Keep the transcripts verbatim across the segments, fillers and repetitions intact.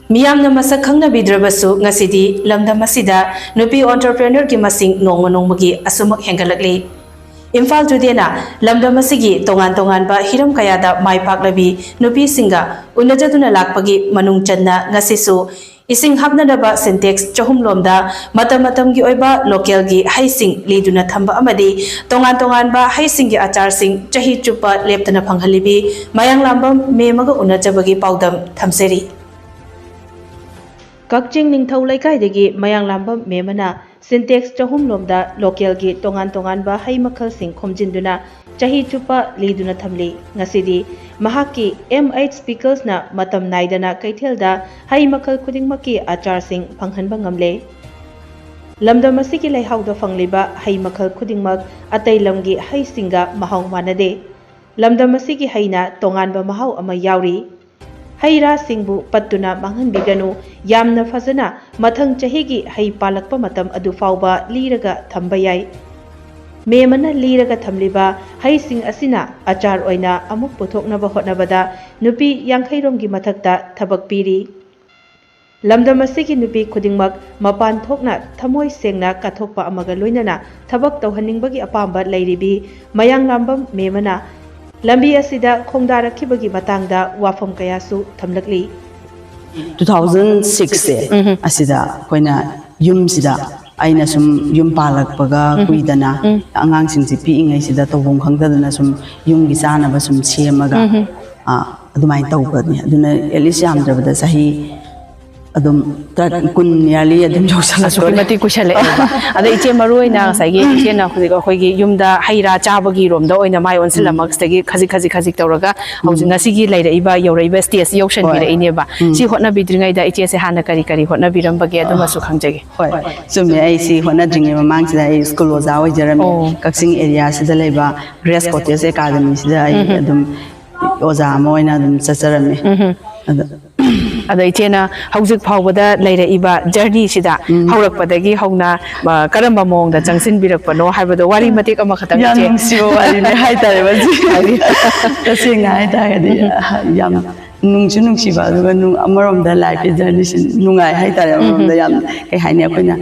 ꯃꯤꯌꯥꯝꯅ ꯃꯁꯛ ꯈꯪꯅꯕꯤꯗ꯭ꯔꯕꯁꯨ, ꯉꯁꯤꯗꯤ ꯂꯝꯗꯝ ꯑꯁꯤꯗ ꯅꯨꯄꯤ entrepreneurꯒꯤ ꯃꯁꯤꯡ ꯅꯣꯡꯃ ꯅꯣꯡꯃꯒꯤ ꯑꯁꯨꯃꯛ ꯍꯦꯟꯒꯠꯂꯛꯂꯤ꯫ ꯏꯝꯐꯥꯜ Todayꯅ ꯂꯝꯗꯝ ꯑꯁꯤꯒꯤ ꯇꯣꯉꯥꯟ ꯇꯣꯉꯥꯟꯕ ꯍꯤꯔꯝ ꯀꯌꯥꯗ ꯃꯥꯏ ꯄꯥꯛꯂꯕꯤ ꯅꯨꯄꯤꯁꯤꯡꯒ ꯎꯅꯖꯗꯨꯅ ꯂꯥꯛꯄꯒꯤ ꯃꯅꯨꯡ ꯆꯟꯅ, ꯉꯁꯤꯁꯨ ꯏꯁꯤꯡ ꯍꯥꯞꯅꯅꯕ ꯁꯤꯟꯇꯦꯛꯁ ꯆꯍꯨꯝ ꯂꯣꯝꯗ ꯃꯇꯝ ꯃꯇꯝꯒꯤ ꯑꯣꯏꯕ ꯂꯣꯀꯦꯜꯒꯤ ꯍꯩꯁꯤꯡ ꯂꯤꯗꯨꯅ ꯊꯝꯕ ꯑꯃꯗꯤ ꯇꯣꯉꯥꯟ ꯇꯣꯉꯥꯟꯕ ꯍꯩꯁꯤꯡꯒꯤ ꯑꯆꯥꯔꯁꯤꯡ ꯆꯍꯤ ꯆꯨꯞꯄ ꯂꯦꯞꯇꯅ ꯐꯪꯍꯜꯂꯤꯕꯤ ꯃꯌꯥꯡꯂꯥꯝꯕꯝ ꯃꯦꯝ ꯑꯃꯒ ꯎꯅꯖꯕꯒꯤ ꯄꯥꯎꯗꯝ ꯊꯝꯖꯔꯤ꯫ ꯀꯛꯆꯤꯡ ꯅꯤꯡꯊꯧ ꯂꯩꯀꯥꯏꯗꯒꯤ ꯃꯌꯥꯡꯂꯥꯝꯕꯝ ꯃꯦꯝ ꯑꯃꯅ ꯁꯤꯟꯇꯦꯛꯁ ꯆꯍꯨꯝ ꯂꯣꯝꯗ ꯂꯣꯀꯦꯜꯒꯤ ꯇꯣꯉꯥꯟ ꯇꯣꯉꯥꯟꯕ ꯍꯩ ꯃꯈꯜꯁꯤꯡ ꯈꯣꯝꯖꯤꯟꯗꯨꯅ ꯆꯍꯤ ꯆꯨꯞꯄ ꯂꯤꯗꯨꯅ ꯊꯝꯂꯤ꯫ ꯉꯁꯤꯗꯤ ꯃꯍꯥꯛꯀꯤ M H Picklesꯅ ꯃꯇꯝ ꯅꯥꯏꯗꯅ ꯀꯩꯊꯦꯜꯗ ꯍꯩ ꯃꯈꯜ ꯈꯨꯗꯤꯡꯃꯛꯀꯤ ꯑꯆꯥꯔꯁꯤꯡ ꯐꯪꯍꯟꯕ ꯉꯝꯂꯦ꯫ ꯂꯝꯗꯝ ꯑꯁꯤꯒꯤ ꯂꯩꯍꯥꯎꯗ ꯐꯪꯂꯤꯕ ꯍꯩ ꯃꯈꯜ ꯈꯨꯗꯤꯡꯃꯛ ꯑꯇꯩ ꯂꯝꯒꯤ ꯍꯩꯁꯤꯡꯒ ꯃꯍꯥꯎ ꯃꯥꯟꯅꯗꯦ꯫ ꯂꯝꯗꯝ ꯑꯁꯤꯒꯤ ꯍꯩꯅ ꯇꯣꯉꯥꯟꯕ ꯃꯍꯥꯎ ꯑꯃ ꯌꯥꯎꯔꯤ꯫ ꯍꯩ ꯔꯥꯁꯤꯡꯕꯨ ꯄꯠꯇꯨꯅ ꯃꯥꯡꯍꯟꯕꯤꯒꯅꯨ, ꯌꯥꯝꯅ ꯐꯖꯅ ꯃꯊꯪ ꯆꯍꯤꯒꯤ ꯍꯩ ꯄꯥꯜꯂꯛꯄ ꯃꯇꯝ ꯑꯗꯨ ꯐꯥꯎꯕ ꯂꯤꯔꯒ ꯊꯝꯕ ꯌꯥꯏ꯫ ꯃꯦꯝ ꯑꯃꯅ ꯂꯤꯔꯒ ꯊꯝꯂꯤꯕ ꯍꯩꯁꯤꯡ ꯑꯁꯤꯅ ꯑꯆꯥꯔ ꯑꯣꯏꯅ ꯑꯃꯨꯛ ꯄꯨꯊꯣꯛꯅꯕ ꯍꯣꯠꯅꯕꯗ ꯅꯨꯄꯤ ꯌꯥꯡꯈꯩ ꯔꯣꯝꯒꯤ ꯃꯊꯛꯇ ꯊꯕꯛ ꯄꯤꯔꯤ꯫ ꯂꯝꯗꯝ ꯑꯁꯤꯒꯤ ꯅꯨꯄꯤ ꯈꯨꯗꯤꯡꯃꯛ ꯃꯄꯥꯟ ꯊꯣꯛꯅ ꯊꯃꯣꯏ ꯁꯦꯡꯅ ꯀꯠꯊꯣꯛꯄ ꯑꯃꯒ ꯂꯣꯏꯅꯅ ꯊꯕꯛ ꯇꯧꯍꯟꯅꯤꯡꯕꯒꯤ ꯑꯄꯥꯝꯕ ꯂꯩꯔꯤꯕꯤ ꯃꯌꯥꯡꯂꯥꯝꯕꯝ ꯃꯦꯝ ꯑꯃꯅ ꯂꯝꯕꯤ ꯑꯁꯤꯗ ꯈꯣꯡꯗꯥꯔꯛꯈꯤꯕꯒꯤ ꯃꯇꯥꯡꯗ ꯋꯥꯐꯝ ꯀꯌꯥꯁꯨ ꯊꯝꯂꯛꯂꯤ꯫ Two thousand sixꯁꯦ ꯑꯁꯤꯗ ꯑꯩꯈꯣꯏꯅ ꯌꯨꯝꯁꯤꯗ ꯑꯩꯅ ꯁꯨꯝ ꯌꯨꯝ ꯄꯥꯜꯂꯛꯄꯒ ꯀꯨꯏꯗꯅ ꯑꯉꯥꯡꯁꯤꯡꯁꯦ ꯄꯤꯛꯏꯉꯩꯁꯤꯗ ꯇꯧꯐꯝ ꯈꯪꯗꯗꯅ ꯁꯨꯝ ꯌꯨꯝꯒꯤ ꯆꯥꯅꯕ ꯁꯨꯝ ꯁꯦꯝꯃꯒ ꯑꯗꯨꯃꯥꯏꯅ ꯇꯧꯕꯅꯤ꯫ ꯑꯗꯨꯅ at least ꯌꯥꯝꯗ꯭ꯔꯕꯗ ꯆꯍꯤ ꯑꯗꯨꯝ ꯀꯨꯟ ꯌꯥꯔꯂꯤ ꯑꯗꯨꯝ ꯑꯁꯨꯛꯀꯤ ꯌꯧꯁꯜꯂꯛꯇꯣꯔꯦ꯫ ꯃꯇꯤꯛ ꯀꯨꯏꯁꯜꯂꯛꯑꯦꯕ꯫ ꯑꯗ ꯏꯆꯦ, ꯃꯔꯨ ꯑꯣꯏꯅ ꯉꯁꯥꯏꯒꯤ ꯏꯆꯦꯅ ꯍꯧꯖꯤꯛ ꯑꯩꯈꯣꯏꯒꯤ ꯌꯨꯝꯗ ꯍꯩ ꯔꯥ ꯆꯥꯕꯒꯤ ꯔꯣꯝꯗ ꯑꯣꯏꯅ ꯃꯥꯏ ꯑꯣꯟꯁꯤꯜꯂꯝꯃꯒ ꯁꯤꯗꯒꯤ ꯈꯖꯤꯛ ꯈꯖꯤꯛ ꯈꯖꯤꯛ ꯇꯧꯔꯒ ꯍꯧꯖꯤꯛ ꯉꯁꯤꯒꯤ ꯂꯩꯔꯛꯏꯕ, ꯌꯧꯔꯛꯏꯕ stage ꯌꯧꯁꯟꯕꯤꯔꯛꯏꯅꯦꯕ꯫ ꯁꯤ ꯍꯣꯠꯅꯕꯤꯗ꯭ꯔꯤꯉꯩꯗ ꯏꯆꯦꯁꯦ ꯍꯥꯟꯅ ꯀꯔꯤ ꯀꯔꯤ ꯍꯣꯠꯅꯕꯤꯔꯝꯕꯒꯦ, ꯑꯗꯨꯃꯁꯨ ꯈꯪꯖꯒꯦ꯫ ꯍꯣꯏ, ꯆꯨꯝꯃꯦ꯫ ꯑꯩ ꯁꯤ ꯍꯣꯠꯅꯗ꯭ꯔꯤꯉꯩ ꯃꯃꯥꯡꯁꯤꯗ ꯑꯩ ꯁ꯭ꯀꯨꯜ ꯑꯣꯖꯥ ꯑꯣꯏꯖꯔꯝꯃꯤ꯫ ꯑꯣ꯫ ꯀꯛꯆꯤꯡ ꯑꯦꯔꯤꯌꯥꯁꯤꯗ ꯂꯩꯕ ꯒ꯭ꯔꯦꯁ ꯀꯣꯇꯦꯖ ꯑꯦꯀꯥꯗꯃꯤꯁꯤꯗ ꯑꯩ ꯑꯗꯨꯝ ꯑꯣꯖꯥ ꯑꯃ ꯑꯣꯏꯅ ꯑꯗꯨꯝ ꯆꯠꯆꯔꯝꯃꯤ꯫ ꯑꯗ ꯑꯗꯣ ꯏꯆꯦꯅ ꯍꯧꯖꯤꯛ ꯐꯥꯎꯕꯗ ꯂꯩꯔꯛꯏꯕ ꯖꯔꯅꯤꯁꯤꯗ, ꯎꯝ꯫ ꯍꯧꯔꯛꯄꯗꯒꯤ ꯍꯧꯅ, ꯑ, ꯀꯔꯝꯕ ꯃꯑꯣꯡꯗ ꯆꯪꯁꯤꯟꯕꯤꯔꯛꯄꯅꯣ ꯍꯥꯏꯕꯗꯣ ꯋꯥꯔꯤ ꯃꯇꯦꯛ ꯑꯃꯈꯛꯇꯪ, ꯌꯥꯝ ꯏꯆꯦ꯫ ꯅꯨꯡꯁꯤꯕ ꯋꯥꯔꯤꯅꯦ ꯍꯥꯏꯇꯥꯔꯦ ꯃꯁꯤ꯫ ꯍꯥꯏꯕꯤꯌꯨ꯫ ꯇꯁꯦꯡꯅ ꯍꯥꯏꯇꯥꯔꯒꯗꯤ, ꯎꯝ꯫ ꯌꯥꯝ ꯅꯨꯡꯁꯨ ꯅꯨꯡꯁꯤꯕ, ꯑꯗꯨꯒ ꯅꯨꯡ-, ꯑꯃꯔꯣꯝꯗ ꯂꯥꯏꯐꯀꯤ ꯖꯔꯅꯤꯁꯤ ꯅꯨꯡꯉꯥꯏ ꯍꯥꯏꯇꯥꯔꯦ꯫ ꯎꯝ꯫ ꯑꯃꯔꯣꯝꯗ ꯌꯥꯝ, ꯀꯩ ꯍꯥꯏꯅꯤ, ꯑꯩꯈꯣꯏꯅ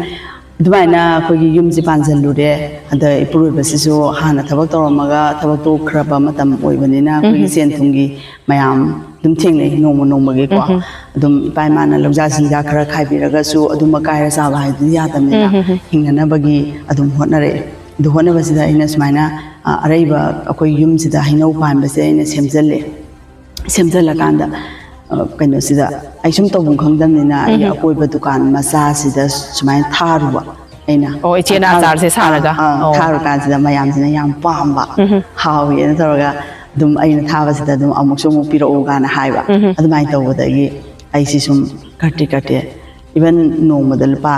ꯑꯗꯨꯃꯥꯏꯅ ꯑꯩꯈꯣꯏꯒꯤ ꯌꯨꯝꯁꯤ ꯄꯥꯟꯁꯤꯜꯂꯨꯔꯦ꯫ ꯑꯗ ꯏꯄꯨꯔꯣꯏꯕꯁꯤꯁꯨ ꯍꯥꯟꯅ ꯊꯕꯛ ꯇꯧꯔꯝꯃꯒ ꯊꯕꯛ ꯇꯣꯛꯈ꯭ꯔꯕ ꯃꯇꯝ ꯑꯣꯏꯕꯅꯤꯅ ꯑꯩꯈꯣꯏꯒꯤ, ꯎꯝ꯫ ꯁꯦꯟ ꯊꯨꯝꯒꯤ ꯃꯌꯥꯝ ꯑꯗꯨꯝ ꯊꯦꯡꯅꯩ ꯅꯣꯡꯃ ꯅꯣꯡꯃꯒꯤꯀꯣ꯫ ꯎꯝ꯫ ꯑꯗꯨꯝ ꯏꯄꯥ ꯏꯃꯥꯅ ꯂꯧꯖꯥ ꯁꯤꯡꯖꯥ ꯈꯔ ꯈꯥꯏꯕꯤꯔꯒꯁꯨ ꯑꯗꯨꯝ ꯑꯀꯥꯏꯔ ꯆꯥꯕ ꯍꯥꯏꯗꯨꯗꯤ ꯌꯥꯗꯕꯅꯤꯅ, ꯎꯝ꯫ ꯍꯤꯡꯅꯅꯕꯒꯤ ꯑꯗꯨꯝ ꯍꯣꯠꯅꯔꯛꯑꯦ꯫ ꯑꯗꯨ ꯍꯣꯠꯅꯕꯁꯤꯗ ꯑꯩꯅ ꯁꯨꯃꯥꯏꯅ, ꯑ, ꯑꯔꯩꯕ ꯑꯩꯈꯣꯏ ꯌꯨꯝꯁꯤꯗ ꯍꯩꯅꯧ ꯄꯥꯟꯕꯁꯦ ꯑꯩꯅ ꯁꯦꯝꯖꯤꯜꯂꯦ꯫ ꯁꯦꯝꯖꯤꯜꯂꯀꯥꯟꯗ, ꯑ, ꯀꯩꯅꯣꯁꯤꯗ ꯑꯩ ꯁꯨꯝ ꯇꯧꯐꯝ ꯈꯪꯗꯕꯅꯤꯅ ꯑꯩꯒꯤ, ꯎꯝ꯫ ꯑꯀꯣꯏꯕ ꯗꯨꯀꯥꯟ ꯃꯆꯥꯁꯤꯗ ꯁꯨꯃꯥꯏꯅ ꯊꯥꯔꯨꯕ ꯑꯩꯅ꯫ ꯑꯣ, ꯏꯆꯦꯅ ꯑ, ꯊꯥꯔꯨ-, ꯑꯆꯥꯔꯁꯦ ꯁꯥꯔꯒ? ꯑꯥ, ꯑꯥ, ꯑꯣ꯫ ꯊꯥꯔꯨꯀꯥꯟꯁꯤꯗ ꯃꯌꯥꯝꯁꯤꯅ ꯌꯥꯝ ꯄꯥꯝꯕ, ꯎꯝ꯫ ꯍꯥꯎꯋꯦꯅ ꯇꯧꯔꯒ ꯑꯗꯨꯝ ꯑꯩꯅ ꯊꯥꯕꯁꯤꯗ ꯑꯗꯨꯝ ꯑꯃꯨꯛꯁꯨ ꯑꯃꯨꯛ ꯄꯤꯔꯛꯎ ꯀꯥꯏꯅ ꯍꯥꯏꯕ꯫ ꯎꯝ꯫ ꯑꯗꯨꯃꯥꯏꯅ ꯇꯧꯕꯗꯒꯤ ꯑꯩꯁꯤ ꯁꯨꯝ ꯀꯠꯇꯦ ꯀꯠꯇꯦ, even ꯅꯣꯡꯃꯗ ꯂꯨꯄꯥ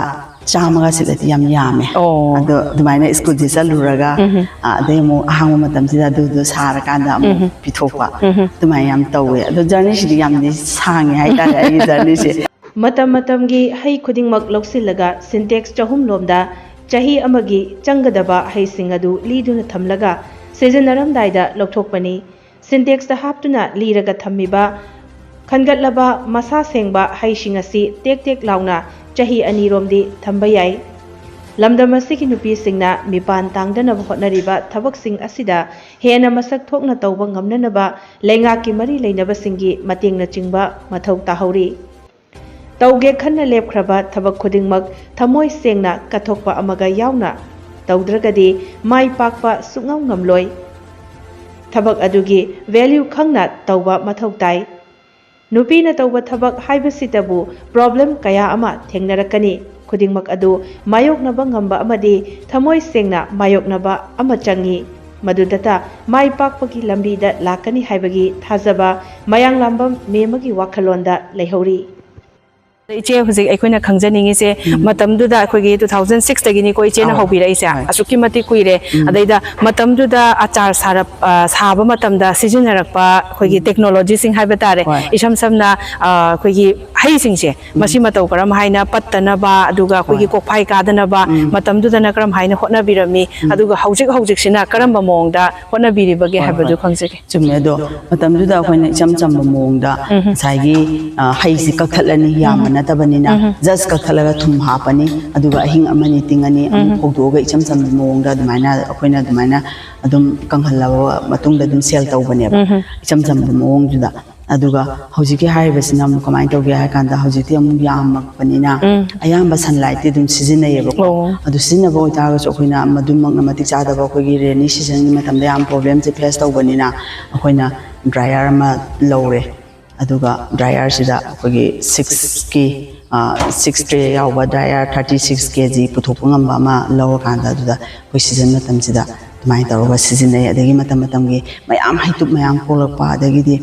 ꯆꯥꯝꯃꯒ ꯁꯤꯠꯂꯗꯤ ꯌꯥꯝ ꯌꯥꯝꯃꯦ꯫ ꯑꯣ꯫ ꯑꯗꯣ ꯑꯗꯨꯃꯥꯏꯅ ꯁ꯭ꯀꯨꯜꯁꯦ ꯆꯠꯂꯨꯔꯒ, ꯎꯝ꯫ ꯑ, ꯑꯗꯩ ꯑꯃꯨꯛ ꯑꯍꯥꯡꯕ ꯃꯇꯝꯁꯤꯗ ꯑꯗꯨꯗꯣ ꯁꯥꯔꯀꯥꯟꯗ ꯑꯃꯨꯛ, ꯎꯝ꯫ ꯄꯤꯊꯣꯛꯄ꯫ ꯎꯝ꯫ ꯑꯗꯨꯃꯥꯏꯅ ꯌꯥꯝ ꯇꯧꯋꯦ꯫ ꯑꯗꯣ ꯖꯔꯅꯤꯁꯤꯗꯤ ꯌꯥꯝꯗꯤ ꯁꯥꯡꯉꯦ ꯍꯥꯏꯇꯥꯔꯦ ꯑꯩꯒꯤ ꯖꯔꯅꯤꯁꯦ꯫ ꯃꯇꯝ ꯃꯇꯝꯒꯤ ꯍꯩ ꯈꯨꯗꯤꯡꯃꯛ ꯂꯧꯁꯤꯜꯂꯒ ꯁꯤꯟꯇꯦꯛꯁ ꯆꯍꯨꯝ ꯂꯣꯝꯗ ꯆꯍꯤ ꯑꯃꯒꯤ ꯆꯪꯒꯗꯕ ꯍꯩꯁꯤꯡ ꯑꯗꯨ ꯂꯤꯗꯨꯅ ꯊꯝꯂꯒ ꯁꯤꯖꯤꯟꯅꯔꯝꯗꯥꯏꯗ ꯂꯧꯊꯣꯛꯄꯅꯤ꯫ ꯁꯤꯟꯇꯦꯛꯁꯇ ꯍꯥꯞꯇꯨꯅ ꯂꯤꯔꯒ ꯊꯝꯃꯤꯕ ꯈꯟꯒꯠꯂꯕ ꯃꯁꯥ ꯁꯦꯡꯕ ꯍꯩꯁꯤꯡ ꯑꯁꯤ ꯇꯦꯛ ꯇꯦꯛ ꯂꯥꯎꯅ ꯆꯍꯤ ꯑꯅꯤꯔꯣꯝꯗꯤ ꯊꯝꯕ ꯌꯥꯏ꯫ ꯂꯝꯗꯝ ꯑꯁꯤꯒꯤ ꯅꯨꯄꯤꯁꯤꯡꯅ ꯃꯤꯄꯥꯟ ꯇꯥꯡꯗꯅꯕ ꯍꯣꯠꯅꯔꯤꯕ ꯊꯕꯛꯁꯤꯡ ꯑꯁꯤꯗ ꯍꯦꯟꯅ ꯃꯁꯛ ꯊꯣꯛꯅ ꯇꯧꯕ ꯉꯝꯅꯅꯕ ꯂꯩꯉꯥꯛꯀꯤ ꯃꯔꯤ ꯂꯩꯅꯕꯁꯤꯡꯒꯤ ꯃꯇꯦꯡꯅꯆꯤꯡꯕ ꯃꯊꯧ ꯇꯥꯍꯧꯔꯤ꯫ ꯇꯧꯒꯦ ꯈꯟꯅ ꯂꯦꯞꯈ꯭ꯔꯕ ꯊꯕꯛ ꯈꯨꯗꯤꯡꯃꯛ ꯊꯃꯣꯏ ꯁꯦꯡꯅ ꯀꯠꯊꯣꯛꯄ ꯑꯃꯒ ꯌꯥꯎꯅ ꯇꯧꯗ꯭ꯔꯒꯗꯤ ꯃꯥꯏ ꯄꯥꯛꯄ ꯁꯨꯛꯉꯝ ꯉꯝꯂꯣꯏ꯫ ꯊꯕꯛ ꯑꯗꯨꯒꯤ value ꯈꯪꯅ ꯇꯧꯕ ꯃꯊꯧ ꯇꯥꯏ꯫ ꯅꯨꯄꯤꯅ ꯇꯧꯕ ꯊꯕꯛ ꯍꯥꯏꯕꯁꯤꯗꯕꯨ problem ꯀꯌꯥ ꯑꯃ ꯊꯦꯡꯅꯔꯛꯀꯅꯤ꯫ ꯈꯨꯗꯤꯡꯃꯛ ꯑꯗꯨ ꯃꯥꯌꯣꯛꯅꯕ ꯉꯝꯕ ꯑꯃꯗꯤ ꯊꯃꯣꯏ ꯁꯦꯡꯅ ꯃꯥꯌꯣꯛꯅꯕ ꯑꯃ ꯆꯪꯏ꯫ ꯃꯗꯨꯗꯇ ꯃꯥꯏ ꯄꯥꯛꯄꯒꯤ ꯂꯝꯕꯤꯗ ꯂꯥꯛꯀꯅꯤ ꯍꯥꯏꯕꯒꯤ ꯊꯥꯖꯕ ꯃꯌꯥꯡꯂꯥꯝꯕꯝ ꯃꯦꯝꯃꯒꯤ ꯋꯥꯈꯜꯂꯣꯟꯗ ꯂꯩꯍꯧꯔꯤ꯫ ꯏꯆꯦ, ꯍꯧꯖꯤꯛ ꯑꯩꯈꯣꯏꯅ ꯈꯪꯖꯅꯤꯡꯉꯤꯁꯦ, ꯎꯝ꯫ ꯃꯇꯝꯗꯨꯗ ꯑꯩꯈꯣꯏꯒꯤ two thousand six ꯇꯒꯤꯅꯤꯀꯣ ꯏꯆꯦꯅ ꯍꯣꯏ꯫ ꯍꯧꯕꯤꯔꯛꯏꯁꯦ꯫ ꯍꯣꯏ꯫ ꯑꯁꯨꯛꯀꯤ ꯃꯇꯤꯛ ꯀꯨꯏꯔꯦ꯫ ꯎꯝ꯫ ꯑꯗꯩꯗ ꯃꯇꯝꯗꯨꯗ ꯑꯆꯥꯔ ꯁꯥꯔꯞ-, ꯑ, ꯁꯥꯕ ꯃꯇꯝꯗ ꯁꯤꯖꯤꯟꯅꯔꯛꯄ ꯑꯩꯈꯣꯏꯒꯤ ꯎꯝ꯫ ꯇꯦꯛꯅꯣꯂꯣꯖꯤꯁꯤꯡ ꯍꯥꯏꯕ ꯇꯥꯔꯦ꯫ ꯍꯣꯏ꯫ ꯏꯁꯝ ꯁꯝꯅ, ꯑ, ꯑꯩꯈꯣꯏꯒꯤ ꯍꯩꯁꯤꯡꯁꯦ, ꯎꯝ꯫ ꯃꯁꯤ ꯃꯇꯧ ꯀꯔꯝ ꯍꯥꯏꯅ ꯄꯠꯇꯅꯕ, ꯑꯗꯨꯒ ꯑꯩꯈꯣꯏꯒꯤ ꯍꯣꯏ꯫ ꯀꯣꯛꯐꯥꯏ ꯀꯥꯗꯅꯕ ꯎꯝ꯫ ꯃꯇꯝꯗꯨꯗꯅ ꯀꯔꯝ ꯍꯥꯏꯅ ꯍꯣꯠꯅꯕꯤꯔꯝꯃꯤ? ꯎꯝ꯫ ꯑꯗꯨꯒ ꯍꯧꯖꯤꯛ ꯍꯧꯖꯤꯛꯁꯤꯅ ꯀꯔꯝꯕ ꯃꯑꯣꯡꯗ ꯍꯣꯠꯅꯕꯤꯔꯤꯕꯒꯦ ꯍꯣꯏ, ꯍꯥꯏꯕꯗꯨ ꯍꯣꯏ꯫ ꯈꯪꯖꯒꯦ꯫ ꯆꯨꯝꯃꯦ꯫ ꯑꯗꯣ ꯃꯇꯝꯗꯨꯗ ꯑꯩꯈꯣꯏꯅ ꯏꯆꯝ ꯆꯝꯕ ꯃꯑꯣꯡꯗ ꯎꯝ꯫ ꯉꯁꯥꯏꯒꯤ, ꯑ, ꯍꯩꯁꯤ ꯀꯛꯊꯠꯂꯅꯤ, ꯎꯝ꯫ ꯌꯥꯝꯕ ꯅꯠꯇꯕꯅꯤꯅ, ꯎꯝ꯫ Just ꯀꯛꯊꯠꯂꯒ ꯊꯨꯝ ꯍꯥꯞꯄꯅꯤ, ꯑꯗꯨꯒ ꯑꯍꯤꯡ ꯑꯃꯅꯤ ꯇꯤꯡꯉꯅꯤ, ꯑꯃꯨꯛ ꯎꯝ꯫ ꯐꯧꯗꯣꯛꯑꯒ ꯏꯆꯝ ꯆꯝꯕ ꯃꯑꯣꯡꯗ ꯑꯗꯨꯃꯥꯏꯅ ꯑꯩꯈꯣꯏꯅ ꯑꯗꯨꯃꯥꯏꯅ ꯑꯗꯨꯝ ꯀꯪꯍꯜꯂꯕ ꯃꯇꯨꯡꯗ ꯑꯗꯨꯝ ꯁꯦꯜ ꯇꯧꯕꯅꯦꯕ, ꯎꯝ꯫ ꯏꯆꯝ ꯆꯝꯕ ꯃꯑꯣꯡꯗꯨꯗ꯫ ꯑꯗꯨꯒ ꯍꯧꯖꯤꯛꯀꯤ ꯍꯥꯏꯔꯤꯕꯁꯤꯅ ꯑꯃꯨꯛ ꯀꯃꯥꯏꯅ ꯇꯧꯒꯦ ꯍꯥꯏ ꯀꯥꯟꯗ, ꯍꯧꯖꯤꯛꯇꯤ ꯑꯃꯨꯛ ꯌꯥꯝꯃꯛꯄꯅꯤꯅ ꯎꯝ꯫ ꯑꯌꯥꯝꯕ ꯁꯟꯂꯥꯏꯠꯇꯤ ꯑꯗꯨꯝ ꯁꯤꯖꯤꯟꯅꯩꯌꯦꯕꯀꯣ꯫ ꯑꯣ꯫ ꯑꯗꯨ ꯁꯤꯖꯤꯟꯅꯕ ꯑꯣꯏꯇꯥꯔꯒꯁꯨ, ꯑꯩꯈꯣꯏꯅ ꯃꯗꯨꯃꯛꯅ ꯃꯇꯤꯛ ꯆꯥꯗꯕ, ꯑꯩꯈꯣꯏꯒꯤ ꯔꯦꯅꯤ ꯁꯤꯖꯟꯒꯤ ꯃꯇꯝꯗ ꯌꯥꯝ ꯄ꯭ꯔꯣꯕ꯭ꯂꯦꯝꯁꯦ ꯐꯦꯁ ꯇꯧꯕꯅꯤꯅ, ꯑꯩꯈꯣꯏꯅ ꯗ꯭ꯔꯥꯏꯌꯔ ꯑꯃ ꯂꯧꯔꯦ꯫ ꯑꯗꯨꯒ ꯗ꯭ꯔꯥꯏꯌꯔꯁꯤꯗ ꯑꯩꯈꯣꯏꯒꯤ ꯁꯤꯛꯁꯀꯤ, ꯑ, ꯁꯤꯛꯁ ꯇ꯭ꯔꯦ ꯌꯥꯎꯕ dryer thirty six K G ꯄꯨꯊꯣꯛꯄ ꯉꯝꯕ ꯑꯃ ꯂꯧꯔꯀꯥꯟꯗ, ꯑꯗꯨꯗ ꯑꯩꯈꯣꯏ ꯁꯤꯖꯟ ꯃꯇꯝꯁꯤꯗ ꯑꯗꯨꯃꯥꯏꯅ ꯇꯧꯔꯒ ꯁꯤꯖꯤꯟꯅꯩ꯫ ꯑꯗꯒꯤ ꯃꯇꯝ ꯃꯇꯝꯒꯤ ꯃꯌꯥꯝ, ꯍꯩꯇꯨꯞ ꯃꯌꯥꯝ ꯈꯣꯛꯂꯛꯄ, ꯑꯗꯒꯤꯗꯤ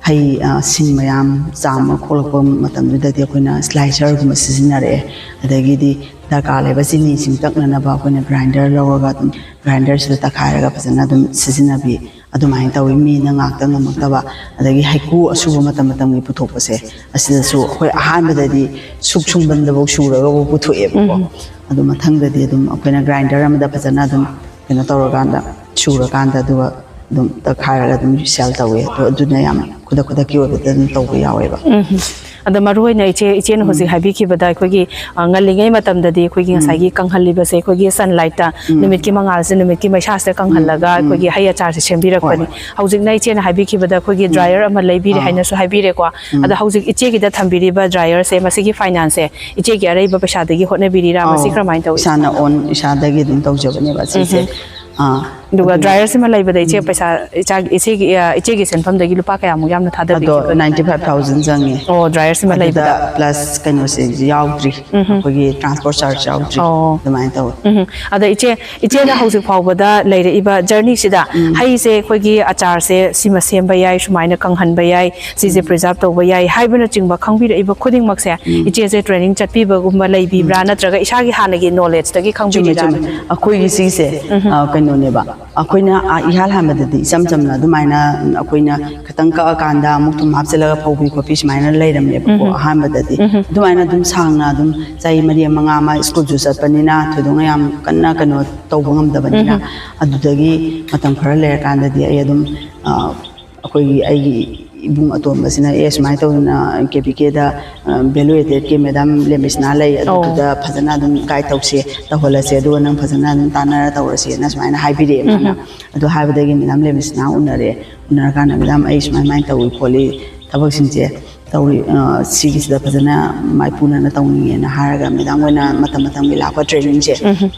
ꯍꯩ, ꯑ, ꯁꯤꯡ ꯃꯌꯥꯝ ꯆꯥꯝꯃ ꯈꯣꯛꯂꯛꯄ ꯃꯇꯝꯗꯨꯗꯗꯤ ꯑꯩꯈꯣꯏꯅ ꯁ꯭ꯂꯥꯏꯁꯔꯒꯨꯝꯕ ꯁꯤꯖꯤꯟꯅꯔꯛꯑꯦ꯫ ꯑꯗꯒꯤꯗꯤ ꯗꯔꯀꯥꯔ ꯂꯩꯕ ꯆꯤꯅꯤꯁꯤꯡ ꯇꯛꯅꯅꯕ ꯑꯩꯈꯣꯏꯅ ꯒ꯭ꯔꯥꯏꯟꯗꯔ ꯂꯧꯔꯒ ꯑꯗꯨꯝ ꯒ꯭ꯔꯥꯏꯟꯗꯔꯁꯤꯗ ꯇꯛꯈꯥꯏꯔꯒ ꯐꯖꯅ ꯑꯗꯨꯝ ꯁꯤꯖꯤꯟꯅꯕꯤ꯫ ꯑꯗꯨꯃꯥꯏꯅ ꯇꯧꯋꯤ꯫ ꯃꯤꯅ ꯉꯥꯛꯇ ꯉꯝꯃꯛꯇꯕ, ꯑꯗꯒꯤ ꯍꯩꯀ꯭ꯔꯨ ꯑꯁꯨꯕ ꯃꯇꯝ ꯃꯇꯝꯒꯤ ꯄꯨꯊꯣꯛꯄꯁꯦ, ꯑꯁꯤꯗꯁꯨ ꯑꯩꯈꯣꯏ ꯑꯍꯥꯟꯕꯗꯗꯤ ꯁꯨꯛ ꯁꯨꯡꯕꯟꯗꯐꯥꯎ ꯁꯨꯔꯒꯐꯥꯎ ꯄꯨꯊꯣꯛꯑꯦꯕꯀꯣ꯫ ꯎꯝ꯫ ꯑꯗꯨ ꯃꯊꯪꯗꯗꯤ ꯑꯗꯨꯝ ꯑꯩꯈꯣꯏꯅ ꯒ꯭ꯔꯥꯏꯟꯗꯔ ꯑꯃꯗ ꯐꯖꯅ ꯑꯗꯨꯝ ꯀꯩꯅꯣ ꯇꯧꯔꯀꯥꯟꯗ, ꯁꯨꯔꯀꯥꯟꯗ, ꯑꯗꯨꯒ ꯑꯗꯨꯝ ꯇꯛꯈꯥꯏꯔꯒ ꯑꯗꯨꯝ ꯁꯦꯜ ꯇꯧꯋꯦ꯫ ꯑꯗꯣ ꯑꯗꯨꯅ ꯌꯥꯝ ꯈꯨꯗꯛ ꯈꯨꯗꯛꯀꯤ ꯑꯣꯏꯕꯗ ꯑꯗꯨꯝ ꯇꯧꯕ ꯌꯥꯎꯋꯦꯕ꯫ ꯎꯝ꯫ ꯑꯗꯣ ꯃꯔꯨ ꯑꯣꯏꯅ ꯏꯆꯦ, ꯏꯆꯦꯅ ꯎꯝ꯫ ꯍꯧꯖꯤꯛ ꯍꯥꯏꯕꯤꯈꯤꯕꯗ, ꯑꯩꯈꯣꯏꯒꯤ, ꯑ, ꯉꯜꯂꯤꯉꯩ ꯃꯇꯝꯗꯗꯤ ꯑꯩꯈꯣꯏꯒꯤ ꯎꯝ꯫ ꯉꯁꯥꯏꯒꯤ ꯀꯪꯍꯜꯂꯤꯕꯁꯦ, ꯑꯩꯈꯣꯏꯒꯤ ꯁꯟꯂꯥꯏꯠꯇ, ꯎꯝ꯫ ꯅꯨꯃꯤꯠꯀꯤ ꯃꯉꯥꯜꯁꯦ, ꯅꯨꯃꯤꯠꯀꯤ ꯃꯩꯁꯥꯁꯤꯗ ꯀꯪꯍꯜꯂꯒ ꯎꯝ, ꯎꯝ꯫ ꯑꯩꯈꯣꯏꯒꯤ ꯍꯩ ꯑꯆꯥꯔꯁꯦ ꯁꯦꯝꯕꯤꯔꯛꯄꯅꯤ꯫ ꯍꯣꯏ, ꯍꯣꯏ꯫ ꯍꯧꯖꯤꯛꯅ ꯏꯆꯦꯅ ꯍꯥꯏꯕꯤꯈꯤꯕꯗ ꯑꯩꯈꯣꯏꯒꯤ ꯎꯝ꯫ ꯗ꯭ꯔꯥꯏꯌꯔ ꯑꯃ ꯂꯩꯕꯤꯔꯦ ꯑꯥ꯫ ꯍꯥꯏꯅꯁꯨ ꯍꯥꯏꯕꯤꯔꯦꯀꯣ꯫ ꯎꯝ꯫ ꯑꯗ ꯍꯧꯖꯤꯛ ꯏꯆꯦꯒꯤꯗ ꯊꯝꯕꯤꯔꯤꯕ ꯗ꯭ꯔꯥꯏꯌꯔꯁꯦ, ꯃꯁꯤꯒꯤ ꯐꯥꯏꯅꯥꯟꯁꯁꯦ ꯏꯆꯦꯒꯤ ꯑꯔꯩꯕ ꯄꯩꯁꯥꯗꯒꯤ ꯍꯣꯠꯅꯕꯤꯔꯤꯔꯥ? ꯃꯁꯤ ꯑꯥꯎ꯫ ꯀꯔꯝꯍꯥꯏꯅ ꯇꯧꯏ? ꯏꯁꯥꯅ ꯑꯣꯟ, ꯏꯁꯥꯗꯒꯤ ꯑꯗꯨꯝ ꯇꯧꯖꯕꯅꯦꯕ ꯁꯤꯁꯦ꯫ ꯎꯝ꯫ ꯑꯥ, ꯑꯗꯨꯒ dryer ꯁꯤꯃ ꯂꯩꯕꯗ ꯏꯆꯦ ꯄꯩꯁꯥ, ꯏꯆꯥꯒꯤ, ꯏꯆꯦꯒꯤ, ꯑ, ꯏꯆꯦꯒꯤ ꯁꯦꯟꯐꯝꯗꯒꯤ ꯂꯨꯄꯥ ꯀꯌꯥꯃꯨꯛ ꯌꯥꯝꯅ ꯑꯗꯣ ꯊꯥꯗꯕꯤꯈꯤꯕ? Ninety five thousand ꯆꯪꯉꯦ꯫ ꯑꯣ, dryer ꯁꯤꯃ ꯑꯗꯨꯗ ꯂꯩꯕꯗ꯫ Plus ꯀꯩꯅꯣꯁꯦ ꯌꯥꯎꯗ꯭ꯔꯤ, ꯎꯝ꯫ ꯑꯩꯈꯣꯏꯒꯤ transport charge ꯌꯥꯎꯗ꯭ꯔꯤ꯫ ꯑꯣ꯫ ꯑꯗꯨꯃꯥꯏꯅ ꯇꯧꯋꯦ꯫ ꯎꯝ꯫ ꯑꯗ ꯏꯆꯦ, ꯏꯆꯦꯅ ꯍꯧꯖꯤꯛ ꯐꯥꯎꯕꯗ ꯂꯩꯔꯛꯏꯕ journey ꯁꯤꯗ ꯎꯝ꯫ ꯍꯩꯁꯦ ꯑꯩꯈꯣꯏꯒꯤ ꯑꯆꯥꯔꯁꯦ ꯁꯤꯃ ꯁꯦꯝꯕ ꯌꯥꯏ, ꯁꯨꯃꯥꯏꯅ ꯀꯪꯍꯟꯕ ꯌꯥꯏ, ꯁꯤꯁꯦ ꯎꯝ꯫ Preserve ꯇꯧꯕ ꯌꯥꯏ ꯍꯥꯏꯕꯅꯆꯤꯡꯕ ꯈꯪꯕꯤꯔꯛꯏꯕ ꯈꯨꯗꯤꯡꯃꯛꯁꯦ ꯎꯝ꯫ ꯏꯆꯦꯁꯦ training ꯆꯠꯄꯤꯕꯒꯨꯝꯕ ꯂꯩꯕꯤꯕ꯭ꯔꯥ? ꯎꯝ꯫ ꯅꯠꯇ꯭ꯔꯒ ꯏꯁꯥꯒꯤ ꯍꯥꯟꯅꯒꯤ knowledge ꯇꯒꯤ ꯆꯨꯝꯃꯦ, ꯈꯪꯕꯤꯔꯤꯔꯥ? ꯆꯨꯝꯃꯦ꯫ ꯑꯩꯈꯣꯏꯒꯤ ꯁꯤꯒꯤꯁꯦ, ꯎꯝ꯫ ꯑ, ꯀꯩꯅꯣꯅꯦꯕ꯫ ꯑꯩꯈꯣꯏꯅ, ꯑ, ꯏꯍꯥꯟ ꯍꯥꯟꯕꯗꯗꯤ ꯏꯆꯝ ꯆꯝꯅ ꯑꯗꯨꯃꯥꯏꯅ ꯑꯩꯈꯣꯏꯅ ꯈꯤꯇꯪ ꯀꯛꯑꯀꯥꯟꯗ ꯑꯃꯨꯛ ꯊꯨꯝ ꯍꯥꯞꯆꯤꯜꯂꯒ ꯐꯧꯕꯤ ꯈꯣꯠꯄꯤ ꯁꯨꯃꯥꯏꯅ ꯂꯩꯔꯝꯃꯦꯕꯀꯣ, ꯎꯝ꯫ ꯑꯍꯥꯟꯕꯗꯗꯤ꯫ ꯎꯝ꯫ ꯑꯗꯨꯃꯥꯏꯅ ꯑꯗꯨꯝ ꯁꯥꯡꯅ ꯑꯗꯨꯝ ꯆꯍꯤ ꯃꯔꯤ ꯑꯃ, ꯃꯉꯥ ꯑꯃ ꯁ꯭ꯀꯨꯜꯁꯨ ꯆꯠꯄꯅꯤꯅ ꯊꯣꯏꯗꯣꯛꯅ ꯌꯥꯝ ꯀꯟꯅ ꯀꯩꯅꯣ ꯇꯧꯕ ꯉꯝꯗꯕꯅꯤꯅ, ꯎꯝ꯫ ꯑꯗꯨꯗꯒꯤ ꯃꯇꯝ ꯈꯔ ꯂꯩꯔꯀꯥꯟꯗꯗꯤ ꯑꯩ ꯑꯗꯨꯝ, ꯑ, ꯑꯩꯈꯣꯏꯒꯤ ꯑꯩꯒꯤ ꯏꯕꯨꯡ ꯑꯇꯣꯝꯕꯁꯤꯅ, "ꯑꯦ, ꯁꯨꯃꯥꯏꯅ ꯇꯧꯗꯅ ꯀꯦ ꯕꯤ ꯀꯦꯗ, ꯑ, value added ꯀꯤ madam ꯂꯦꯃꯤꯁꯅꯥ ꯂꯩ, ꯑꯣ꯫ ꯑꯗꯨꯗꯨꯗ ꯐꯖꯅ ꯑꯗꯨꯝ guide ꯇꯧꯁꯦ, ꯇꯧꯍꯜꯂꯁꯦ, ꯑꯗꯨꯒ ꯅꯪ ꯐꯖꯅ ꯑꯗꯨꯝ ꯇꯥꯟꯅꯔ ꯇꯧꯔꯁꯦꯅ" ꯁꯨꯃꯥꯏꯅ ꯍꯥꯏꯕꯤꯔꯛꯑꯦ ꯃꯥꯅ꯫ ꯎꯝ꯫ ꯑꯗꯨ ꯍꯥꯏꯕꯗꯒꯤ madam ꯂꯦꯃꯤꯁꯅꯥ ꯎꯅꯔꯦ꯫ ꯎꯅꯔꯀꯥꯟꯗ, "madam, ꯑꯩ ꯁꯨꯃꯥꯏ ꯁꯨꯃꯥꯏꯅ ꯇꯧꯏ ꯈꯣꯠꯂꯤ, ꯊꯕꯛꯁꯤꯡꯁꯦ ꯇꯧꯔꯤ, ꯑ, ꯁꯤꯒꯤꯁꯤꯗ ꯐꯖꯅ ꯃꯥꯏꯄꯨꯅꯅ ꯇꯧꯅꯤꯡꯉꯦꯅ" ꯍꯥꯏꯔꯒ madam ꯍꯣꯏꯅ ꯃꯇꯝ ꯃꯇꯝꯒꯤ ꯂꯥꯛꯄ training ꯁꯦ ꯎꯝ꯫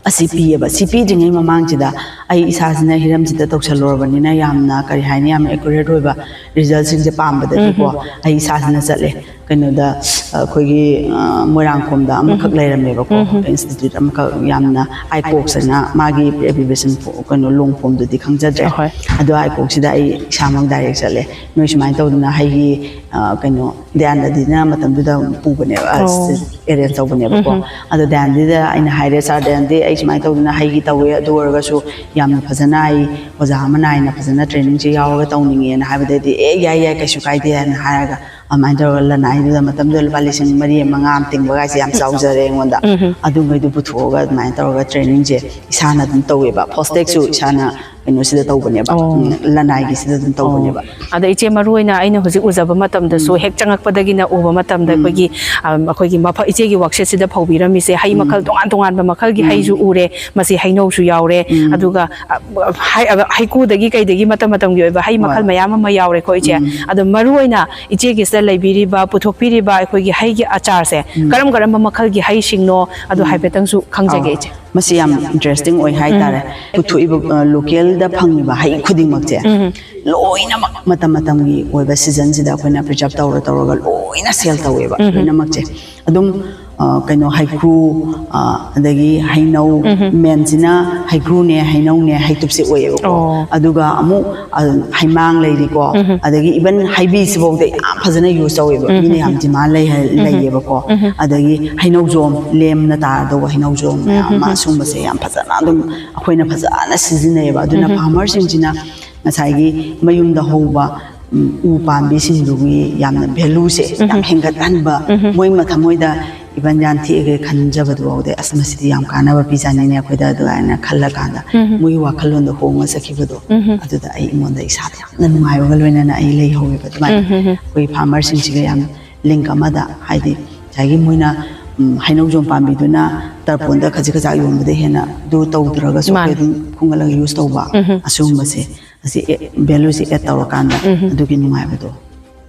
ꯑꯁꯤ ꯄꯤꯌꯦꯕ꯫ ꯁꯤ ꯄꯤꯗ꯭ꯔꯤꯉꯩ ꯃꯃꯥꯡꯁꯤꯗ ꯑꯩ ꯏꯁꯥꯁꯤꯅ ꯍꯤꯔꯝꯁꯤꯗ ꯇꯧꯁꯜꯂꯨꯔꯕꯅꯤꯅ ꯌꯥꯝꯅ, ꯀꯔꯤ ꯍꯥꯏꯅꯤ, ꯌꯥꯝꯅ accurate ꯑꯣꯏꯕ result ꯁꯤꯡꯁꯦ ꯄꯥꯝꯕꯗꯒꯤꯀꯣ, ꯎꯝ꯫ ꯑꯩ ꯏꯁꯥꯁꯤꯅ ꯆꯠꯂꯦ꯫ ꯀꯩꯅꯣꯗ, ꯑꯩꯈꯣꯏꯒꯤ, ꯑ, ꯃꯣꯏꯔꯥꯡꯈꯣꯝꯗ ꯑꯃꯈꯛ ꯎꯝ꯫ ꯂꯩꯔꯝꯃꯦꯕꯀꯣ, ꯎꯝ꯫ Institute ꯑꯃꯈꯛ, ꯌꯥꯝꯅ ICOGS ꯍꯥꯏꯅ ꯃꯥꯒꯤ abbreviation ꯐꯣ-, ꯀꯩꯅꯣ, long form ꯗꯨꯗꯤ ꯈꯪꯖꯗ꯭ꯔꯦ꯫ ꯑꯍꯣꯏ꯫ ꯑꯗꯣ ICOGS ꯁꯤꯗ ꯑꯩ ꯏꯁꯥꯃꯛ direct ꯆꯠꯂꯦ꯫ "ꯅꯣꯏ ꯁꯨꯃꯥꯏꯅ ꯇꯧꯗꯅ ꯍꯩꯒꯤ, ꯑ, ꯀꯩꯅꯣ, ꯗꯌꯥꯅꯟꯗꯤꯅ ꯃꯇꯝꯗꯨꯗ ꯄꯨꯕꯅꯦꯕ, ꯑ, ꯑꯣ꯫ Arrange ꯇꯧꯕꯅꯦꯕꯀꯣ꯫ ꯎꯝ꯫ ꯑꯗꯣ ꯗꯌꯥꯅꯟꯗꯤꯗ ꯑꯩꯅ ꯍꯥꯏꯔꯦ, 'Sir, ꯗꯌꯥꯅꯟꯗꯤ, ꯑꯩ ꯁꯨꯃꯥꯏꯅ ꯇꯧꯗꯅ ꯍꯩꯒꯤ ꯇꯧꯋꯦ, ꯑꯗꯨ ꯑꯣꯏꯔꯒꯁꯨ ꯌꯥꯝꯅ ꯐꯖꯅ ꯑꯩ ꯑꯣꯖꯥ ꯑꯃ ꯅꯥꯏꯅ ꯐꯖꯅ training ꯁꯦ ꯌꯥꯎꯔꯒ ꯇꯧꯅꯤꯡꯉꯦꯅ' ꯍꯥꯏꯕꯗꯩꯗꯤ, 'ꯑꯦ, ꯌꯥꯏ, ꯌꯥꯏ, ꯀꯩꯁꯨ ꯀꯥꯏꯗꯦ' ꯍꯥꯏꯅ ꯍꯥꯏꯔꯒ, ꯑꯗꯨꯃꯥꯏꯅ ꯇꯧꯔꯒ ꯂꯅꯥꯏꯗꯨꯗ, ꯃꯇꯝꯗꯨꯗ ꯂꯨꯄꯥ ꯂꯤꯁꯤꯡ ꯃꯔꯤ, ꯃꯉꯥ ꯑꯃ ꯇꯤꯡꯕ ꯀꯥꯏꯁꯦ ꯌꯥꯝ ꯆꯥꯎꯖꯔꯦ ꯑꯩꯉꯣꯟꯗ꯫ ꯎꯝ꯫ ꯑꯗꯨꯉꯩꯗꯨ ꯄꯨꯊꯣꯛꯑꯒ ꯑꯗꯨꯃꯥꯏꯅ ꯇꯧꯔꯒ training ꯁꯦ ꯏꯁꯥꯅ ꯑꯗꯨꯝ ꯇꯧꯋꯦꯕ꯫ FOSTEC ꯁꯨ ꯏꯁꯥꯅ ꯀꯩꯅꯣꯁꯤꯗ ꯇꯧꯕꯅꯦꯕ, ꯑꯣ꯫ ꯎꯝ, ꯂꯅꯥꯏꯒꯤꯁꯤꯗ ꯑꯗꯨꯝ ꯇꯧꯕꯅꯦꯕ꯫ ꯑꯣ꯫ ꯑꯗ ꯏꯆꯦ, ꯃꯔꯨ ꯑꯣꯏꯅ ꯑꯩꯅ ꯍꯧꯖꯤꯛ ꯎꯖꯕ ꯃꯇꯝꯗꯁꯨ, ꯎꯝ꯫ ꯍꯦꯛ ꯆꯪꯉꯛꯄꯗꯒꯤꯅ ꯎꯕ ꯃꯇꯝꯗ, ꯎꯝ꯫ ꯑꯩꯈꯣꯏꯒꯤ, ꯑꯝ, ꯑꯩꯈꯣꯏꯒꯤ ꯃꯐ-, ꯏꯆꯦꯒꯤ worksheet ꯁꯤꯗ ꯐꯧꯕꯤꯔꯝꯃꯤꯁꯦ, ꯍꯩ ꯎꯝ꯫ ꯃꯈꯜ ꯇꯣꯉꯥꯟ ꯇꯣꯉꯥꯟꯕ ꯃꯈꯜꯒꯤ ꯎꯝ꯫ ꯍꯩꯁꯨ ꯎꯔꯦ, ꯃꯁꯤ ꯍꯩꯅꯧꯁꯨ ꯌꯥꯎꯔꯦ, ꯎꯝ꯫ ꯑꯗꯨꯒ, ꯑ, ꯍꯩ-, ꯑ, ꯍꯩꯀꯨꯗꯒꯤ ꯀꯩꯗꯒꯤ ꯃꯇꯝ ꯃꯇꯝꯒꯤ ꯑꯣꯏꯕ ꯍꯩ ꯃꯈꯜ ꯍꯣꯏ꯫ ꯃꯌꯥꯝ ꯑꯃ ꯌꯥꯎꯔꯦꯀꯣ, ꯏꯆꯦ꯫ ꯎꯝ꯫ ꯑꯗꯣ ꯃꯔꯨ ꯑꯣꯏꯅ ꯏꯆꯦꯒꯤꯁꯤꯗ ꯂꯩꯕꯤꯔꯤꯕ, ꯄꯨꯊꯣꯛꯄꯤꯔꯤꯕ ꯑꯩꯈꯣꯏꯒꯤ ꯍꯩꯒꯤ ꯑꯆꯥꯔꯁꯦ, ꯎꯝ꯫ ꯀꯔꯝ ꯀꯔꯝꯕ ꯃꯈꯜꯒꯤ ꯍꯩꯁꯤꯡꯅꯣ, ꯑꯗꯨ ꯎꯝ꯫ ꯍꯥꯏꯐꯦꯠꯇꯪꯁꯨ ꯈꯪꯖꯒꯦ, ꯑꯧ꯫ ꯏꯆꯦ꯫ ꯃꯁꯤ ꯌꯥꯝ ꯏꯟꯇꯔꯦꯁꯇꯤꯡ ꯑꯣꯏ ꯍꯥꯏꯇꯥꯔꯦ꯫ ꯄꯨꯊꯣꯛꯏꯕ ꯂꯣꯀꯦꯜꯗ ꯐꯪꯉꯤꯕ ꯍꯩ ꯈꯨꯗꯤꯡꯃꯛꯁꯦ ꯂꯣꯏꯅꯃꯛ ꯃꯇꯝ ꯃꯇꯝꯒꯤ ꯑꯣꯏꯕ ꯁꯤꯖꯟꯁꯤꯗ ꯑꯩꯈꯣꯏꯅ ꯄ꯭ꯔꯤꯖꯥꯕ ꯇꯧꯔ ꯇꯧꯔꯒ ꯂꯣꯏꯅ ꯁꯦꯜ ꯇꯧꯋꯦꯕ꯫ ꯂꯣꯏꯅꯃꯛꯁꯦ ꯑꯗꯨꯝ ꯑ, ꯀꯩꯅꯣ ꯍꯩꯀ꯭ꯔꯨ, ꯑ, ꯑꯗꯒꯤ ꯍꯩꯅꯧ, ꯃꯦꯟꯁꯤꯅ ꯍꯩꯀ꯭ꯔꯨꯅꯦ, ꯍꯩꯅꯧꯅꯦ, ꯍꯩꯇꯨꯞꯁꯦ ꯑꯣꯏꯌꯦꯕꯀꯣ꯫ ꯑꯣ꯫ ꯑꯗꯨꯒ ꯑꯃꯨꯛ ꯑ, ꯍꯩꯃꯥꯡ ꯂꯩꯔꯤꯀꯣ꯫ ꯑꯗꯒꯤ ꯏꯚꯟ ꯍꯩꯕꯤꯁꯤꯐꯥꯎꯗ ꯌꯥꯝ ꯐꯖꯅ ꯌꯨꯁ ꯇꯧꯋꯦꯕ꯫ ꯃꯤꯅ ꯌꯥꯝ ꯗꯤꯃꯥꯟ ꯂꯩ ꯍꯥꯏ- ꯂꯩꯌꯦꯕꯀꯣ꯫ ꯑꯗꯒꯤ ꯍꯩꯅꯧꯖꯣꯝ, ꯂꯦꯝꯅ ꯇꯥꯔꯗꯧꯕ ꯍꯩꯅꯧꯖꯣꯝ ꯃꯌꯥꯝ ꯑꯃ, ꯑꯁꯨꯝꯕꯁꯦ ꯌꯥꯝ ꯐꯖꯅ ꯑꯗꯨꯝ ꯑꯩꯈꯣꯏꯅ ꯐꯖꯅ ꯁꯤꯖꯤꯟꯅꯩꯌꯦꯕ꯫ ꯑꯗꯨꯅ ꯐꯥꯔꯃꯔꯁꯤꯡꯁꯤꯅ ꯉꯁꯥꯏꯒꯤ ꯃꯌꯨꯝꯗ ꯍꯧꯕ, ꯎꯝ, ꯎ ꯄꯥꯝꯕꯤꯁꯤꯡꯗꯨꯒꯤ ꯌꯥꯝꯅ ꯚꯦꯂꯨꯁꯦ ꯌꯥꯝ ꯍꯦꯟꯒꯠꯍꯟꯕ, ꯃꯣꯏ ꯃꯊꯃꯣꯏꯗ ꯏꯕꯟ ꯌꯥꯟ ꯊꯦꯛꯑꯒꯦ ꯈꯟꯖꯕꯗꯨꯐꯥꯎꯗ, "ꯑꯁ, ꯃꯁꯤꯗꯤ ꯌꯥꯝ ꯀꯥꯟꯅꯕ ꯄꯤꯖꯥꯅꯤꯅꯦ ꯑꯩꯈꯣꯏꯗ", ꯑꯗꯨꯃꯥꯏꯅ ꯈꯜꯂꯀꯥꯟꯗ ꯃꯣꯏꯒꯤ ꯋꯥꯈꯜꯂꯣꯟꯗꯣ ꯍꯣꯡꯉ ꯆꯠꯈꯤꯕꯗꯣ, ꯑꯗꯨꯗ ꯑꯩ ꯑꯩꯉꯣꯟꯗ ꯏꯁꯥꯗ ꯌꯥꯝꯅ ꯅꯨꯡꯉꯥꯏꯕꯒ ꯂꯣꯏꯅꯅ ꯑꯩ ꯂꯩꯍꯧꯋꯦꯕ꯫ ꯑꯗꯨꯃꯥꯏꯅ ꯑꯩꯈꯣꯏ ꯐꯥꯔꯃꯔꯁꯤꯡꯁꯤꯒ ꯌꯥꯝ ꯂꯤꯡꯛ ꯑꯃꯗ, ꯍꯥꯏꯗꯤ ꯉꯁꯥꯏꯒꯤ ꯃꯣꯏꯅ, ꯎꯝ, ꯍꯩꯅꯧꯖꯣꯝ ꯄꯥꯝꯕꯤꯗꯨꯅ ꯇꯔꯄꯣꯟꯗ ꯈꯖꯤꯛ ꯈꯖꯥꯛ ꯌꯣꯟꯕꯗ ꯍꯦꯟꯅ ꯑꯗꯨ ꯇꯧꯗ꯭ꯔꯒꯁꯨ ꯃꯥꯅꯤ꯫ ꯑꯩꯈꯣꯏ ꯑꯗꯨꯝ ꯈꯨꯡꯒꯠꯂꯒ ꯌꯨꯁ ꯇꯧꯕ, ꯑꯁꯤꯒꯨꯝꯕꯁꯦ, ꯑꯁꯤ ꯚꯦꯂꯨꯁꯦ ꯑꯦꯗ ꯇꯧꯔꯀꯥꯟꯗ ꯑꯗꯨꯒꯤ ꯅꯨꯡꯉꯥꯏꯕꯗꯣ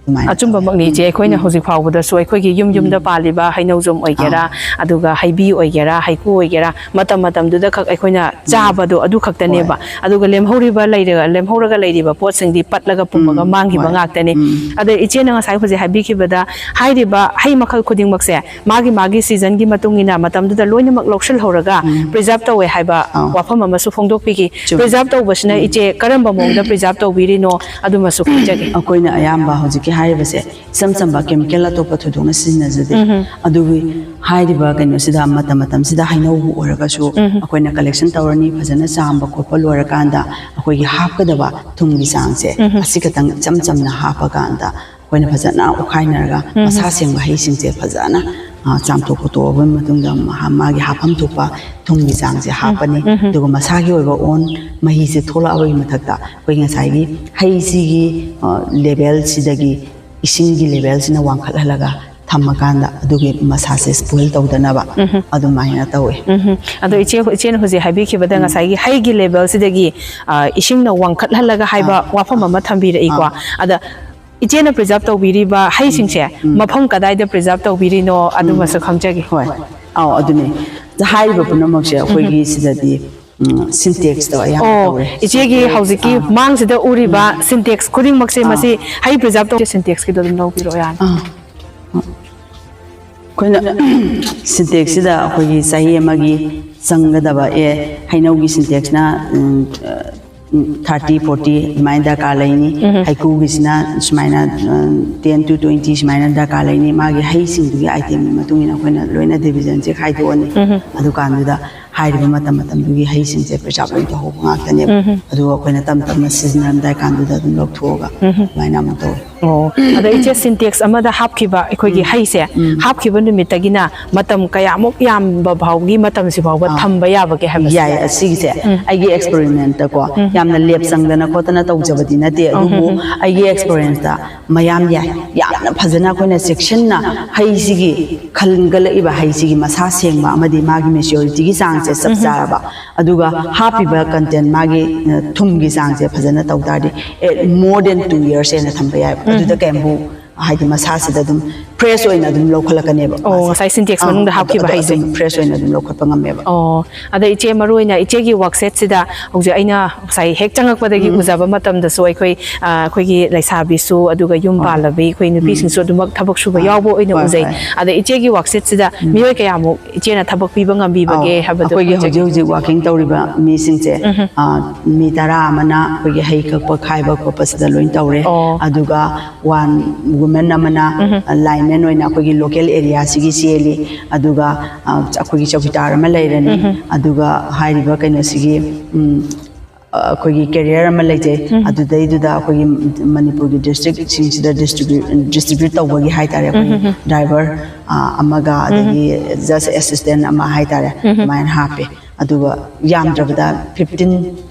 ꯑꯗꯨꯃꯥꯏꯅ ꯑꯆꯨꯝꯕꯃꯛꯅꯤ, ꯇꯧꯋꯦ꯫ ꯏꯆꯦ꯫ ꯑꯩꯈꯣꯏꯅ ꯎꯝ꯫ ꯍꯧꯖꯤꯛ ꯐꯥꯎꯕꯗꯁꯨ ꯑꯩꯈꯣꯏꯒꯤ ꯌꯨꯝ ꯌꯨꯝꯗ ꯎꯝ꯫ ꯄꯥꯜꯂꯤꯕ ꯍꯩꯅꯧꯖꯣꯝ ꯑꯣꯏꯒꯦꯔꯥ, ꯑꯥ꯫ ꯑꯗꯨꯒ ꯍꯩꯕꯤ ꯑꯣꯏꯒꯦꯔꯥ, ꯍꯩꯀꯨ ꯑꯣꯏꯒꯦꯔꯥ, ꯃꯇꯝ ꯃꯇꯝꯗꯨꯗ ꯈꯛ ꯑꯩꯈꯣꯏꯅ ꯎꯝ꯫ ꯆꯥꯕꯗꯣ ꯑꯗꯨ ꯈꯛꯇꯅꯦꯕ꯫ ꯍꯣꯏ꯫ ꯑꯗꯨꯒ ꯂꯦꯝꯍꯧꯔꯤꯕ ꯂꯩꯔꯒ, ꯂꯦꯝꯍꯧꯔꯒ ꯂꯩꯔꯤꯕ ꯄꯣꯠꯁꯤꯡꯗꯤ ꯄꯠꯂꯒ ꯄꯨꯝꯃꯒ ꯎꯝ꯫ ꯃꯥꯡꯈꯤꯕ ꯍꯣꯏ꯫ ꯉꯥꯛꯇꯅꯦ꯫ ꯎꯝ꯫ ꯑꯗ ꯏꯆꯦꯅ ꯉꯁꯥꯏ ꯍꯧꯖꯤꯛ ꯍꯥꯏꯕꯤꯈꯤꯕꯗ, ꯍꯥꯏꯔꯤꯕ ꯍꯩ ꯃꯈꯜ ꯈꯨꯗꯤꯡꯃꯛꯁꯦ ꯃꯥꯒꯤ ꯃꯥꯒꯤ ꯁꯤꯖꯟꯒꯤ ꯃꯇꯨꯡ ꯏꯟꯅ ꯃꯇꯝꯗꯨꯗ ꯂꯣꯏꯅꯃꯛ ꯂꯧꯁꯤꯜꯍꯧꯔꯒ ꯎꯝ꯫ ꯄ꯭ꯔꯤꯖꯥꯕ ꯇꯧꯋꯦ ꯍꯥꯏꯕ ꯑꯥ꯫ ꯋꯥꯐꯝ ꯑꯃꯁꯨ ꯐꯣꯡꯗꯣꯛꯄꯤꯈꯤ꯫ ꯆꯨꯝꯃꯤ꯫ ꯄ꯭ꯔꯤꯖꯥꯕ ꯇꯧꯕꯁꯤꯅ ꯎꯝ꯫ ꯏꯆꯦ ꯀꯔꯝꯕ ꯃꯑꯣꯡꯗ ꯄ꯭ꯔꯤꯖꯥꯕ ꯇꯧꯕꯤꯔꯤꯅꯣ ꯑꯗꯨꯃꯁꯨ ꯈꯪꯖꯒꯦ꯫ ꯑꯩꯈꯣꯏꯅ ꯑꯌꯥꯝꯕ ꯍꯧꯖꯤꯛꯀꯤ ꯍꯥꯏꯔꯤꯕꯁꯦ ꯏꯆꯝ ꯆꯝꯕ ꯀꯦꯃꯤꯀꯦꯜ ꯑꯇꯣꯞꯄ ꯊꯣꯏꯗꯣꯛꯅ ꯁꯤꯖꯤꯟꯅꯖꯗꯦ꯫ ꯎꯝ꯫ ꯑꯗꯨꯒꯤ ꯍꯥꯏꯔꯤꯕ ꯀꯩꯅꯣꯁꯤꯗ ꯃꯇꯝ ꯃꯇꯝꯁꯤꯗ ꯍꯩꯅꯧꯕꯨ ꯑꯣꯏꯔꯒꯁꯨ ꯎꯝ꯫ ꯑꯩꯈꯣꯏꯅ ꯀꯂꯦꯛꯁꯟ ꯇꯧꯔꯅꯤ, ꯐꯖꯅ ꯆꯥꯝꯕ ꯈꯣꯠꯄ ꯂꯣꯏꯔꯀꯥꯟꯗ ꯑꯩꯈꯣꯏꯒꯤ ꯍꯥꯞꯀꯗꯕ ꯊꯨꯝꯒꯤ ꯆꯥꯡꯁꯦ ꯎꯝ꯫ ꯑꯁꯤ ꯈꯛꯇꯪ ꯏꯆꯝ ꯆꯝꯅ ꯍꯥꯞꯄꯀꯥꯟꯗ ꯑꯩꯈꯣꯏꯅ ꯐꯖꯅ ꯑꯣꯠꯈꯥꯏꯅꯔꯒ ꯎꯝ꯫ ꯃꯁꯥ ꯁꯦꯡꯕ ꯍꯩꯁꯤꯡꯁꯦ ꯐꯖꯅ, ꯑ, ꯆꯥꯝꯊꯣꯛ ꯈꯣꯠꯇꯣꯛꯑꯕ ꯃꯇꯨꯡꯗ ꯃꯍꯥ-, ꯃꯥꯒꯤ ꯍꯥꯞꯐꯝ ꯊꯣꯛꯄ ꯊꯨꯝꯒꯤ ꯆꯥꯡꯁꯦ ꯍꯥꯞꯄꯅꯤ꯫ ꯎꯝ꯫ ꯑꯗꯨꯒ ꯃꯁꯥꯒꯤ ꯑꯣꯏꯕ ꯑꯣꯟ ꯃꯍꯤꯁꯦ ꯊꯣꯛꯂꯛꯑꯕꯒꯤ ꯃꯊꯛꯇ ꯑꯩꯈꯣꯏ ꯉꯁꯥꯏꯒꯤ ꯍꯩꯁꯤꯒꯤ, ꯑ, ꯂꯦꯚꯦꯜꯁꯤꯗꯒꯤ ꯏꯁꯤꯡꯒꯤ ꯂꯦꯚꯦꯜꯁꯤꯅ ꯋꯥꯡꯈꯠꯍꯜꯂꯒ ꯊꯝꯃꯀꯥꯟꯗ ꯑꯗꯨꯒꯤ ꯃꯁꯥꯁꯦ ꯁ꯭ꯄꯣꯏꯜ ꯇꯧꯗꯅꯕ ꯎꯝ꯫ ꯑꯗꯨꯃꯥꯏꯅ ꯇꯧꯋꯦ꯫ ꯎꯝ꯫ ꯑꯗꯣ ꯏꯆꯦ, ꯏꯆꯦꯅ ꯍꯧꯖꯤꯛ ꯍꯥꯏꯕꯤꯈꯤꯕꯗ ꯎꯝ꯫ ꯉꯁꯥꯏꯒꯤ ꯍꯩꯒꯤ ꯂꯦꯚꯦꯜꯁꯤꯗꯒꯤ, ꯑ, ꯏꯁꯤꯡꯅ ꯋꯥꯡꯈꯠꯍꯜꯂꯒ ꯍꯥꯏꯕ ꯑꯥ꯫ ꯋꯥꯐꯝ ꯑꯃ ꯊꯝꯕꯤꯔꯛꯏꯀꯣ꯫ ꯑꯥ꯫ ꯑꯗ ꯏꯆꯦꯅ ꯄ꯭ꯔꯤꯖꯥꯕ ꯇꯧꯕꯤꯔꯤꯕ ꯍꯩꯁꯤꯡꯁꯦ ꯎꯝ꯫ ꯃꯐꯝ ꯀꯗꯥꯏꯗ ꯄ꯭ꯔꯤꯖꯥꯕ ꯇꯧꯕꯤꯔꯤꯅꯣ ꯑꯗꯨꯃꯁꯨ ꯎꯝ꯫ ꯈꯪꯖꯒꯦ꯫ ꯍꯣꯏ꯫ ꯑꯥꯎ, ꯑꯗꯨꯅꯦ꯫ ꯍꯥꯏꯔꯤꯕ ꯄꯨꯝꯅꯃꯛꯁꯦ ꯑꯩꯈꯣꯏꯒꯤ ꯁꯤꯗꯗꯤ, ꯎꯝ, ꯁꯤꯟꯇꯦꯛꯁꯇꯣ ꯑꯌꯥꯝꯕ ꯑꯣ, ꯇꯧꯔꯦ꯫ ꯏꯆꯦꯒꯤ ꯁꯤꯟꯇꯦꯛꯁ, ꯍꯧꯖꯤꯛꯀꯤ ꯑꯥ꯫ ꯃꯥꯡꯁꯤꯗ ꯎꯔꯤꯕ ꯁꯤꯟꯇꯦꯛꯁ ꯈꯨꯗꯤꯡꯃꯛꯁꯦ, ꯑꯥ꯫ ꯃꯁꯤ ꯍꯩ ꯄ꯭ꯔꯤꯖꯥꯕ ꯇꯧꯕ ꯁꯤꯟꯇꯦꯛꯁꯀꯤꯗꯣ ꯑꯗꯨꯝ ꯂꯧꯕꯤꯔꯛꯑꯣ ꯌꯥꯅꯤ꯫ ꯑꯥ꯫ ꯑꯩꯈꯣꯏꯅ ꯁꯤꯟꯇꯦꯛꯁꯁꯤꯗ ꯑꯩꯈꯣꯏꯒꯤ ꯆꯍꯤ ꯑꯃꯒꯤ ꯆꯪꯒꯗꯕ, ꯑꯦ, ꯍꯩꯅꯧꯒꯤ ꯁꯤꯟꯇꯦꯛꯁꯅ, ꯎꯝ, ꯎꯝ, thirty, forty ꯑꯗꯨꯃꯥꯏꯅ ꯗꯔꯀꯥꯔ ꯂꯩꯅꯤ꯫ ꯎꯝ꯫ ꯍꯩꯀ꯭ꯔꯨꯒꯤꯁꯤꯅ ꯁꯨꯃꯥꯏꯅ, ꯎꯝ, ten to twenty ꯁꯨꯃꯥꯏꯅ ꯗꯔꯀꯥꯔ ꯂꯩꯅꯤ꯫ ꯃꯥꯒꯤ ꯍꯩꯁꯤꯡꯗꯨꯒꯤ itemꯒꯤ ꯃꯇꯨꯡ ꯏꯟꯅ ꯑꯩꯈꯣꯏꯅ ꯂꯣꯏꯅ divisionꯁꯦ ꯈꯥꯏꯗꯣꯛꯑꯅꯤ꯫ ꯎꯝ꯫ ꯑꯗꯨꯀꯥꯟꯗꯨꯗ ꯍꯥꯏꯔꯤꯕ ꯃꯇꯝ ꯃꯇꯝꯗꯨꯒꯤ ꯍꯩꯁꯤꯡꯁꯦ preserve ꯂꯣꯏꯅ ꯇꯧꯍꯧꯕ ꯉꯥꯛꯇꯅꯦꯕ꯫ ꯎꯝ꯫ ꯑꯗꯨꯒ ꯑꯩꯈꯣꯏꯅ ꯇꯞ ꯇꯞꯅ ꯁꯤꯖꯤꯟꯅꯔꯝꯗꯥꯏ ꯀꯥꯟꯗꯨꯗ ꯑꯗꯨꯝ ꯂꯧꯊꯣꯛꯑꯒ ꯎꯝ꯫ ꯑꯗꯨꯃꯥꯏꯅ ꯑꯃꯨꯛ ꯇꯧꯋꯦ꯫ ꯑꯣ, ꯑꯗ ꯏꯆꯦ, ꯁꯤꯟꯇꯦꯛꯁ ꯑꯃꯗ ꯍꯥꯞꯈꯤꯕ ꯑꯩꯈꯣꯏꯒꯤ ꯎꯝ꯫ ꯍꯩꯁꯦ ꯎꯝ꯫ ꯍꯥꯞꯈꯤꯕ ꯅꯨꯃꯤꯠꯇꯒꯤꯅ ꯃꯇꯝ ꯀꯌꯥꯃꯨꯛ ꯌꯥꯝꯕ ꯐꯥꯎꯒꯤ ꯃꯇꯝꯁꯤ ꯐꯥꯎꯕ ꯑꯥ꯫ ꯊꯝꯕ ꯌꯥꯕꯒꯦ ꯍꯥꯏꯕꯁꯦ? ꯌꯥꯏ, ꯑꯁꯤꯒꯤꯁꯦ ꯎꯝ꯫ ꯑꯩꯒꯤ experimentꯇꯀꯣ ꯎꯝ꯫ ꯌꯥꯝꯅ ꯂꯦꯞ ꯆꯪꯗꯅ ꯈꯣꯠꯇꯅ ꯇꯧꯖꯕꯗꯤ ꯅꯠꯇꯦ, ꯎꯝ꯫ ꯑꯗꯨꯕꯨ ꯎꯝ꯫ ꯑꯩꯒꯤ experienceꯇ ꯃꯌꯥꯝ ꯌꯥꯏ꯫ ꯌꯥꯝꯅ ꯐꯖꯅ ꯑꯩꯈꯣꯏꯅ ꯆꯦꯛꯁꯤꯟꯅ ꯍꯩꯁꯤꯒꯤ ꯈꯟꯒꯠꯂꯛꯏꯕ ꯍꯩꯁꯤꯒꯤ ꯃꯁꯥ ꯁꯦꯡꯕ ꯑꯃꯗꯤ ꯃꯥꯒꯤ maturityꯒꯤ ꯆꯥꯡꯁꯦ ꯆꯞ ꯎꯝ꯫ ꯆꯥꯔꯕ, ꯑꯗꯨꯒ ꯍꯥꯞꯄꯤꯕ content ꯃꯥꯒꯤ, ꯑ, ꯊꯨꯝꯒꯤ ꯆꯥꯡꯁꯦ ꯐꯖꯅ ꯇꯧ ꯇꯥꯔꯗꯤ, ꯑꯦ, more than two years ꯍꯦꯟꯅ ꯊꯝꯕ ꯌꯥꯏꯕ꯫ ꯎꯝ꯫ ꯑꯗꯨꯗ ꯀꯩꯝꯕꯨ ꯍꯥꯏꯗꯤ ꯃꯁꯥꯁꯤꯗ ꯑꯗꯨꯝ fresh ꯑꯣꯏꯅ ꯑꯗꯨꯝ ꯂꯧꯈꯠꯂꯛꯀꯅꯦꯕ ꯑꯣ, ꯃꯥꯁꯦ꯫ ꯉꯁꯥꯏ ꯁꯤꯟꯇꯦꯛꯁ ꯑꯥ, ꯃꯅꯨꯡꯗ ꯑꯗꯨ, ꯍꯥꯞꯈꯤꯕ ꯑꯗꯨ ꯍꯩꯁꯦ꯫ ꯑꯗꯨꯝ fresh ꯑꯣꯏꯅ ꯑꯗꯨꯝ ꯂꯧꯈꯠꯄ ꯉꯝꯃꯦꯕ꯫ ꯑꯣ, ꯑꯗ ꯏꯆꯦ, ꯃꯔꯨ ꯑꯣꯏꯅ ꯏꯆꯦꯒꯤ ꯋꯥꯛꯁꯦꯠꯁꯤꯗ ꯍꯧꯖꯤꯛ ꯑꯩꯅ ꯉꯁꯥꯏ ꯍꯦꯛ ꯆꯪꯉꯛꯄꯗꯒꯤ ꯎꯝ꯫ ꯎꯖꯕ ꯃꯇꯝꯗꯁꯨ ꯑꯩꯈꯣꯏ, ꯑ, ꯑꯩꯈꯣꯏꯒꯤ ꯂꯩꯁꯥꯕꯤꯁꯨ ꯑꯗꯨꯒ ꯌꯨꯝ ꯍꯣꯏ꯫ ꯄꯥꯜꯂꯕꯤ ꯑꯩꯈꯣꯏ ꯎꯝ꯫ ꯅꯨꯄꯤꯁꯤꯡꯁꯨ ꯑꯗꯨꯃꯛ ꯊꯕꯛ ꯁꯨꯕ ꯍꯣꯏ, ꯌꯥꯎꯕ ꯑꯣꯏꯅ ꯍꯣꯏ, ꯎꯖꯩ꯫ ꯍꯣꯏ꯫ ꯑꯗ ꯏꯆꯦꯒꯤ ꯋꯥꯛꯁꯦꯠꯁꯤꯗ ꯎꯝ꯫ ꯃꯤꯑꯣꯏ ꯀꯌꯥꯃꯨꯛ ꯏꯆꯦꯅ ꯊꯕꯛ ꯄꯤꯕ ꯉꯝꯕꯤꯕꯒꯦ ꯑꯧ, ꯍꯥꯏꯕꯗꯨ ꯑꯩꯈꯣꯏꯒꯤ ꯈꯪꯖꯒꯦ꯫ ꯍꯧꯖꯤꯛ ꯍꯧꯖꯤꯛ working ꯇꯧꯔꯤꯕ ꯃꯤꯁꯤꯡꯁꯦ, ꯎꯝ꯫ ꯑ, ꯃꯤ ꯇꯔꯥ ꯑꯃꯅ ꯑꯩꯈꯣꯏꯒꯤ ꯍꯩ ꯀꯛꯄ ꯈꯥꯏꯕ ꯈꯣꯠꯄꯁꯤꯗ ꯂꯣꯏ ꯇꯧꯔꯦ꯫ ꯑꯣ꯫ ꯑꯗꯨꯒ one woman ꯑꯃꯅ, ꯎꯝ꯫ ꯑ, lineman ꯑꯣꯏꯅ ꯑꯩꯈꯣꯏꯒꯤ local areaꯁꯤꯒꯤ ꯆꯦꯜꯂꯤ꯫ ꯑꯗꯨꯒ, ꯑ, ꯑꯩꯈꯣꯏꯒꯤ ꯆꯧꯀꯤꯗꯥꯔ ꯑꯃ ꯂꯩꯔꯅꯤ꯫ ꯎꯝ꯫ ꯑꯗꯨꯒ ꯍꯥꯏꯔꯤꯕ ꯀꯩꯅꯣꯁꯤꯒꯤ, ꯎꯝ, ꯑ, ꯑꯩꯈꯣꯏꯒꯤ carrier ꯑꯃ ꯂꯩꯖꯩ꯫ ꯎꯝ꯫ ꯑꯗꯨꯗꯩꯗꯨꯗ ꯑꯩꯈꯣꯏꯒꯤ ꯃꯅꯤꯄꯨꯔꯒꯤ districtꯁꯤꯡꯁꯤꯗ distribute, distribute ꯇꯧꯕꯒꯤ ꯍꯥꯏꯇꯥꯔꯦ, ꯑꯩꯈꯣꯏꯒꯤ ꯎꯝ꯫ driver, ꯑ, ꯑꯃꯒ, ꯎꯝ꯫ ꯑꯗꯒꯤ just assistant ꯑꯃ ꯍꯥꯏꯇꯥꯔꯦ, ꯎꯝ꯫ ꯑꯗꯨꯃꯥꯏꯅ ꯍꯥꯞꯄꯦ꯫ ꯑꯗꯨꯒ ꯌꯥꯝꯗ꯭ꯔꯕꯗ fifteen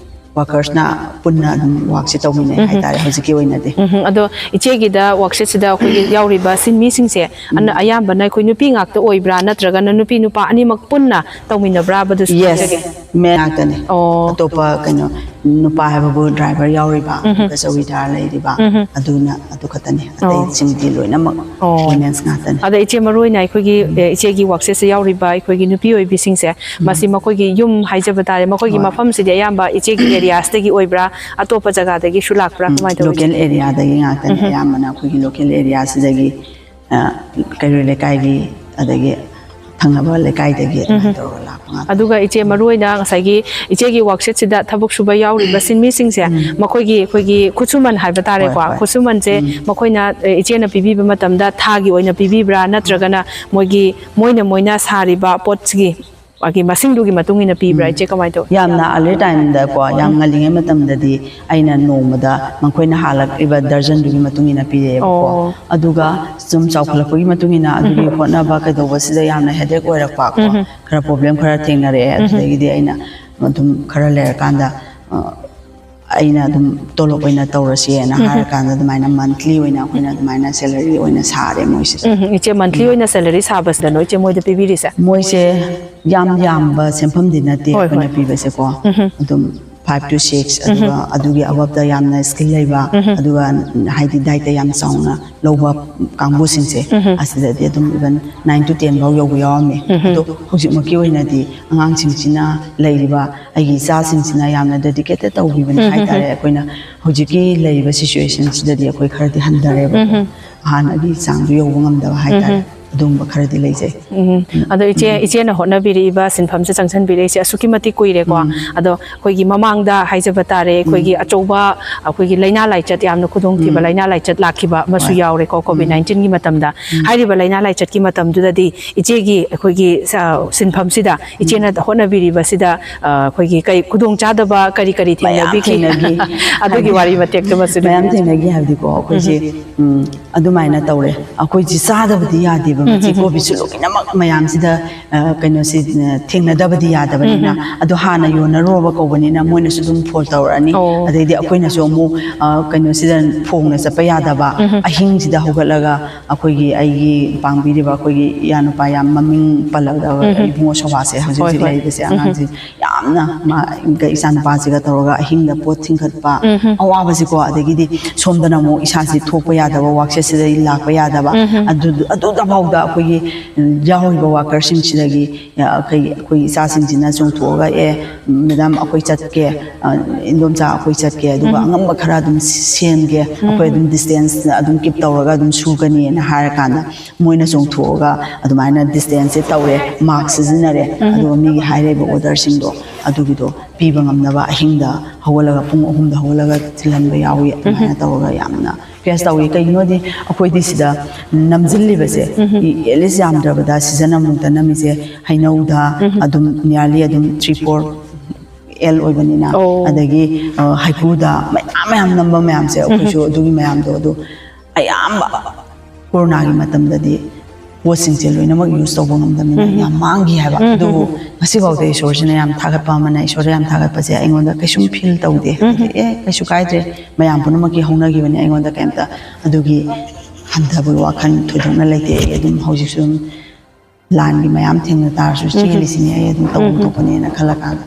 workersꯅ ꯄꯨꯟꯅ ꯑꯗꯨꯝ workꯁꯦ ꯇꯧꯃꯤꯟꯅꯩ ꯎꯝ꯫ ꯍꯥꯏꯇꯥꯔꯦ ꯍꯧꯖꯤꯛꯀꯤ ꯑꯣꯏꯅꯗꯤ꯫ ꯎꯝ꯫ ꯑꯗꯣ ꯏꯆꯦꯒꯤꯗ worksetꯁꯤꯗ ꯑꯩꯈꯣꯏꯒꯤ ꯌꯥꯎꯔꯤꯕ ꯁꯤꯟꯃꯤꯁꯤꯡꯁꯦ ꯎꯝ꯫ ꯑꯅ-, ꯑꯌꯥꯝꯕꯅ ꯑꯩꯈꯣꯏ ꯅꯨꯄꯤ ꯉꯥꯛꯇ ꯑꯣꯏꯕ꯭ꯔꯥ, ꯅꯠꯇ꯭ꯔꯒꯅ ꯅꯨꯄꯤ ꯅꯨꯄꯥ ꯑꯅꯤꯃꯛ ꯄꯨꯟꯅ ꯇꯧꯃꯤꯟꯅꯕ꯭ꯔꯥ ꯍꯥꯏꯕꯗꯨꯁꯨ ꯈꯪꯖꯒꯦ꯫ Yes, men ꯉꯥꯛꯇꯅꯤ꯫ ꯑꯣ꯫ ꯑꯇꯣꯞꯄ ꯀꯩꯅꯣ, ꯅꯨꯄꯥ ꯍꯥꯏꯕꯕꯨ ꯗ꯭ꯔꯥꯏꯚꯔ ꯌꯥꯎꯔꯤꯕ, ꯎꯝ꯫ ꯑꯗꯨꯒ ꯆꯧꯀꯤꯗꯥꯔ ꯂꯩꯔꯤꯕ, ꯎꯝ꯫ ꯑꯗꯨꯅ ꯑꯗꯨ ꯈꯛꯇꯅꯤ꯫ ꯑꯣ꯫ ꯑꯇꯩꯁꯤꯡꯗꯤ ꯂꯣꯏꯅꯃꯛ ꯑꯣ꯫ ꯋꯨꯃꯦꯟꯁ ꯉꯥꯛꯇꯅꯤ꯫ ꯑꯗ ꯏꯆꯦ, ꯃꯔꯨ ꯑꯣꯏꯅ ꯑꯩꯈꯣꯏꯒꯤ, ꯎꯝ꯫ ꯑꯦ, ꯏꯆꯦꯒꯤ ꯋꯥꯛꯁꯦꯠꯁꯦ ꯌꯥꯎꯔꯤꯕ ꯑꯩꯈꯣꯏꯒꯤ ꯅꯨꯄꯤ ꯑꯣꯏꯕꯤꯁꯤꯡꯁꯦ, ꯎꯝ꯫ ꯃꯁꯤ ꯃꯈꯣꯏꯒꯤ ꯌꯨꯝ ꯍꯥꯏꯖꯕ ꯇꯥꯔꯦ, ꯃꯈꯣꯏꯒꯤ ꯍꯣꯏ꯫ ꯃꯐꯝꯁꯤꯗꯤ ꯑꯌꯥꯝꯕ ꯏꯆꯦꯒꯤ ꯑꯦꯔꯤꯌꯥꯁꯇꯒꯤ ꯑꯣꯏꯕ꯭ꯔꯥ, ꯑꯇꯣꯞꯄ ꯖꯒꯥꯗꯒꯤꯁꯨ ꯂꯥꯛꯄ꯭ꯔꯥ, ꯎꯝ, ꯀꯃꯥꯏꯅ ꯇꯧꯏ, ꯂꯣꯀꯦꯜ ꯏꯆꯦ? ꯑꯦꯔꯤꯌꯥꯗꯒꯤ ꯉꯥꯛꯇꯅꯤ꯫ ꯎꯝ꯫ ꯑꯌꯥꯝꯕꯅ ꯑꯩꯈꯣꯏꯒꯤ ꯂꯣꯀꯦꯜ ꯑꯦꯔꯤꯌꯥꯁꯤꯗꯒꯤ, ꯑ, ꯀꯩꯔꯣꯏ ꯂꯩꯀꯥꯏꯒꯤ, ꯑꯗꯒꯤ ꯊꯪꯅꯕ ꯂꯩꯀꯥꯏꯗꯒꯤ ꯑꯗꯨꯃꯥꯏꯅ ꯎꯝ꯫ ꯇꯧꯔꯒ ꯂꯥꯛꯄ ꯉꯥꯛꯇꯅꯤ꯫ ꯑꯗꯨꯒ ꯏꯆꯦ, ꯃꯔꯨ ꯑꯣꯏꯅ ꯉꯁꯥꯏꯒꯤ ꯏꯆꯦꯒꯤ ꯋꯥꯛꯁꯦꯠꯁꯤꯗ ꯊꯕꯛ ꯁꯨꯕ ꯌꯥꯎꯔꯤꯕ ꯁꯤꯟꯃꯤꯁꯤꯡꯁꯦ, ꯎꯝ꯫ ꯃꯈꯣꯏꯒꯤ, ꯑꯩꯈꯣꯏꯒꯤ ꯈꯨꯠꯁꯨꯃꯟ ꯍꯥꯏꯕ ꯇꯥꯔꯦꯀꯣ, ꯍꯣꯏ, ꯍꯣꯏ꯫ ꯈꯨꯠꯁꯨꯃꯟꯁꯦ ꯎꯝ꯫ ꯃꯈꯣꯏꯅ, ꯑꯦ, ꯏꯆꯦꯅ ꯄꯤꯕꯤꯕ ꯃꯇꯝꯗ ꯊꯥꯒꯤ ꯑꯣꯏꯅ ꯄꯤꯕꯤꯕ꯭ꯔꯥ, ꯅꯠꯇ꯭ꯔꯒꯅ ꯃꯣꯏꯒꯤ, ꯃꯣꯏꯅ, ꯃꯣꯏꯅ ꯁꯥꯔꯤꯕ ꯄꯣꯠꯁꯤꯒꯤ, ꯃꯥꯒꯤ ꯃꯁꯤꯡꯗꯨꯒꯤ ꯃꯇꯨꯡ ꯏꯟꯅ ꯄꯤꯕ꯭ꯔꯥ, ꯎꯝ꯫ ꯏꯆꯦ, ꯀꯃꯥꯏꯅ ꯇꯧꯏ? ꯌꯥꯝꯅ early timeꯗꯀꯣ, ꯌꯥꯝ ꯎꯝ꯫ ꯉꯜꯂꯤꯉꯩ ꯃꯇꯝꯗꯗꯤ ꯑꯩꯅ ꯅꯣꯡꯃꯗ ꯃꯈꯣꯏꯅ ꯍꯥꯜꯂꯛꯂꯤꯕ ꯗꯔꯖꯟꯗꯨꯒꯤ ꯃꯇꯨꯡ ꯏꯟꯅ ꯄꯤꯔꯛꯑꯦꯕꯀꯣ꯫ ꯑꯣ꯫ ꯑꯗꯨꯒ ꯁꯨꯝ ꯆꯥꯎꯈꯠꯂꯛꯄꯒꯤ ꯃꯇꯨꯡ ꯏꯟꯅ ꯑꯗꯨꯒꯤ ꯎꯝ꯫ ꯍꯣꯠꯅꯕ ꯀꯩꯗꯧꯕꯁꯤꯗ ꯌꯥꯝꯅ headache ꯑꯣꯏꯔꯛꯄ ꯀꯣ꯫ ꯎꯝ꯫ ꯈꯔ problem ꯈꯔ ꯊꯦꯡꯅꯔꯛꯑꯦ꯫ ꯎꯝ꯫ ꯑꯗꯨꯗꯒꯤꯗꯤ ꯑꯩꯅ ꯑꯗꯨꯝ ꯈꯔ ꯂꯩꯔꯀꯥꯟꯗ, ꯑ, ꯑꯩꯅ ꯑꯗꯨꯝ ꯇꯣꯂꯣꯞ ꯑꯣꯏꯅ ꯇꯧꯔꯁꯦꯅ ꯎꯝ꯫ ꯍꯥꯏꯔꯀꯥꯟꯗ ꯑꯗꯨꯃꯥꯏꯅ monthly ꯑꯣꯏꯅ ꯑꯩꯈꯣꯏꯅ ꯑꯗꯨꯃꯥꯏꯅ salary ꯑꯣꯏꯅ ꯁꯥꯔꯦ ꯃꯣꯏꯁꯤꯁꯨ꯫ ꯎꯝ, ꯏꯆꯦ, monthly ꯎꯝ꯫ ꯑꯣꯏꯅ salary ꯁꯥꯕꯁꯤꯗꯅꯣ ꯏꯆꯦ ꯃꯣꯏꯗ ꯄꯤꯕꯤꯔꯤꯁꯦ? ꯃꯣꯏꯁꯦ ꯌꯥꯝ ꯌꯥꯝꯕ ꯁꯦꯟꯐꯝꯗꯤ ꯅꯠꯇꯦ ꯍꯣꯏ, ꯑꯩꯈꯣꯏꯅ ꯍꯣꯏ꯫ ꯄꯤꯕꯁꯦꯀꯣ꯫ ꯎꯝ꯫ ꯑꯗꯨꯝ five to six, ꯎꯝ꯫ ꯑꯗꯨꯒ ꯑꯗꯨꯒꯤ ꯑꯕꯞꯇ ꯌꯥꯝꯅ skill ꯂꯩꯕ, ꯎꯝ꯫ ꯑꯗꯨꯒ ꯍꯥꯏꯗꯤ dietꯇ ꯌꯥꯝ ꯆꯥꯎꯅ ꯂꯧꯕ ꯀꯥꯡꯕꯨꯁꯤꯡꯁꯦ, ꯎꯝ꯫ ꯑꯁꯤꯗꯗꯤ ꯑꯗꯨꯝ even nine to ten ꯐꯥꯎ ꯌꯧꯕ ꯌꯥꯎꯔꯝꯃꯦ꯫ ꯎꯝ꯫ ꯑꯗꯣ ꯍꯧꯖꯤꯛꯃꯛꯀꯤ ꯑꯣꯏꯅꯗꯤ ꯑꯉꯥꯡꯁꯤꯡꯁꯤꯅ, ꯂꯩꯔꯤꯕ ꯑꯩꯒꯤ ꯏꯆꯥꯁꯤꯡꯁꯤꯅ ꯌꯥꯝꯅ dedicated ꯇꯧꯕꯤꯕꯅꯦ ꯎꯝ꯫ ꯍꯥꯏꯇꯥꯔꯦ꯫ ꯑꯩꯈꯣꯏꯅ ꯍꯧꯖꯤꯛꯀꯤ ꯂꯩꯔꯤꯕ situationꯁꯤꯗꯗꯤ ꯑꯩꯈꯣꯏ ꯈꯔꯗꯤ ꯍꯟꯊꯔꯦꯕꯀꯣ꯫ ꯎꯝ꯫ ꯍꯥꯟꯅꯒꯤ ꯆꯥꯡꯗꯣ ꯌꯧꯕ ꯉꯝꯗꯕ ꯍꯥꯏꯇꯥꯔꯦ꯫ ꯎꯝ꯫ ꯑꯗꯨꯒꯨꯝꯕ ꯈꯔꯗꯤ ꯂꯩꯖꯩ꯫ ꯎꯝ꯫ ꯑꯗꯣ ꯏꯆꯦ, ꯎꯝ꯫ ꯏꯆꯦꯅ ꯍꯣꯠꯅꯕꯤꯔꯛꯏꯕ ꯁꯤꯟꯐꯝꯁꯦ ꯆꯪꯁꯤꯟꯕꯤꯔꯛꯏꯁꯦ ꯑꯁꯨꯛꯀꯤ ꯃꯇꯤꯛ ꯀꯨꯏꯔꯦꯀꯣ꯫ ꯎꯝ꯫ ꯑꯗꯣ ꯑꯩꯈꯣꯏꯒꯤ ꯃꯃꯥꯡꯗ ꯍꯥꯏꯖꯕ ꯇꯥꯔꯦ, ꯑꯩꯈꯣꯏꯒꯤ ꯎꯝ꯫ ꯑꯆꯧꯕ ꯑꯩꯈꯣꯏꯒꯤ ꯂꯥꯏꯅꯥ ꯂꯥꯏꯆꯠ, ꯌꯥꯝꯅ ꯈꯨꯗꯣꯡꯊꯤꯕ ꯎꯝ꯫ ꯂꯥꯏꯅꯥ ꯂꯥꯏꯆꯠ ꯂꯥꯛꯈꯤꯕ ꯑꯃꯁꯨ ꯍꯣꯏ꯫ ꯌꯥꯎꯔꯦꯀꯣ, COVID nineteenꯒꯤ ꯃꯇꯝꯗ꯫ ꯎꯝ꯫ ꯍꯥꯏꯔꯤꯕ ꯂꯥꯏꯅꯥ ꯂꯥꯏꯆꯠꯀꯤ ꯃꯇꯝꯗꯨꯗꯗꯤ ꯏꯆꯦꯒꯤ ꯑꯩꯈꯣꯏꯒꯤ ꯁ-, ꯁꯤꯟꯐꯝꯁꯤꯗ ꯎꯝ꯫ ꯏꯆꯦꯅ ꯍꯣꯠꯅꯕꯤꯔꯤꯕꯁꯤꯗ, ꯑ, ꯑꯩꯈꯣꯏꯒꯤ ꯀꯩ ꯈꯨꯗꯣꯡꯆꯥꯗꯕ ꯀꯔꯤ ꯀꯔꯤ ꯃꯌꯥꯝ ꯊꯦꯡꯅꯕꯤꯈꯤ? ꯊꯦꯡꯅꯈꯤ꯫ ꯑꯗꯨꯒꯤ ꯍꯥꯏꯗꯤ ꯋꯥꯔꯤ ꯃꯇꯦꯛꯇꯨꯃꯁꯨ ꯃꯌꯥꯝ ꯂꯤꯕꯤꯌꯨ꯫ ꯊꯦꯡꯅꯈꯤ ꯍꯥꯏꯕꯗꯤꯀꯣ, ꯑꯩꯈꯣꯏꯁꯦ, ꯎꯝ꯫ ꯎꯝ, ꯑꯗꯨꯃꯥꯏꯅ ꯇꯧꯔꯦ꯫ ꯑꯩꯈꯣꯏꯁꯦ ꯆꯥꯗꯕꯗꯤ ꯌꯥꯗꯦꯕ꯫ ꯎꯝ, ꯎꯝ, ꯎꯝ꯫ ꯀꯣꯕꯤꯁꯨ ꯂꯣꯏꯅꯃꯛ ꯃꯌꯥꯝꯁꯤꯗ, ꯑ, ꯀꯩꯅꯣꯁꯤ, ꯑ, ꯊꯦꯡꯅꯗꯕꯗꯤ ꯌꯥꯗꯕꯅꯤꯅ, ꯎꯝ, ꯎꯝ꯫ ꯑꯗꯣ ꯍꯥꯟꯅ ꯌꯣꯟꯅꯔꯨꯔꯕ ꯀꯧꯕꯅꯤꯅ ꯃꯣꯏꯅꯁꯨ ꯑꯗꯨꯝ ꯐꯣꯟ ꯇꯧꯔꯛꯑꯅꯤ꯫ ꯑꯣ꯫ ꯑꯗꯩꯗꯤ ꯑꯩꯈꯣꯏꯅꯁꯨ ꯑꯃꯨꯛ, ꯑ, ꯀꯩꯅꯣꯁꯤꯗ ꯐꯣꯡꯅ ꯆꯠꯄ ꯌꯥꯗꯕ, ꯎꯝ, ꯎꯝ꯫ ꯑꯍꯤꯡꯁꯤꯗ ꯍꯧꯒꯠꯂꯒ ꯑꯩꯈꯣꯏꯒꯤ, ꯑꯩꯒꯤ ꯄꯥꯡꯕꯤꯔꯤꯕ ꯑꯩꯈꯣꯏꯒꯤ ꯏꯌꯥꯅꯨꯄꯥ ꯌꯥꯝ ꯃꯃꯤꯡ ꯄꯜꯂꯗꯕ ꯎꯝ, ꯎꯝ꯫ ꯏꯕꯨꯡꯉꯣ ꯁꯣꯚꯥꯁꯦ ꯍꯧꯖꯤꯛ ꯍꯣꯏ, ꯍꯧꯖꯤꯛ ꯍꯣꯏ꯫ ꯂꯩꯔꯤꯕꯁꯦ, ꯎꯝ, ꯎꯝ꯫ ꯑꯉꯥꯡꯁꯦ ꯌꯥꯝꯅ ꯃꯥ, ꯏꯆꯥꯅꯨꯄꯥꯁꯤꯒ ꯇꯧꯔꯒ ꯑꯍꯤꯡꯗ ꯄꯣꯠ ꯊꯤꯟꯒꯠꯄ, ꯎꯝ, ꯎꯝ꯫ ꯑꯋꯥꯕꯁꯤꯀꯣ, ꯑꯗꯒꯤꯗꯤ ꯁꯣꯝꯗꯅ ꯑꯃꯨꯛ ꯏꯁꯥꯁꯤ ꯊꯣꯛꯄ ꯌꯥꯗꯕ, ꯋꯥꯛꯁꯦꯠꯁꯤꯗ ꯂꯥꯛꯄ ꯌꯥꯗꯕ, ꯎꯝ, ꯎꯝ꯫ ꯑꯗꯨ, ꯑꯗꯨꯗꯐꯥꯎꯗ ꯑꯩꯈꯣꯏꯒꯤ, ꯎꯝ, ꯌꯥꯎꯔꯤꯕ ꯋꯥꯀꯔꯁꯤꯡꯁꯤꯗꯒꯤ, ꯑ, ꯑꯩꯈꯣꯏꯒꯤ, ꯑꯩꯈꯣꯏꯒꯤ ꯏꯆꯥꯁꯤꯡꯁꯤꯅ ꯆꯣꯡꯊꯣꯛꯑꯒ, "ꯑꯦ, ꯃꯦꯗꯥꯝ, ꯑꯩꯈꯣꯏ ꯆꯠꯀꯦ, ꯑ, ꯏꯟꯗꯣꯝꯆꯥ, ꯑꯩꯈꯣꯏ ꯆꯠꯀꯦ", ꯑꯗꯨꯒ ꯎꯝ꯫ ꯑꯉꯝꯕ ꯈꯔ ꯑꯗꯨꯝ ꯁꯦꯟꯒꯦ, ꯎꯝ꯫ ꯑꯩꯈꯣꯏ ꯑꯗꯨꯝ ꯗꯤꯁꯇꯦꯟꯁ ꯑꯗꯨꯝ ꯀꯤꯞ ꯇꯧꯔꯒ ꯑꯗꯨꯝ ꯁꯨꯒꯅꯤꯅ ꯍꯥꯏꯔꯀꯥꯟꯗ, ꯃꯣꯏꯅ ꯆꯣꯡꯊꯣꯛꯑꯒ ꯑꯗꯨꯃꯥꯏꯅ ꯗꯤꯁꯇꯦꯟꯁꯁꯦ ꯇꯧꯔꯦ, ꯃꯥꯛꯁ ꯁꯤꯖꯤꯟꯅꯔꯦ, ꯎꯝ꯫ ꯑꯗꯨꯒ ꯃꯤꯒꯤ ꯍꯥꯏꯔꯤꯕ ꯑꯣꯔꯗꯔꯁꯤꯡꯗꯣ ꯑꯗꯨꯒꯤꯗꯣ ꯄꯤꯕ ꯉꯝꯅꯕ ꯑꯍꯤꯡꯗ ꯍꯧꯒꯠꯂꯒ, ꯄꯨꯡ ꯑꯍꯨꯝꯗ ꯍꯧꯒꯠꯂꯒ ꯊꯤꯜꯍꯟꯕ ꯌꯥꯎꯏ꯫ ꯑꯗꯨꯃꯥꯏꯅ ꯎꯝ꯫ ꯇꯧꯔꯒ ꯌꯥꯝꯅ ꯐꯦꯁ ꯇꯧꯏ꯫ ꯀꯩꯒꯤꯅꯣꯗꯤ ꯑꯩꯈꯣꯏꯗꯤ ꯁꯤꯗ ꯅꯝꯁꯤꯜꯂꯤꯕꯁꯦ, ꯎꯝ꯫ ꯑꯦꯠꯂꯤꯁ ꯌꯥꯝꯗ꯭ꯔꯕꯗ ꯁꯤꯖꯟ ꯑꯃꯃꯨꯛꯇ ꯅꯝꯃꯤꯁꯦ ꯍꯩꯅꯧꯗ ꯎꯝ꯫ ꯑꯗꯨꯝ ꯅꯤꯌꯔꯂꯤ ꯑꯗꯨꯝ ꯊ꯭ꯔꯤ ꯐꯣꯔ ꯑꯦꯜ ꯑꯣꯏꯕꯅꯤꯅ, ꯑꯣ꯫ ꯑꯗꯒꯤ, ꯑ, ꯍꯩꯀ꯭ꯔꯨꯗ ꯃꯌꯥꯝ ꯃꯌꯥꯝ ꯅꯝꯕ ꯃꯌꯥꯝꯁꯦ, ꯎꯝ꯫ ꯑꯩꯈꯣꯏꯁꯨ ꯑꯗꯨꯒꯤ ꯃꯌꯥꯝꯗꯣ, ꯑꯗꯨ ꯑꯌꯥꯝꯕ ꯀꯣꯔꯣꯅꯥꯒꯤ ꯃꯇꯝꯗꯗꯤ ꯄꯣꯠꯁꯤꯡꯁꯦ ꯂꯣꯏꯅꯃꯛ ꯌꯨꯁ ꯇꯧꯕ ꯉꯝꯗꯕꯅꯤꯅ ꯎꯝ꯫ ꯌꯥꯝ ꯃꯥꯡꯈꯤ ꯍꯥꯏꯕ꯫ ꯎꯝ꯫ ꯑꯗꯨꯕꯨ ꯉꯁꯤꯐꯥꯎꯗ ꯏꯁꯣꯔꯁꯤꯅ ꯌꯥꯝ ꯊꯥꯒꯠꯄ ꯑꯃꯅ, ꯏꯁꯣꯔꯗ ꯌꯥꯝ ꯊꯥꯒꯠꯄꯁꯦ ꯑꯩꯉꯣꯟꯗ ꯀꯩꯁꯨꯝ ꯐꯤꯜ ꯇꯧꯗꯦ꯫ ꯎꯝ꯫ ꯍꯥꯏꯗꯤ, "ꯑꯦ, ꯀꯩꯁꯨ ꯀꯥꯏꯗ꯭ꯔꯦ, ꯃꯌꯥꯝ ꯄꯨꯝꯅꯃꯛꯀꯤ ꯍꯧꯅꯈꯤꯕꯅꯤ", ꯑꯩꯉꯣꯟꯗ ꯀꯩꯝꯇ ꯑꯗꯨꯒꯤ ꯍꯟꯊꯕꯒꯤ ꯋꯥꯈꯜ ꯊꯣꯏꯗꯣꯛꯅ ꯂꯩꯇꯦ꯫ ꯑꯩ ꯑꯗꯨꯝ ꯍꯧꯖꯤꯛꯁꯨ ꯑꯗꯨꯝ ꯂꯥꯟꯒꯤ ꯃꯌꯥꯝ ꯊꯦꯡꯅ ꯇꯥꯔꯁꯨ ꯎꯝ꯫ ꯆꯦꯜꯂꯤꯁꯤꯅꯤ ꯑꯩ ꯑꯗꯨꯝ ꯇꯧꯐꯝ ꯎꯝ꯫ ꯊꯣꯛꯄꯅꯦꯅ ꯈꯜꯂꯀꯥꯟꯗ꯫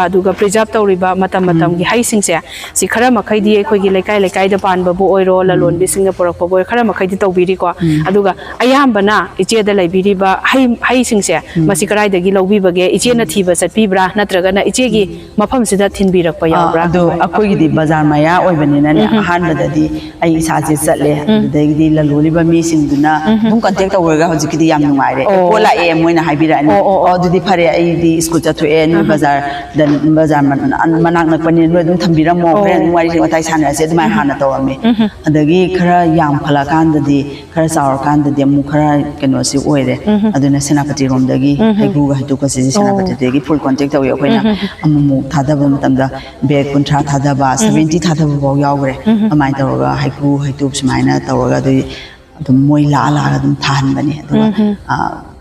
ꯑꯗꯨꯒ ꯄ꯭ꯔꯤꯖꯥꯕ ꯇꯧꯔꯤꯕ ꯃꯇꯝ ꯎꯝ꯫ ꯃꯇꯝꯒꯤ ꯍꯩꯁꯤꯡꯁꯦ, ꯁꯤ ꯈꯔ ꯃꯈꯩꯗꯤ ꯑꯩꯈꯣꯏꯒꯤ ꯂꯩꯀꯥꯏ ꯂꯩꯀꯥꯏꯗ ꯄꯥꯟꯕꯕꯨ ꯑꯣꯏꯔꯣ, ꯎꯝ꯫ ꯂꯂꯣꯟꯕꯤꯁꯤꯡꯅ ꯄꯨꯔꯛꯄꯕꯨ ꯑꯣꯏꯔꯣ, ꯈꯔ ꯃꯈꯩꯗꯤ ꯇꯧꯕꯤꯔꯤꯀꯣ꯫ ꯎꯝ꯫ ꯑꯗꯨꯒ ꯑꯌꯥꯝꯕꯅ ꯏꯆꯦꯗ ꯂꯩꯕꯤꯔꯤꯕ ꯍꯩ, ꯍꯩꯁꯤꯡꯁꯦ, ꯎꯝ꯫ ꯃꯁꯤ ꯀꯗꯥꯏꯗꯒꯤ ꯂꯧꯕꯤꯕꯒꯦ? ꯏꯆꯦꯅ ꯎꯝ꯫ ꯊꯤꯕ ꯆꯠꯄꯤꯕ꯭ꯔꯥ, ꯅꯠꯇ꯭ꯔꯒꯅ ꯏꯆꯦꯒꯤ ꯎꯝ꯫ ꯃꯐꯝꯁꯤꯗ ꯊꯤꯟꯕꯤꯔꯛꯄ ꯑꯥ, ꯌꯥꯎꯕ꯭ꯔꯥ? ꯑꯗꯣ ꯑꯩꯈꯣꯏꯒꯤꯗꯤ ꯕꯖꯥꯔ ꯃꯌꯥ ꯑꯣꯏꯕꯅꯤꯅꯅꯦ, ꯎꯝ꯫ ꯑꯍꯥꯟꯕꯗꯗꯤ ꯑꯩ ꯏꯁꯥꯁꯦ ꯆꯠꯂꯦ꯫ ꯎꯝ꯫ ꯑꯗꯨꯗꯒꯤꯗꯤ ꯂꯂꯣꯜꯂꯤꯕ ꯃꯤꯁꯤꯡꯗꯨꯅ ꯎꯝ꯫ ꯑꯗꯨꯝ ꯀꯟꯇꯦꯛ ꯇꯧꯔꯒ ꯍꯧꯖꯤꯛꯀꯤꯗꯤ ꯌꯥꯝ ꯅꯨꯡꯉꯥꯏꯔꯦ꯫ ꯑꯣ꯫ "ꯄꯣꯠ ꯂꯥꯛꯑꯦ", ꯃꯣꯏꯅ ꯍꯥꯏꯕꯤꯔꯛꯑꯅꯤ꯫ ꯑꯣ, ꯑꯣ, "ꯑꯣ, ꯑꯣ꯫ ꯑꯗꯨꯗꯤ ꯐꯔꯦ, ꯑꯩꯗꯤ ꯁ꯭ꯀꯨꯜ ꯆꯠꯊꯣꯛꯑꯦ, ꯅꯣꯏ ꯑꯍ꯫ ꯕꯖꯥꯔꯗ, ꯕꯖꯥꯔ ꯃꯅꯥꯛ ꯅꯛꯄꯅꯤꯅ ꯅꯣꯏ ꯑꯗꯨꯝ ꯊꯝꯕꯤꯔꯝꯃꯣ, ꯑꯣ꯫ ꯍꯣꯔꯦꯟ ꯑꯗꯨꯝ ꯋꯥꯔꯤ ꯋꯥꯇꯥꯏ ꯁꯥꯟꯅꯔꯁꯦ", ꯑꯗꯨꯃꯥꯏꯅ ꯎꯝ꯫ ꯍꯥꯟꯅ ꯇꯧꯔꯝꯃꯤ꯫ ꯎꯝ꯫ ꯑꯗꯒꯤ ꯈꯔ ꯌꯥꯝꯈꯠꯂꯛꯀꯥꯟꯗꯗꯤ, ꯈꯔ ꯆꯥꯎꯔꯀꯥꯟꯗꯗꯤ ꯑꯃꯨꯛ ꯈꯔ ꯀꯩꯅꯣꯁꯤ ꯑꯣꯏꯔꯦ꯫ ꯎꯝ꯫ ꯑꯗꯨꯅ ꯁꯦꯅꯥꯄꯇꯤꯔꯣꯝꯗꯒꯤ ꯎꯝ꯫ ꯍꯩꯀ꯭ꯔꯨꯒ ꯍꯩꯇꯨꯞꯀꯁꯤꯗꯤ ꯑꯣ꯫ ꯁꯦꯅꯥꯄꯇꯤꯗꯒꯤ ꯐꯨꯜ ꯀꯣꯟꯇꯦꯛ ꯇꯧꯏ ꯑꯩꯈꯣꯏꯅ꯫ ꯎꯝ꯫ ꯑꯃꯨꯛꯃꯨꯛ ꯊꯥꯗꯕ ꯃꯇꯝꯗ ꯕꯦꯒ ꯀꯨꯟꯊ꯭ꯔꯥ ꯊꯥꯗꯕ, ꯎꯝ꯫ ꯁꯚꯦꯟꯇꯤ ꯊꯥꯗꯕ ꯐꯥꯎ ꯌꯥꯎꯈ꯭ꯔꯦ꯫ ꯎꯝ꯫ ꯑꯗꯨꯃꯥꯏꯅ ꯇꯧꯔꯒ ꯍꯩꯀ꯭ꯔꯨ ꯍꯩꯇꯨꯞ ꯁꯨꯃꯥꯏꯅ ꯇꯧꯔꯒ, ꯑꯗꯨꯒꯤ ꯑꯗꯨꯝ ꯃꯣꯏ ꯂꯥꯛꯑ ꯂꯥꯛꯑꯒ ꯑꯗꯨꯝ ꯊꯥꯍꯟꯕꯅꯦ꯫ ꯑꯗꯨꯒ ꯎꯝ ꯍꯝ꯫ ꯑ,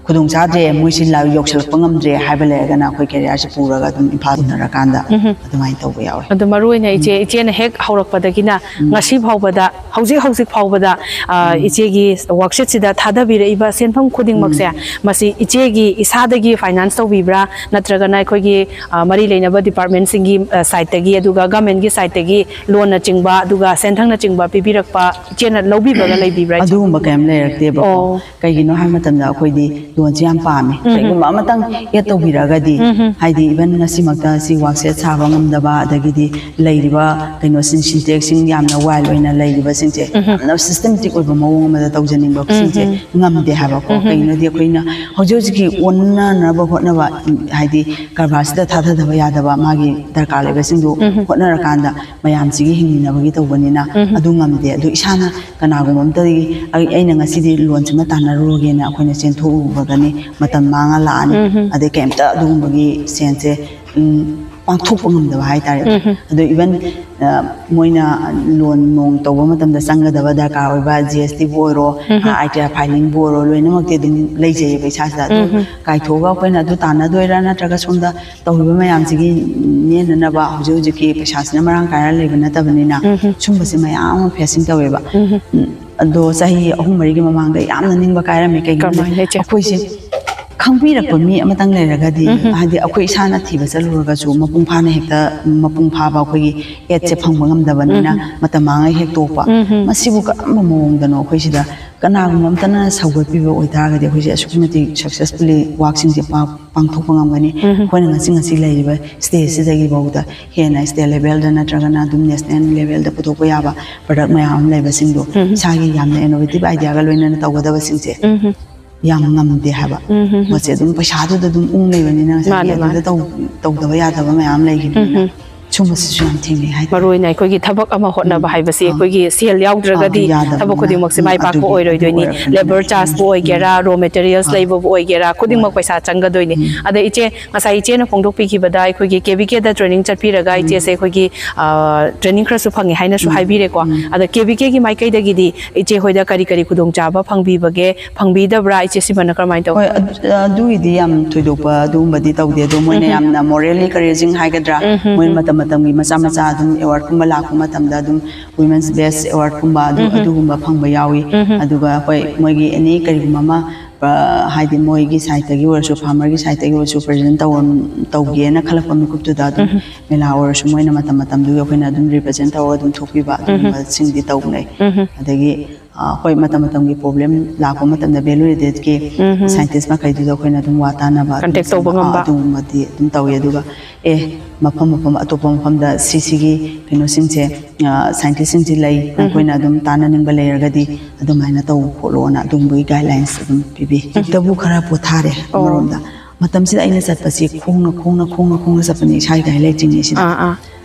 ꯈꯨꯗꯣꯡ ꯆꯥꯗ꯭ꯔꯦ, ꯃꯣꯏꯁꯤ ꯂꯥ-, ꯌꯧꯁꯤꯜꯂꯛꯄ ꯉꯝꯗ꯭ꯔꯦ ꯍꯥꯏꯕ ꯂꯩꯔꯒꯅ ꯑꯩꯈꯣꯏ ꯀꯦꯔꯤꯌꯔꯁꯤ ꯄꯨꯔꯒ ꯑꯗꯨꯝ ꯏꯝꯐꯥꯜ ꯎꯅꯔꯀꯥꯟꯗ ꯎꯝ ꯍꯝ꯫ ꯑꯗꯨꯃꯥꯏꯅ ꯇꯧꯕ ꯌꯥꯎꯋꯦ꯫ ꯑꯗꯣ ꯃꯔꯨ ꯑꯣꯏꯅ ꯏꯆꯦ, ꯎꯝ꯫ ꯏꯆꯦꯅ ꯍꯦꯛ ꯍꯧꯔꯛꯄꯗꯒꯤꯅ ꯎꯝ꯫ ꯉꯁꯤ ꯐꯥꯎꯕꯗ, ꯍꯧꯖꯤꯛ ꯍꯧꯖꯤꯛ ꯐꯥꯎꯕꯗ, ꯑ, ꯎꯝ꯫ ꯏꯆꯦꯒꯤ ꯋꯥꯔꯛꯁꯤꯠꯁꯤꯗ ꯊꯥꯗꯕꯤꯔꯛꯏꯕ ꯁꯦꯟꯐꯝ ꯈꯨꯗꯤꯡꯃꯛꯁꯦ, ꯎꯝ꯫ ꯃꯁꯤ ꯏꯆꯦꯒꯤ ꯏꯁꯥꯗꯒꯤ ꯐꯥꯏꯅꯥꯟꯁ ꯇꯧꯕꯤꯕ꯭ꯔꯥ, ꯅꯠꯇ꯭ꯔꯒꯅ ꯑꯩꯈꯣꯏꯒꯤ, ꯑ, ꯃꯔꯤ ꯂꯩꯅꯕ ꯗꯤꯄꯥꯔꯠꯃꯦꯟꯁꯤꯡꯒꯤ, ꯑ, ꯁꯥꯏꯠꯇꯒꯤ, ꯑꯗꯨꯒ ꯒꯃꯦꯟꯒꯤ ꯁꯥꯏꯠꯇꯒꯤ ꯂꯣꯟꯅꯆꯤꯡꯕ, ꯑꯗꯨꯒ ꯁꯦꯟꯊꯪꯅꯆꯤꯡꯕ ꯄꯤꯕꯤꯔꯛꯄ ꯏꯆꯦꯅ ꯂꯧꯕꯤꯕꯒ ꯂꯩꯕꯤꯕ꯭ꯔꯥ, ꯏꯆꯦ? ꯑꯗꯨꯒꯨꯝꯕ ꯀꯔꯤꯝ ꯂꯩꯔꯛꯇꯦꯕꯀꯣ꯫ ꯑꯣ꯫ ꯀꯩꯒꯤꯅꯣ ꯍꯥꯏꯕ ꯃꯇꯝꯗ ꯑꯩꯈꯣꯏꯗꯤ ꯂꯣꯟꯁꯦ ꯌꯥꯝ ꯄꯥꯝꯃꯦ꯫ ꯎꯝ ꯍꯝ꯫ ꯀꯩꯒꯨꯝꯕ ꯑꯃꯇꯪ ꯑꯦꯗ ꯇꯧꯕꯤꯔꯛꯑꯒꯗꯤ, ꯎꯝ ꯍꯝ꯫ ꯍꯥꯏꯗꯤ ꯏꯚꯟ ꯉꯁꯤꯃꯛꯇ ꯁꯤ ꯋꯥꯔꯛꯁꯦꯠ ꯁꯥꯕ ꯉꯝꯗꯕ, ꯑꯗꯒꯤꯗꯤ ꯂꯩꯔꯤꯕ ꯀꯩꯅꯣꯁꯤꯡ, ꯁꯤꯟꯇꯦꯛꯁꯤꯡ ꯌꯥꯝꯅ ꯋꯥꯏꯜ ꯑꯣꯏꯅ ꯂꯩꯔꯤꯕꯁꯤꯡꯁꯦ, ꯎꯝ ꯍꯝ꯫ ꯌꯥꯝꯅ ꯁꯤꯁꯇꯦꯃꯦꯇꯤꯛ ꯑꯣꯏꯕ ꯃꯑꯣꯡ ꯑꯃꯗ ꯇꯧꯖꯅꯤꯡꯕ ꯎꯝ ꯁꯤꯡꯁꯦ ꯍꯝ꯫ ꯉꯝꯗꯦ ꯍꯥꯏꯕꯀꯣ꯫ ꯎꯝ ꯍꯝ꯫ ꯀꯩꯒꯤꯅꯣꯗꯤ ꯑꯩꯈꯣꯏꯅ ꯍꯧꯖꯤꯛ ꯍꯧꯖꯤꯛꯀꯤ ꯑꯣꯟꯅꯅꯕ ꯍꯣꯠꯅꯕ, ꯍꯥꯏꯗꯤ ꯀꯔꯕꯥꯔꯁꯤꯗ ꯊꯥꯗꯗꯕ ꯌꯥꯗꯕ ꯃꯥꯒꯤ ꯗꯔꯀꯥꯔ ꯂꯩꯕꯁꯤꯡꯗꯨ ꯎꯝ ꯍꯝ꯫ ꯍꯣꯠꯅꯔꯀꯥꯟꯗ ꯃꯌꯥꯝꯁꯤꯒꯤ ꯍꯤꯡꯃꯤꯟꯅꯕꯒꯤ ꯇꯧꯕꯅꯤꯅ ꯎꯝ ꯍꯝ꯫ ꯑꯗꯨ ꯉꯝꯗꯦ꯫ ꯑꯗꯨ ꯏꯁꯥꯅ ꯀꯅꯥꯒꯨꯝꯕ ꯑꯝꯇꯗꯒꯤ ꯑꯩ-, ꯑꯩꯅ ꯉꯁꯤꯗꯤ ꯂꯣꯟꯁꯤꯃ ꯇꯥꯟꯅꯔꯨꯔꯒꯦꯅ ꯑꯩꯈꯣꯏꯅ ꯆꯦꯟꯊꯣꯛꯎꯕꯒꯅꯤ, ꯃꯇꯝ ꯃꯥꯡꯉ ꯂꯥꯛꯑꯅꯤ꯫ ꯎꯝ ꯍꯝ꯫ ꯑꯗꯩ ꯀꯩꯝꯇ ꯑꯗꯨꯒꯨꯝꯕꯒꯤ ꯁꯦꯟꯁꯦ, ꯎꯝ, ꯄꯥꯡꯊꯣꯛꯄ ꯉꯝꯗꯕ ꯍꯥꯏꯇꯥꯔꯦ꯫ ꯎꯝ ꯍꯝ꯫ ꯑꯗꯣ ꯏꯚꯟ, ꯑ, ꯃꯣꯏꯅ ꯂꯣꯟ ꯅꯣꯡ ꯇꯧꯕ ꯃꯇꯝꯗ ꯆꯪꯒꯗꯕ ꯗꯔꯀꯥꯔ ꯑꯣꯏꯕ ꯖꯤ ꯑꯦꯁ ꯇꯤꯕꯨ ꯑꯣꯏꯔꯣ, ꯎꯝ ꯍꯝ꯫ ꯑꯥꯏ ꯇꯤ ꯑꯥꯔ ꯐꯥꯏꯂꯤꯡꯕꯨ ꯑꯣꯏꯔꯣ, ꯂꯣꯏꯅꯃꯛꯇꯤ ꯑꯗꯨꯝ ꯂꯩꯖꯩꯌꯦꯕ ꯏꯁꯥꯁꯤꯗ꯫ ꯑꯗꯨ ꯎꯝ ꯍꯝ꯫ ꯀꯥꯏꯊꯣꯛꯑꯒ ꯑꯩꯈꯣꯏꯅ ꯑꯗꯨ ꯇꯥꯟꯅꯗꯣꯏꯔꯥ, ꯅꯠꯇ꯭ꯔꯒ ꯁꯣꯝꯗ ꯇꯧꯔꯤꯕ ꯃꯌꯥꯝꯁꯤꯒꯤ ꯅꯦꯟꯅꯅꯕ ꯍꯧꯖꯤꯛ ꯍꯧꯖꯤꯛꯀꯤ ꯄꯩꯁꯥꯁꯤꯅ ꯃꯔꯥꯡ ꯀꯥꯏꯅ ꯂꯩꯕ ꯅꯠꯇꯕꯅꯤꯅ ꯎꯝ ꯍꯝ꯫ ꯁꯨꯝꯕꯁꯦ ꯃꯌꯥꯝ ꯑꯃ ꯐꯦꯁꯤꯡ ꯇꯧꯋꯦꯕ꯫ ꯎꯝ ꯍꯝ꯫ ꯎꯝ, ꯑꯗꯣ ꯆꯍꯤ ꯑꯍꯨꯝ ꯃꯔꯤꯒꯤ ꯃꯃꯥꯡꯗ ꯌꯥꯝꯅ ꯅꯤꯡꯕ ꯀꯥꯏꯔꯝꯃꯦ꯫ ꯀꯩꯒꯤꯅꯣꯗꯤ ꯀꯃꯥꯏꯅ, ꯏꯆꯦ? ꯑꯩꯈꯣꯏꯁꯦ ꯈꯪꯕꯤꯔꯛꯄ ꯃꯤ ꯑꯃꯇꯪ ꯂꯩꯔꯒꯗꯤ, ꯎꯝ ꯍꯝ꯫ ꯍꯥꯏꯗꯤ ꯑꯩꯈꯣꯏ ꯏꯁꯥꯅ ꯊꯤꯕ ꯆꯠꯂꯨꯔꯒꯁꯨ ꯃꯄꯨꯡ ꯐꯥꯅ ꯍꯦꯛꯇ, ꯃꯄꯨꯡ ꯐꯥꯕ ꯑꯩꯈꯣꯏꯒꯤ ꯑꯦꯗꯁꯦ ꯐꯪꯕ ꯉꯝꯗꯕꯅꯤꯅ ꯎꯝ ꯍꯝ꯫ ꯃꯇꯝ ꯃꯥꯡꯉꯒ ꯍꯦꯛ ꯇꯣꯛꯄ꯫ ꯎꯝ ꯍꯝ꯫ ꯃꯁꯤꯕꯨ ꯀꯔꯝꯕ ꯃꯑꯣꯡꯗꯅꯣ ꯑꯩꯈꯣꯏ ꯁꯤꯗ ꯀꯅꯥꯒꯨꯝꯕ ꯑꯝꯇꯅ ꯁꯧꯒꯠꯄꯤꯕ ꯑꯣꯏꯇꯥꯔꯒꯗꯤ ꯑꯩꯈꯣꯏꯁꯦ ꯑꯁꯨꯛꯀꯤ ꯃꯇꯤꯛ ꯁꯛꯁꯦꯁꯐꯨꯜꯂꯤ ꯋꯥꯛꯁꯤꯡꯁꯦ ꯄꯥꯡ-, ꯄꯥꯡꯊꯣꯛꯄ ꯉꯝꯒꯅꯤ꯫ ꯎꯝ ꯍꯝ꯫ ꯑꯩꯈꯣꯏꯅ ꯉꯁꯤ, ꯉꯁꯤ ꯂꯩꯔꯤꯕ ꯁ꯭ꯇꯦꯖꯁꯤꯗꯒꯤ ꯐꯥꯎꯗ ꯍꯦꯟꯅ ꯁ꯭ꯇꯦꯠ ꯂꯦꯚꯦꯜꯗ ꯅꯠꯇ꯭ꯔꯒꯅ ꯑꯗꯨꯝ ꯅꯦꯁꯅꯦꯜ ꯂꯦꯚꯦꯜꯗ ꯄꯨꯊꯣꯛꯄ ꯌꯥꯕ ꯄ꯭ꯔꯗꯛ ꯃꯌꯥꯝ ꯑꯃ ꯂꯩꯕꯁꯤꯡꯗꯣ ꯎꯝ ꯍꯝ꯫ ꯏꯁꯥꯒꯤ ꯌꯥꯝꯅ ꯏꯅꯣꯚꯦꯇꯤꯚ ꯑꯥꯏꯗꯤꯌꯥꯒ ꯂꯣꯏꯅꯅ ꯇꯧꯒꯗꯕꯁꯤꯡꯁꯦ ꯎꯝ ꯍꯝ꯫ ꯌꯥꯝ ꯉꯝꯗꯦ ꯍꯥꯏꯕ꯫ ꯎꯝ ꯍꯝ꯫ ꯄꯣꯠꯁꯦ ꯑꯗꯨꯝ ꯄꯩꯁꯥꯗꯨꯗ ꯑꯗꯨꯝ ꯎꯪ ꯂꯩꯕꯅꯤꯅ ꯉꯁꯥꯏꯒꯤ ꯃꯥꯅꯦ, ꯑꯗꯨꯗ ꯃꯥꯅꯦ꯫ ꯇꯧ-, ꯇꯧꯗꯕ ꯌꯥꯗꯕ ꯃꯌꯥꯝ ꯂꯩꯈꯤꯕꯅꯤꯅ꯫ ꯎꯝ ꯍꯝ꯫ ꯁꯨꯝꯕꯁꯤꯁꯨ ꯌꯥꯝ ꯊꯦꯡꯅꯩ ꯍꯥꯏꯇꯥꯔꯦ꯫ ꯃꯔꯨ ꯑꯣꯏꯅ ꯑꯩꯈꯣꯏꯒꯤ ꯊꯕꯛ ꯑꯃ ꯍꯣꯠꯅꯕ ꯍꯥꯏꯕꯁꯤ ꯑꯩꯈꯣꯏꯒꯤ ꯁꯦꯜ ꯌꯥꯎꯗ꯭ꯔꯒꯗꯤ ꯌꯥꯗꯕꯅꯤꯅ ꯊꯕꯛ ꯈꯨꯗꯤꯡꯃꯛꯁꯦ ꯃꯥꯏ ꯄꯥꯛꯄ ꯑꯗꯨꯒꯤ ꯑꯣꯏꯔꯣꯏꯗꯣꯏꯅꯤ꯫ ꯑꯣꯏꯔꯛꯄꯅꯤꯅ꯫ ꯂꯦꯕꯔ ꯆꯥꯔꯖꯄꯨ ꯑꯣꯏꯒꯦꯔꯥ, ꯔꯣ ꯃꯦꯇꯔꯤꯌꯦꯜꯁ ꯂꯩꯕꯕꯨ ꯑꯣꯏꯒꯦꯔꯥ, ꯈꯨꯗꯤꯡꯃꯛ ꯄꯩꯁꯥ ꯆꯪꯒꯗꯣꯏꯅꯤ꯫ ꯑꯗ ꯏꯆꯦ, ꯉꯁꯥꯏ ꯏꯆꯦꯅ ꯐꯣꯡꯗꯣꯛꯄꯤꯈꯤꯕꯗ ꯑꯩꯈꯣꯏꯒꯤ ꯀꯦ ꯕꯤ ꯀꯦꯗ ꯇ꯭ꯔꯦꯅꯤꯡ ꯆꯠꯄꯤꯔꯒ ꯏꯆꯦꯁꯦ ꯑꯩꯈꯣꯏꯒꯤ ꯇ꯭ꯔꯦꯅꯤꯡ ꯈꯔꯁꯨ ꯐꯪꯉꯦ ꯍꯥꯏꯅꯁꯨ ꯍꯥꯏꯕꯤꯔꯦꯀꯣ꯫ ꯑꯗ ꯀꯦ ꯕꯤ ꯀꯦꯒꯤ ꯃꯥꯏꯀꯩꯗꯒꯤꯗꯤ ꯏꯆꯦ ꯍꯣꯏꯗ ꯀꯔꯤ ꯀꯔꯤ ꯈꯨꯗꯣꯡꯆꯥꯕ ꯐꯪꯕꯤꯕꯒꯦ, ꯐꯪꯕꯤꯗꯕ꯭ꯔꯥ? ꯏꯆꯦ, ꯁꯤꯃꯅ ꯀꯔꯝꯍꯥꯏꯅ ꯇꯧ? ꯍꯣꯏ, ꯑꯗꯨ- ꯑꯗꯨꯒꯤꯗꯤ ꯌꯥꯝ ꯊꯣꯏꯗꯣꯛꯄ ꯑꯗꯨꯒꯨꯝꯕꯗꯤ ꯇꯧꯗꯦ, ꯑꯗꯣ ꯃꯣꯏꯅ ꯌꯥꯝꯅ ꯃꯣꯔꯦꯜꯂꯤ ꯀꯔꯦꯖꯤꯡ ꯍꯥꯏꯒꯗ꯭ꯔꯥ, ꯃꯣꯏ ꯃꯇꯝ ꯃꯇꯝꯒꯤ ꯃꯆꯥ ꯃꯆꯥ ꯑꯗꯨꯝ ꯑꯦꯋꯥꯔꯗꯀꯨꯝꯕ ꯂꯥꯛꯄ ꯃꯇꯝꯗ ꯑꯗꯨꯝ ꯋꯤꯃꯦꯟꯁ ꯕꯦꯁ ꯑꯦꯋꯥꯔꯗꯀꯨꯝꯕ ꯑꯗꯨ ꯑꯗꯨꯒꯨꯝꯕ ꯐꯪꯕ ꯌꯥꯎꯏ꯫ ꯑꯗꯨꯒ ꯍꯣꯏ, ꯃꯣꯏꯒꯤ ꯑꯦꯅꯤ ꯀꯔꯤꯒꯨꯝꯕ ꯑꯃ, ꯑ, ꯍꯥꯏꯗꯤ ꯃꯣꯏꯒꯤ ꯁꯥꯏꯠꯇꯒꯤ ꯑꯣꯏꯔꯁꯨ, ꯐꯥꯔꯃꯔꯒꯤ ꯁꯥꯏꯠꯇꯒꯤ ꯑꯣꯏꯔꯁꯨ ꯄ꯭ꯔꯖꯦꯟ ꯇꯧꯔꯝ ꯇꯧꯒꯦꯅ ꯈꯜꯂꯛꯄ ꯃꯤꯀꯨꯞꯇꯨꯗ ꯑꯗꯨꯝ ꯃꯦꯂꯥ ꯑꯣꯏꯔꯁꯨ ꯃꯣꯏꯅ ꯃꯇꯝ ꯃꯇꯝꯗꯨꯒꯤ ꯑꯩꯈꯣꯏꯅ ꯑꯗꯨꯝ ꯔꯤꯄ꯭ꯔꯖꯦꯟ ꯇꯧꯔꯒ ꯑꯗꯨꯝ ꯊꯣꯛꯄꯤꯕ ꯑꯗꯨꯒꯨꯝꯕꯁꯤꯡꯗꯤ ꯇꯧꯅꯩ꯫ ꯑꯗꯒꯤ ꯑ, ꯍꯣꯏ, ꯃꯇꯝ ꯃꯇꯝꯒꯤ ꯄ꯭ꯔꯣꯕ꯭ꯂꯦꯝ ꯂꯥꯛꯄ ꯃꯇꯝꯗ ꯚꯦꯂꯨ ꯑꯦꯗꯦꯠꯀꯤ ꯁꯥꯏꯟꯇꯤꯁ ꯃꯈꯩꯗꯨꯗ ꯑꯩꯈꯣꯏꯅ ꯑꯗꯨꯝ ꯋꯥ ꯇꯥꯅꯕ ꯑꯗꯨꯝ Contact ꯇꯧꯕ ꯑ, ꯉꯝꯕ꯫ ꯑꯗꯨꯒꯨꯝꯕꯗꯤ ꯑꯗꯨꯝ ꯇꯧꯋꯤ꯫ ꯑꯗꯨꯒ ꯑꯦ, ꯃꯐꯝ ꯃꯐꯝ ꯑꯇꯣꯞꯄ ꯃꯐꯝꯗ ꯁꯤꯁꯤꯒꯤ ꯀꯩꯅꯣꯁꯤꯡꯁꯦ, ꯑ, ꯁꯥꯏꯟꯇꯤꯁꯁꯤꯡꯁꯦ ꯂꯩ, ꯅꯈꯣꯏꯅ ꯑꯗꯨꯝ ꯇꯥꯟꯅꯅꯤꯡꯕ ꯂꯩꯔꯒꯗꯤ ꯑꯗꯨꯃꯥꯏꯅ ꯇꯧ ꯈꯣꯠꯂꯣꯅ ꯑꯗꯨꯝꯕꯒꯤ ꯒꯥꯏꯗꯂꯥꯏꯟꯁ ꯑꯗꯨꯝ ꯄꯤꯕꯤ꯫ ꯍꯧꯖꯤꯛꯇꯕꯨ ꯈꯔ ꯄꯣꯊꯥꯔꯦ ꯑꯃꯔꯣꯝꯗ꯫ ꯃꯇꯝꯁꯤꯗ ꯑꯩꯅ ꯆꯠꯄꯁꯤ ꯈꯣꯡꯅ ꯈꯣꯡꯅ ꯈꯣꯡꯅ ꯈꯣꯡꯅ ꯆꯠꯄꯅꯤ, ꯏꯁꯥꯒꯤ ꯒꯥꯔꯤ ꯂꯩꯇ꯭ꯔꯤꯉꯩꯁꯤꯗ꯫ ꯑꯥ, ꯑꯥ꯫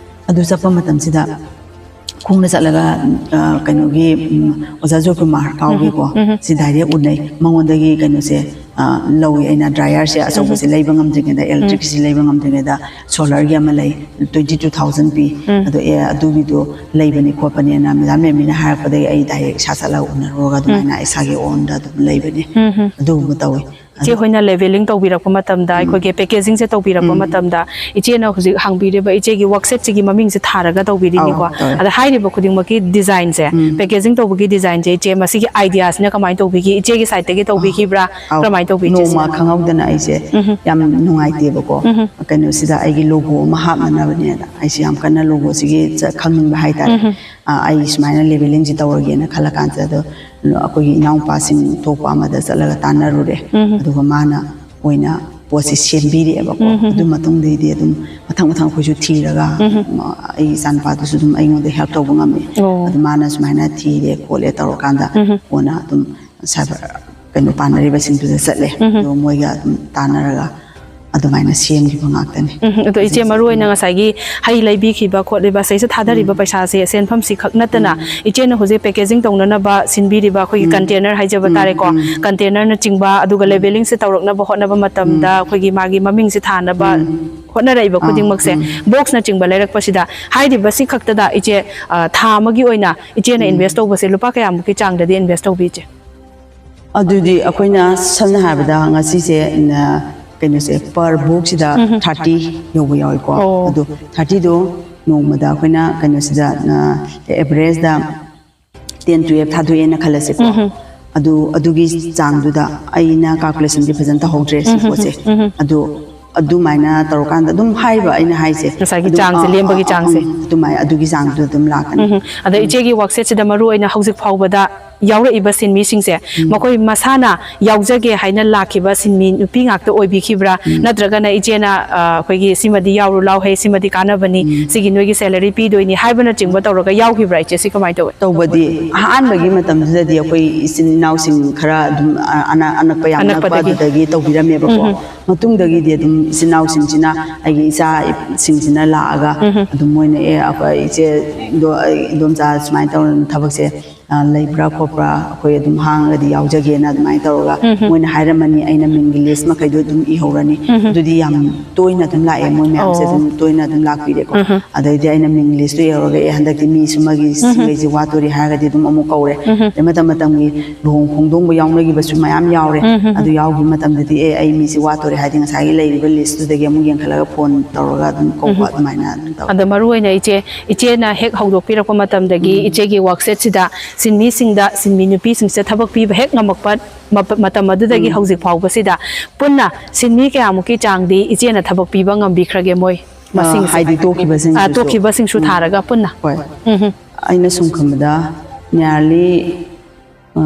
ꯑꯗꯨ ꯆꯠꯄ ꯃꯇꯝꯁꯤꯗ ꯈꯣꯡꯅ ꯆꯠꯂꯒ, ꯑ, ꯀꯩꯅꯣꯒꯤ, ꯎꯝ, ꯑꯣꯖꯥ ꯖꯣꯏꯀꯨꯃꯥꯔ ꯀꯥꯎꯒꯤꯀꯣ, ꯁꯤ ꯗꯥꯏꯔꯦꯛ ꯎꯅꯩ꯫ ꯃꯉꯣꯟꯗꯒꯤ ꯀꯩꯅꯣꯁꯦ, ꯑ, ꯂꯧꯏ ꯑꯩꯅ, ꯗ꯭ꯔꯥꯏꯌꯔꯁꯦ ꯑꯆꯧꯕꯁꯦ ꯂꯩꯕ ꯉꯝꯗ꯭ꯔꯤꯉꯩꯗ, ꯏꯂꯦꯛꯇ꯭ꯔꯤꯛꯀꯤꯁꯦ ꯂꯩꯕ ꯉꯝꯗ꯭ꯔꯤꯉꯩꯗ ꯁꯣꯂꯔꯒꯤ ꯑꯃ ꯂꯩ, ꯇ꯭ꯋꯦꯟꯇꯤ ꯇꯨ ꯊꯥꯎꯖꯟ ꯄꯤ꯫ ꯑꯗꯣ ꯑꯦ, ꯑꯗꯨꯒꯤꯗꯣ ꯂꯩꯕꯅꯤ ꯈꯣꯠꯄꯅꯤꯅ ꯃꯦꯗꯥꯝ ꯔꯦꯃꯤꯅ ꯍꯥꯏꯔꯛꯄꯗꯒꯤ ꯑꯩ ꯗꯥꯏꯔꯦꯛ ꯏꯁꯥ ꯆꯠꯂꯒ ꯎꯅꯔꯨꯔꯒ ꯑꯗꯨꯃꯥꯏꯅ ꯏꯁꯥꯒꯤ ꯑꯣꯟꯗ ꯑꯗꯨꯝ ꯂꯩꯕꯅꯤ꯫ ꯑꯗꯨꯒꯨꯝꯕ ꯇꯧꯋꯤ꯫ ꯏꯆꯦ ꯍꯣꯏꯅ ꯂꯦꯕꯦꯂꯤꯡ ꯇꯧꯕꯤꯔꯛꯄ ꯃꯇꯝꯗ, ꯑꯩꯈꯣꯏꯒꯤ ꯄꯦꯀꯦꯖꯤꯡꯁꯦ ꯇꯧꯕꯤꯔꯛꯄ ꯃꯇꯝꯗ, ꯏꯆꯦꯅ ꯍꯧꯖꯤꯛ ꯍꯥꯡꯕꯤꯔꯤꯕ ꯏꯆꯦꯒꯤ ꯋꯥꯔꯛꯁꯦꯠꯁꯤꯒꯤ ꯃꯃꯤꯡꯁꯦ ꯊꯥꯔꯒ ꯇꯧꯕꯤꯔꯤꯅꯤꯀꯣ꯫ ꯑꯧ, ꯇꯧꯋꯦ꯫ ꯑꯗ ꯍꯥꯏꯔꯤꯕ ꯈꯨꯗꯤꯡꯃꯛꯀꯤ ꯗꯤꯖꯥꯏꯟꯁꯦ, ꯄꯦꯀꯦꯖꯤꯡ ꯇꯧꯕꯒꯤ ꯗꯤꯖꯥꯏꯟꯁꯦ, ꯏꯆꯦ, ꯃꯁꯤꯒꯤ ꯑꯥꯏꯗꯤꯌꯥꯁꯤꯅ ꯀꯃꯥꯏꯅ ꯇꯧꯕꯤꯒꯤ? ꯏꯆꯦꯒꯤ ꯁꯥꯏꯠꯇꯒꯤ ꯇꯧꯕꯤꯈꯤꯕ꯭ꯔꯥ? ꯑꯧ, ꯀꯃꯥꯏꯅ ꯇꯧꯕꯤ, ꯏꯆꯦ, ꯅꯣꯡꯃ ꯁꯤꯅ? ꯈꯪꯍꯧꯗꯅ ꯑꯩꯁꯦ ꯌꯥꯝ ꯅꯨꯡꯉꯥꯏꯇꯦꯕꯀꯣ꯫ ꯀꯩꯅꯣꯁꯤꯗ ꯑꯩꯒꯤ ꯂꯣꯒꯣ ꯑꯃ ꯍꯥꯞꯅꯅꯕꯅꯦꯅ ꯑꯩꯁꯦ ꯌꯥꯝ ꯀꯟꯅ ꯂꯣꯒꯣꯁꯤꯒꯤ ꯆ-, ꯈꯪꯅꯤꯡꯕ ꯍꯥꯏꯇꯥꯔꯦ꯫ ꯑ, ꯑꯩ ꯁꯨꯃꯥꯏꯅ ꯂꯦꯕꯦꯂꯤꯡꯁꯦ ꯇꯧꯔꯒꯦꯅ ꯈꯜꯂ ꯀꯥꯟꯁꯤꯗ, ꯑꯗꯣ ꯑꯩꯈꯣꯏꯒꯤ ꯏꯅꯥꯎꯄꯥꯁꯤꯡ ꯊꯣꯛꯄ ꯑꯃꯗ ꯆꯠꯂꯒ ꯇꯥꯟꯅꯔꯨꯔꯦ꯫ ꯑꯗꯨꯒ ꯃꯥꯅ ꯑꯣꯏꯅ ꯄꯣꯠꯁꯦ ꯁꯦꯝꯕꯤꯔꯛꯑꯦꯕꯀꯣ꯫ ꯑꯗꯨ ꯃꯇꯨꯡꯗꯩꯗꯤ ꯑꯗꯨꯝ ꯃꯊꯪ ꯃꯊꯪ ꯑꯩꯈꯣꯏꯁꯨ ꯊꯤꯔꯒ, ꯑꯩ ꯏꯆꯥꯅꯨꯄꯥꯗꯨꯁꯨ ꯑꯗꯨꯝ ꯑꯩꯉꯣꯟꯗ ꯍꯦꯜꯞ ꯇꯧꯕ ꯉꯝꯃꯤ꯫ ꯑꯣ꯫ ꯑꯗꯨ ꯃꯥꯅ ꯁꯨꯃꯥꯏꯅ ꯊꯤꯔꯦ ꯈꯣꯠꯂꯦ ꯇꯧꯔꯀꯥꯟꯗ ꯀꯣꯟꯅ ꯑꯗꯨꯝ ꯁꯥꯏꯕꯔ ꯀꯩꯅꯣ ꯄꯥꯟꯅꯔꯤꯕꯁꯤꯡꯗꯨꯗ ꯆꯠꯂꯦ꯫ ꯑꯗꯨꯒ ꯃꯣꯏꯒ ꯑꯗꯨꯝ ꯇꯥꯟꯅꯔꯒ ꯑꯗꯨꯃꯥꯏꯅ ꯁꯦꯝꯈꯤꯕ ꯉꯥꯛꯇꯅꯤ꯫ ꯎꯝ, ꯑꯗꯣ ꯏꯆꯦ, ꯃꯔꯨ ꯑꯣꯏꯅ ꯉꯁꯥꯏꯒꯤ ꯍꯩ ꯂꯩꯕꯤꯈꯤꯕ ꯈꯣꯠꯂꯤꯕ ꯁꯤꯗꯩꯁꯤꯗ ꯊꯥꯗꯔꯤꯕ ꯄꯩꯁꯥꯁꯦ, ꯁꯦꯟꯐꯝꯁꯤ ꯈꯛ ꯅꯠꯇꯅ, ꯏꯆꯦꯅ ꯍꯧꯖꯤꯛ packaging ꯇꯧꯅꯅꯕ ꯁꯤꯟꯕꯤꯔꯤꯕ ꯑꯩꯈꯣꯏꯒꯤ container ꯍꯥꯏꯖꯕ ꯇꯥꯔꯦꯀꯣ, container ꯅꯆꯤꯡꯕ, ꯑꯗꯨꯒ labelling ꯁꯦ ꯇꯧꯔꯛꯅꯕ ꯍꯣꯠꯅꯕ ꯃꯇꯝꯗ ꯑꯩꯈꯣꯏꯒꯤ ꯃꯥꯒꯤ ꯃꯃꯤꯡꯁꯦ ꯊꯥꯅꯕ ꯍꯣꯠꯅꯔꯛꯏꯕ ꯈꯨꯗꯤꯡꯃꯛꯁꯦ, box ꯅꯆꯤꯡꯕ ꯂꯩꯔꯛꯄꯁꯤꯗ, ꯍꯥꯏꯔꯤꯕ ꯁꯤ ꯈꯛꯇꯗ ꯏꯆꯦ, ꯑ, ꯊꯥ ꯑꯃꯒꯤ ꯑꯣꯏꯅ ꯏꯆꯦꯅ invest ꯇꯧꯕꯁꯦ ꯂꯨꯄꯥ ꯀꯌꯥꯃꯨꯛꯀꯤ ꯆꯥꯡꯗꯗꯤ invest ꯇꯧꯕꯤ, ꯏꯆꯦ? ꯑꯗꯨꯗꯤ ꯑꯩꯈꯣꯏꯅ ꯁꯝꯅ ꯍꯥꯏꯔꯕꯗ ꯉꯁꯤꯁꯦ, ꯅ, ꯀꯩꯅꯣꯁꯦ, per box ꯁꯤꯗ thirty ꯌꯧꯕ ꯌꯥꯎꯏꯀꯣ꯫ ꯑꯣ꯫ ꯑꯗꯣ thirty ꯗꯣ ꯅꯣꯡꯃꯗ ꯑꯩꯈꯣꯏꯅ ꯀꯩꯅꯣꯁꯤꯗ, ꯅ, average ꯗ ten twelve ꯊꯥꯗꯣꯛꯑꯦꯅ ꯈꯜꯂꯁꯦꯀꯣ꯫ ꯑꯗꯨ, ꯑꯗꯨꯒꯤ ꯆꯥꯡꯗꯨꯗ ꯑꯩꯅ calculation ꯁꯦ ꯐꯖꯅ ꯇꯧꯍꯧꯗ꯭ꯔꯦ ꯁꯤ ꯄꯣꯠꯁꯦ꯫ ꯑꯗꯨ ꯑꯗꯨꯃꯥꯏꯅ ꯇꯧꯔꯀꯥꯟꯗ ꯑꯗꯨꯝ ꯍꯥꯏꯔꯤꯕ ꯑꯩꯅ ꯍꯥꯏꯁꯦ꯫ ꯉꯁꯥꯏꯒꯤ ꯑꯗꯨꯝ, ꯆꯥꯡꯁꯦ, ꯑꯥ, ꯂꯦꯝꯕꯒꯤ ꯑꯥ, ꯆꯥꯡꯁꯦ꯫ ꯎꯝ, ꯑꯗꯨꯃꯥꯏꯅ ꯑꯗꯨꯒꯤ ꯆꯥꯡꯗꯨ ꯑꯗꯨꯝ ꯂꯥꯛꯀꯅꯤ꯫ ꯎꯝ꯫ ꯑꯗ ꯏꯆꯦꯒꯤ workshop ꯁꯤꯗ ꯃꯔꯨ ꯑꯣꯏꯅ ꯍꯧꯖꯤꯛ ꯐꯥꯎꯕꯗ ꯌꯥꯎꯔꯛꯏꯕ ꯁꯤꯟꯃꯤꯁꯤꯡꯁꯦ, ꯃꯈꯣꯏ ꯃꯁꯥꯅ ꯌꯥꯎꯖꯒꯦ ꯍꯥꯏꯅ ꯂꯥꯛꯈꯤꯕ ꯁꯤꯟꯃꯤ ꯅꯨꯄꯤ ꯉꯥꯛꯇ ꯑꯣꯏꯕꯤꯈꯤꯕ꯭ꯔꯥ? ꯅꯠꯇ꯭ꯔꯒꯅ ꯏꯆꯦꯅ, ꯑ, ꯑꯩꯈꯣꯏꯒꯤ ꯁꯤꯃꯗꯤ ꯌꯥꯎꯔꯨ ꯂꯥꯎ, ꯍꯦ, ꯁꯤꯃꯗꯤ ꯀꯥꯟꯅꯕꯅꯤ, ꯁꯤꯒꯤ ꯅꯣꯏꯒꯤ salary ꯄꯤꯗꯣꯏꯅꯤ ꯍꯥꯏꯕꯅꯆꯤꯡꯕ ꯇꯧꯔꯒ ꯌꯥꯎꯈꯤꯕ꯭ꯔꯥ, ꯏꯆꯦ? ꯁꯤ ꯀꯃꯥꯏꯅ ꯇꯧꯋꯤ? ꯇꯧꯕꯗꯤ ꯑꯍꯥꯟꯕꯒꯤ ꯃꯇꯝꯗꯨꯗꯗꯤ ꯑꯩꯈꯣꯏ ꯏꯆꯤꯟ ꯏꯅꯥꯎꯁꯤꯡ ꯈꯔ ꯑꯗꯨꯝ, ꯑ, ꯑꯅ-, ꯑꯅꯛꯄ ꯌꯥꯝ ꯅꯛꯄ ꯑꯅꯛꯄꯗꯒꯤ꯫ ꯑꯗꯨꯗꯒꯤ ꯇꯧꯕꯤꯔꯝꯃꯦꯕꯀꯣ꯫ ꯃꯇꯨꯡꯗꯒꯤꯗꯤ ꯑꯗꯨꯝ ꯏꯆꯤꯟ ꯏꯅꯥꯎꯁꯤꯡꯁꯤꯅ, ꯑꯩꯒꯤ ꯏꯆꯥꯁꯤꯡꯁꯤꯅ ꯂꯥꯛꯑꯒ ꯑꯗꯨꯝ ꯃꯣꯏꯅ, "ꯑꯦ, ꯑꯩꯈꯣꯏ ꯏꯆꯦ, ꯏꯟꯗꯣ-, ꯏꯟꯗꯣꯝꯆꯥ ꯁꯨꯃꯥꯏꯅ ꯇꯧꯗꯅ ꯊꯕꯛꯁꯦ, ꯑ, ꯂꯩꯕ꯭ꯔꯥ ꯈꯣꯠꯄ꯭ꯔꯥ, ꯑꯩꯈꯣꯏ ꯑꯗꯨꯝ ꯍꯥꯡꯉꯒꯗꯤ ꯌꯥꯎꯖꯒꯦꯅ" ꯑꯗꯨꯃꯥꯏꯅ ꯇꯧꯔꯒ ꯃꯣꯏꯅ ꯍꯥꯏꯔꯝꯃꯅꯤ, ꯑꯩꯅ ꯃꯤꯡꯒꯤ list ꯃꯈꯩꯗꯣ ꯑꯗꯨꯝ ꯏꯍꯧꯔꯅꯤ꯫ ꯑꯗꯨꯗꯤ ꯌꯥꯝ ꯇꯣꯏꯅ ꯑꯗꯨꯝ ꯂꯥꯛꯑꯦ, ꯃꯣꯏ ꯃꯌꯥꯝꯁꯦ ꯑꯗꯨꯝ ꯇꯣꯏꯅ ꯑꯗꯨꯝ ꯂꯥꯛꯄꯤꯔꯦꯀꯣ꯫ ꯑꯗꯩꯗꯤ ꯑꯩꯅ ꯃꯤꯡ list ꯇꯨ ꯌꯧꯔꯒ, "ꯑꯦ, ꯍꯟꯗꯛꯇꯤ ꯃꯤ ꯁꯨꯃꯒꯤ ꯁꯤꯈꯩꯁꯤ ꯋꯥꯠꯇꯣꯔꯤ" ꯍꯥꯏꯔꯒꯗꯤ ꯑꯗꯨꯝ ꯑꯃꯨꯛ ꯀꯧꯔꯦ꯫ ꯑꯗꯩ ꯃꯇꯝ ꯃꯇꯝꯒꯤ ꯂꯨꯍꯣꯡ ꯈꯣꯡꯗꯣꯡꯕ ꯌꯥꯎꯅꯈꯤꯕꯁꯨ ꯃꯌꯥꯝ ꯌꯥꯎꯔꯦ꯫ ꯑꯗꯨ ꯌꯥꯎꯈꯤꯕ ꯃꯇꯝꯗꯗꯤ, "ꯑꯦ, ꯑꯩ ꯃꯤꯁꯤ ꯋꯥꯠꯇꯣꯔꯦ" ꯍꯥꯏꯗꯤ ꯉꯁꯥꯏꯒꯤ ꯂꯩꯔꯤꯕ list ꯇꯨꯗꯒꯤ ꯑꯃꯨꯛ ꯌꯦꯡꯈꯠꯂꯒ phone ꯇꯧꯔꯒ ꯑꯗꯨꯝ ꯀꯧꯕ, ꯑꯗꯨꯃꯥꯏꯅ ꯑꯗꯨꯝ ꯇꯧꯋꯦ꯫ ꯑꯗ ꯃꯔꯨ ꯑꯣꯏꯅ ꯏꯆꯦ, ꯏꯆꯦꯅ ꯍꯦꯛ ꯍꯧꯗꯣꯛꯄꯤꯔꯛꯄ ꯃꯇꯝꯗꯒꯤ ꯏꯆꯦꯒꯤ workshop ꯁꯤꯗ ꯁꯤꯟꯃꯤꯁꯤꯡꯗ, ꯁꯤꯟꯃꯤ ꯅꯨꯄꯤꯁꯤꯡꯁꯤꯗ ꯊꯕꯛ ꯄꯤꯕ ꯍꯦꯛ ꯉꯝꯃꯛꯄ ꯃꯄ-, ꯃꯇꯝ ꯑꯗꯨꯗꯒꯤ ꯍꯧꯖꯤꯛ ꯐꯥꯎꯕꯁꯤꯗ ꯄꯨꯟꯅ ꯁꯤꯟꯃꯤ ꯀꯌꯥꯃꯨꯛꯀꯤ ꯆꯥꯡꯗꯤ ꯏꯆꯦꯅ ꯊꯕꯛ ꯄꯤꯕ ꯉꯝꯕꯤꯈ꯭ꯔꯒꯦ, ꯃꯣꯏ ꯑ, ꯃꯁꯤꯡꯁꯦ? ꯍꯥꯏꯗꯤ ꯇꯣꯛꯈꯤꯕꯁꯤꯡ ꯑ, ꯑꯗꯨꯁꯨ꯫ ꯇꯣꯛꯈꯤꯕꯁꯤꯡꯁꯨ ꯎꯝ꯫ ꯊꯥꯔꯒ ꯄꯨꯟꯅ꯫ ꯍꯣꯏ꯫ ꯎꯝ꯫ ꯑꯩꯅ ꯁꯨꯝ ꯈꯟꯕꯗ nearly, ꯑ,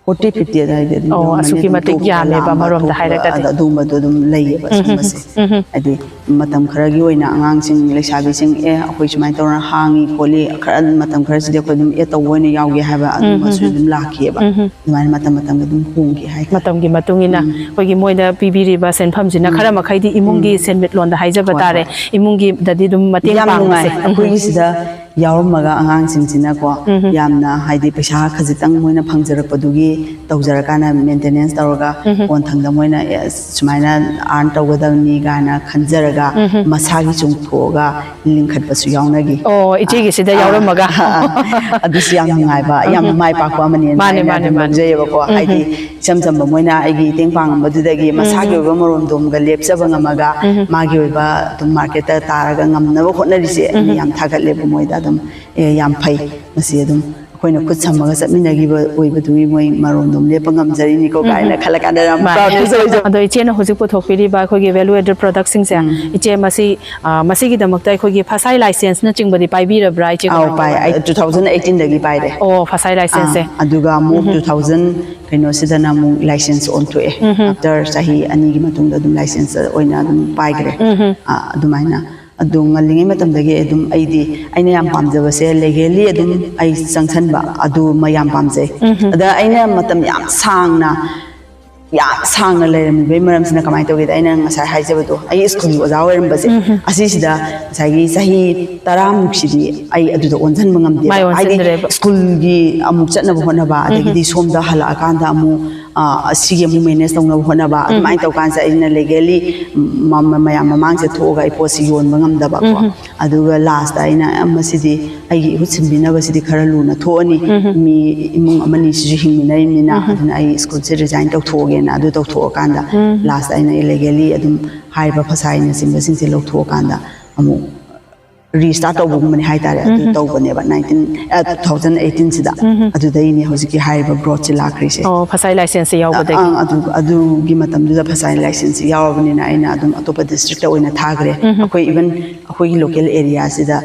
ꯐꯣꯔꯇꯤ ꯐꯤꯐꯇꯤ ꯑꯗꯨꯋꯥꯏꯗ ꯑꯗꯨꯝ ꯑꯣ, ꯌꯧꯔꯝꯃꯅꯤ꯫ ꯑꯁꯨꯛꯀꯤ ꯑꯗꯨꯝ ꯃꯇꯤꯛ ꯇꯣꯛꯄ ꯌꯥꯝꯃꯦꯕ ꯑꯗ ꯑꯃꯔꯣꯝꯗ ꯇꯣꯛꯄ ꯍꯥꯏꯔꯒꯗꯤ꯫ ꯑꯗ ꯑꯗꯨꯒꯨꯝꯕꯗꯣ ꯑꯗꯨꯝ ꯂꯩꯌꯦꯕ ꯁꯤꯒꯨꯝꯕꯁꯦ꯫ ꯍꯥꯏꯗꯤ ꯃꯇꯝ ꯈꯔꯒꯤ ꯑꯣꯏꯅ ꯑꯉꯥꯡꯁꯤꯡ ꯂꯩꯁꯥꯕꯤꯁꯤꯡ, "ꯑꯦ, ꯑꯩꯈꯣꯏ ꯁꯨꯃꯥꯏꯅ ꯇꯧꯔ ꯍꯥꯡꯉꯤ ꯈꯣꯠꯂꯤ, ꯈꯔ ꯃꯇꯝ ꯈꯔꯁꯤꯗꯤ ꯑꯩꯈꯣꯏ ꯑꯗꯨꯝ ꯑꯦꯗ ꯇꯧꯕ ꯑꯣꯏꯅ ꯌꯥꯎꯒꯦ" ꯍꯥꯏꯕ ꯑꯗꯨꯝꯕꯁꯨ ꯑꯗꯨꯝ ꯂꯥꯛꯈꯤꯑꯕ꯫ ꯑꯗꯨꯃꯥꯏꯅ ꯃꯇꯝ ꯃꯇꯝꯒꯤ ꯑꯗꯨꯝ ꯍꯣꯡꯈꯤ ꯍꯥꯏꯇꯥꯔꯦ꯫ ꯃꯇꯝꯒꯤ ꯃꯇꯨꯡ ꯏꯟꯅ ꯑꯩꯈꯣꯏꯒꯤ ꯃꯣꯏꯗ ꯄꯤꯕꯤꯔꯤꯕ ꯁꯦꯟꯐꯝꯁꯤꯅ ꯈꯔ ꯃꯈꯩꯗꯤ ꯏꯃꯨꯡꯒꯤ ꯁꯦꯟꯃꯤꯠꯂꯣꯟꯗ ꯍꯥꯏꯖꯕ ꯍꯣꯏ, ꯇꯥꯔꯦ, ꯍꯣꯏ꯫ ꯏꯃꯨꯡꯒꯤꯗꯗꯤ ꯑꯗꯨꯝ ꯃꯇꯦꯡ ꯌꯥꯝ ꯅꯨꯡꯉꯥꯏ꯫ ꯄꯥꯡꯕꯁꯦ꯫ ꯑꯩꯈꯣꯏꯒꯤ ꯁꯤꯗ ꯌꯥꯎꯔꯝꯃꯒ ꯑꯉꯥꯡꯁꯤꯡꯁꯤꯅꯀꯣ, ꯌꯥꯝꯅ, ꯍꯥꯏꯗꯤ, ꯄꯩꯁꯥ ꯈꯖꯤꯛꯇꯪ ꯃꯣꯏꯅ ꯐꯪꯖꯔꯛꯄꯗꯨꯒꯤ ꯇꯧꯖꯔꯀꯥꯟꯗ ꯃꯦꯟꯇꯦꯅꯦꯟꯁ ꯇꯧꯔꯒ, ꯀꯣꯟꯊꯪꯗ ꯃꯣꯏꯅ, "ꯑꯦ, ꯁꯨꯃꯥꯏꯅ ꯑꯥꯔꯟ ꯇꯧꯒꯗꯕꯅꯤ" ꯀꯥꯏꯅ ꯈꯟꯖꯔꯒ ꯃꯁꯥꯒꯤ ꯆꯣꯡꯊꯣꯛꯑꯒ ꯂꯤꯡꯈꯠꯄꯁꯨ ꯌꯥꯎꯅꯈꯤ꯫ ꯑꯣ, ꯏꯆꯦꯒꯤꯁꯤꯗ ꯑꯥ, ꯌꯥꯎꯔꯝꯃꯒ꯫ ꯑꯥ, ꯑꯥ꯫ ꯑꯗꯨꯁꯨ ꯌꯥꯝ ꯅꯨꯡꯉꯥꯏꯕ, ꯌꯥꯝ ꯃꯥꯏ ꯄꯥꯛꯄ ꯑꯃꯅꯦꯅ ꯃꯥꯅꯦ, ꯑꯩꯅ ꯃꯥꯅꯦ, ꯑꯗꯨꯝ ꯃꯥꯅꯦ꯫ ꯂꯧꯖꯩꯑꯕꯀꯣ꯫ ꯍꯥꯏꯗꯤ, ꯏꯆꯝ ꯆꯝꯕ ꯃꯣꯏꯅ ꯑꯩꯒꯤ ꯃꯇꯦꯡ ꯄꯥꯡꯉꯝꯕꯗꯨꯗꯒꯤ ꯃꯁꯥꯒꯤ ꯑꯣꯏꯕ ꯃꯔꯣꯝꯗꯣꯝꯒ ꯂꯦꯞꯆꯕ ꯉꯝꯃꯒ, ꯃꯥꯒꯤ ꯑꯣꯏꯕ ꯑꯗꯨꯝ ꯃꯥꯔꯀꯦꯠꯇ ꯇꯥꯔꯒ ꯉꯝꯅꯕ ꯍꯣꯠꯅꯔꯤꯁꯦ ꯑꯩꯅ ꯌꯥꯝ ꯊꯥꯒꯠꯂꯦꯕ ꯃꯣꯏꯗ꯫ ꯑꯗꯨꯝ, "ꯑꯦ, ꯌꯥꯝ ꯐꯩ, ꯃꯁꯤ ꯑꯗꯨꯝ ꯑꯩꯈꯣꯏꯅ ꯈꯨꯠ ꯁꯝꯃꯒ ꯆꯠꯃꯤꯟꯅꯈꯤꯕ ꯑꯣꯏꯕꯗꯨꯒꯤ ꯃꯣꯏ ꯃꯔꯣꯝꯗꯣꯝ ꯂꯦꯞꯄ ꯉꯝꯖꯔꯤꯅꯤꯀꯣ" ꯀꯥꯏꯅ ꯈꯜꯂꯀꯥꯟꯗ ꯌꯥꯝ ꯃꯥꯅꯦ꯫ proud ꯐꯤꯜ ꯑꯣꯏꯖꯕ꯫ ꯑꯗꯣ ꯏꯆꯦꯅ ꯍꯧꯖꯤꯛ ꯄꯨꯊꯣꯛꯄꯤꯔꯤꯕ ꯑꯩꯈꯣꯏꯒꯤ value added product ꯁꯤꯡꯁꯦ, ꯏꯆꯦ, ꯃꯁꯤ, ꯑ, ꯃꯁꯤꯒꯤꯗꯃꯛꯇ ꯑꯩꯈꯣꯏꯒꯤ ꯐꯁꯥꯏ ꯂꯥꯏꯁꯦꯟꯁꯅꯆꯤꯡꯕꯗꯤ ꯄꯥꯏꯕꯤꯔꯕ꯭ꯔꯥ, ꯏꯆꯦ? ꯑꯥꯎ, ꯄꯥꯏ꯫ ꯑꯩ two thousand eighteen ꯗꯒꯤ ꯄꯥꯏꯔꯦ꯫ ꯑꯣ, ꯐꯁꯥꯏ ꯂꯥꯏꯁꯦꯟꯁꯁꯦ꯫ ꯑꯥ, ꯑꯗꯨꯒ ꯑꯃꯨꯛ two thousand ꯀꯩꯅꯣꯁꯤꯗꯅ ꯑꯃꯨꯛ ꯂꯥꯏꯁꯦꯟꯁ ꯑꯣꯟꯊꯣꯛꯑꯦ꯫ After ꯆꯍꯤ ꯑꯅꯤꯒꯤ ꯃꯇꯨꯡꯗ ꯑꯗꯨꯝ ꯂꯥꯏꯁꯦꯟꯁ ꯑꯣꯏꯅ ꯑꯗꯨꯝ ꯄꯥꯏꯈ꯭ꯔꯦ꯫ ꯑꯥ, ꯑꯗꯨꯃꯥꯏꯅ꯫ ꯑꯗꯣ ꯉꯜꯂꯤꯉꯩ ꯃꯇꯝꯗꯒꯤ ꯑꯗꯨꯝ ꯑꯩꯗꯤ, ꯑꯩꯅ ꯌꯥꯝ ꯄꯥꯝꯖꯕꯁꯦ, legally ꯑꯗꯨꯝ ꯑꯩ ꯆꯪꯁꯟꯕ ꯑꯗꯨꯃ ꯌꯥꯝ ꯄꯥꯝꯖꯩ꯫ ꯑꯗ ꯑꯩꯅ ꯃꯇꯝ ꯌꯥꯝ ꯁꯥꯡꯅ, ꯌꯥꯝ ꯁꯥꯡꯅ ꯂꯩꯔꯝꯃꯤꯕꯒꯤ ꯃꯔꯝꯁꯤꯅ ꯀꯃꯥꯏꯅ ꯇꯧꯒꯦꯗ, ꯑꯩꯅ ꯉꯁꯥꯏ ꯍꯥꯏꯖꯕꯗꯣ, ꯑꯩ ꯁ꯭ꯀꯨꯜꯒꯤ ꯑꯣꯖꯥ ꯑꯣꯏꯔꯝꯕꯁꯦ, ꯑꯁꯤꯁꯤꯗ ꯉꯁꯥꯏꯒꯤ ꯆꯍꯤ ꯇꯔꯥꯃꯨꯛꯁꯤꯗꯤ ꯑꯩ ꯑꯗꯨꯗ ꯑꯣꯟꯁꯤꯟꯕ ꯉꯝꯗꯦꯕ꯫ ꯃꯥꯏ ꯍꯥꯏꯗꯤ, ꯑꯣꯟꯁꯤꯟꯗ꯭ꯔꯦꯕ꯫ ꯁ꯭ꯀꯨꯜꯒꯤ ꯑꯃꯨꯛ ꯆꯠꯅꯕ ꯍꯣꯠꯅꯕ, ꯑꯗꯒꯤꯗꯤ ꯁꯣꯝꯗ ꯍꯜꯂꯛꯑꯀꯥꯟꯗ ꯑꯃꯨꯛ, ꯑ, ꯑꯁꯤꯒꯤ ꯑꯃꯨꯛ ꯃꯦꯅꯦꯖ ꯇꯧꯅꯕ ꯍꯣꯠꯅꯕ, ꯑꯗꯨꯃꯥꯏꯅ ꯇꯧꯀꯥꯟꯁꯤꯗ ꯑꯩꯅ legally, ꯃ-, ꯃ-, ꯃꯌꯥꯝ ꯃꯃꯥꯡꯁꯤꯗ ꯊꯣꯛꯑꯒ ꯑꯩ ꯄꯣꯠꯁꯤ ꯌꯣꯟꯕ ꯉꯝꯗꯕꯀꯣ꯫ ꯑꯗꯨꯒ ꯂꯥꯁꯇ ꯑꯩꯅ, "ꯑ, ꯃꯁꯤꯗꯤ ꯑꯩꯒꯤ ꯏꯍꯨꯠ ꯁꯤꯟꯕꯤꯅꯕꯁꯤꯗꯤ ꯈꯔ ꯂꯨꯅ ꯊꯣꯛꯑꯅꯤ, ꯃꯤ ꯏꯃꯨꯡ ꯑꯃꯅꯤꯁꯤꯁꯨ ꯍꯤꯡꯃꯤꯟꯅꯔꯤꯕꯅꯤꯅ, ꯑꯗꯨꯅ ꯑꯩ ꯁ꯭ꯀꯨꯜꯁꯦ ꯔꯤꯖꯥꯏꯟ ꯇꯧꯊꯣꯛꯑꯒꯦꯅ" ꯑꯗꯨ ꯇꯧꯊꯣꯛꯑꯀꯥꯟꯗ, ꯂꯥꯁꯇ ꯑꯩꯅ legally ꯑꯗꯨꯝ ꯍꯥꯏꯔꯤꯕ ꯐꯁꯥꯏꯅꯆꯤꯡꯕꯁꯤꯡꯁꯦ ꯂꯧꯊꯣꯛꯑꯀꯥꯟꯗ ꯑꯃꯨꯛ ꯔꯤꯁꯇꯥꯔꯠ ꯇꯧꯕꯒꯨꯝꯕꯅꯤ ꯍꯥꯏꯇꯥꯔꯦ꯫ ꯑꯗꯨ ꯇꯧꯕꯅꯦꯕ nineteen, ꯑ, two thousand eighteen ꯁꯤꯗ꯫ ꯑꯗꯨꯗꯩꯅꯦ ꯍꯧꯖꯤꯛꯀꯤ ꯍꯥꯏꯔꯤꯕ ꯒ꯭ꯔꯣꯠꯁꯦ ꯂꯥꯛꯈ꯭ꯔꯤꯁꯦ꯫ ꯑꯣ, ꯐꯁꯥꯏ ꯂꯥꯏꯁꯦꯟꯁꯁꯦ ꯌꯥꯎꯕꯗꯒꯤ꯫ ꯑꯪ, ꯑꯗꯨ, ꯑꯗꯨꯒꯤ ꯃꯇꯝꯗꯨꯗ ꯐꯁꯥꯏ ꯂꯥꯏꯁꯦꯟꯁꯁꯦ ꯌꯥꯎꯔꯕꯅꯤꯅ ꯑꯩꯅ ꯑꯗꯨꯝ ꯑꯇꯣꯞꯄ ꯗꯤꯁꯇ꯭ꯔꯤꯛꯇ ꯑꯣꯏꯅ ꯊꯥꯈ꯭ꯔꯦ꯫ ꯑꯩꯈꯣꯏ even ꯑꯩꯈꯣꯏꯒꯤ ꯂꯣꯀꯦꯜ ꯑꯦꯔꯤꯌꯥꯁꯤꯗ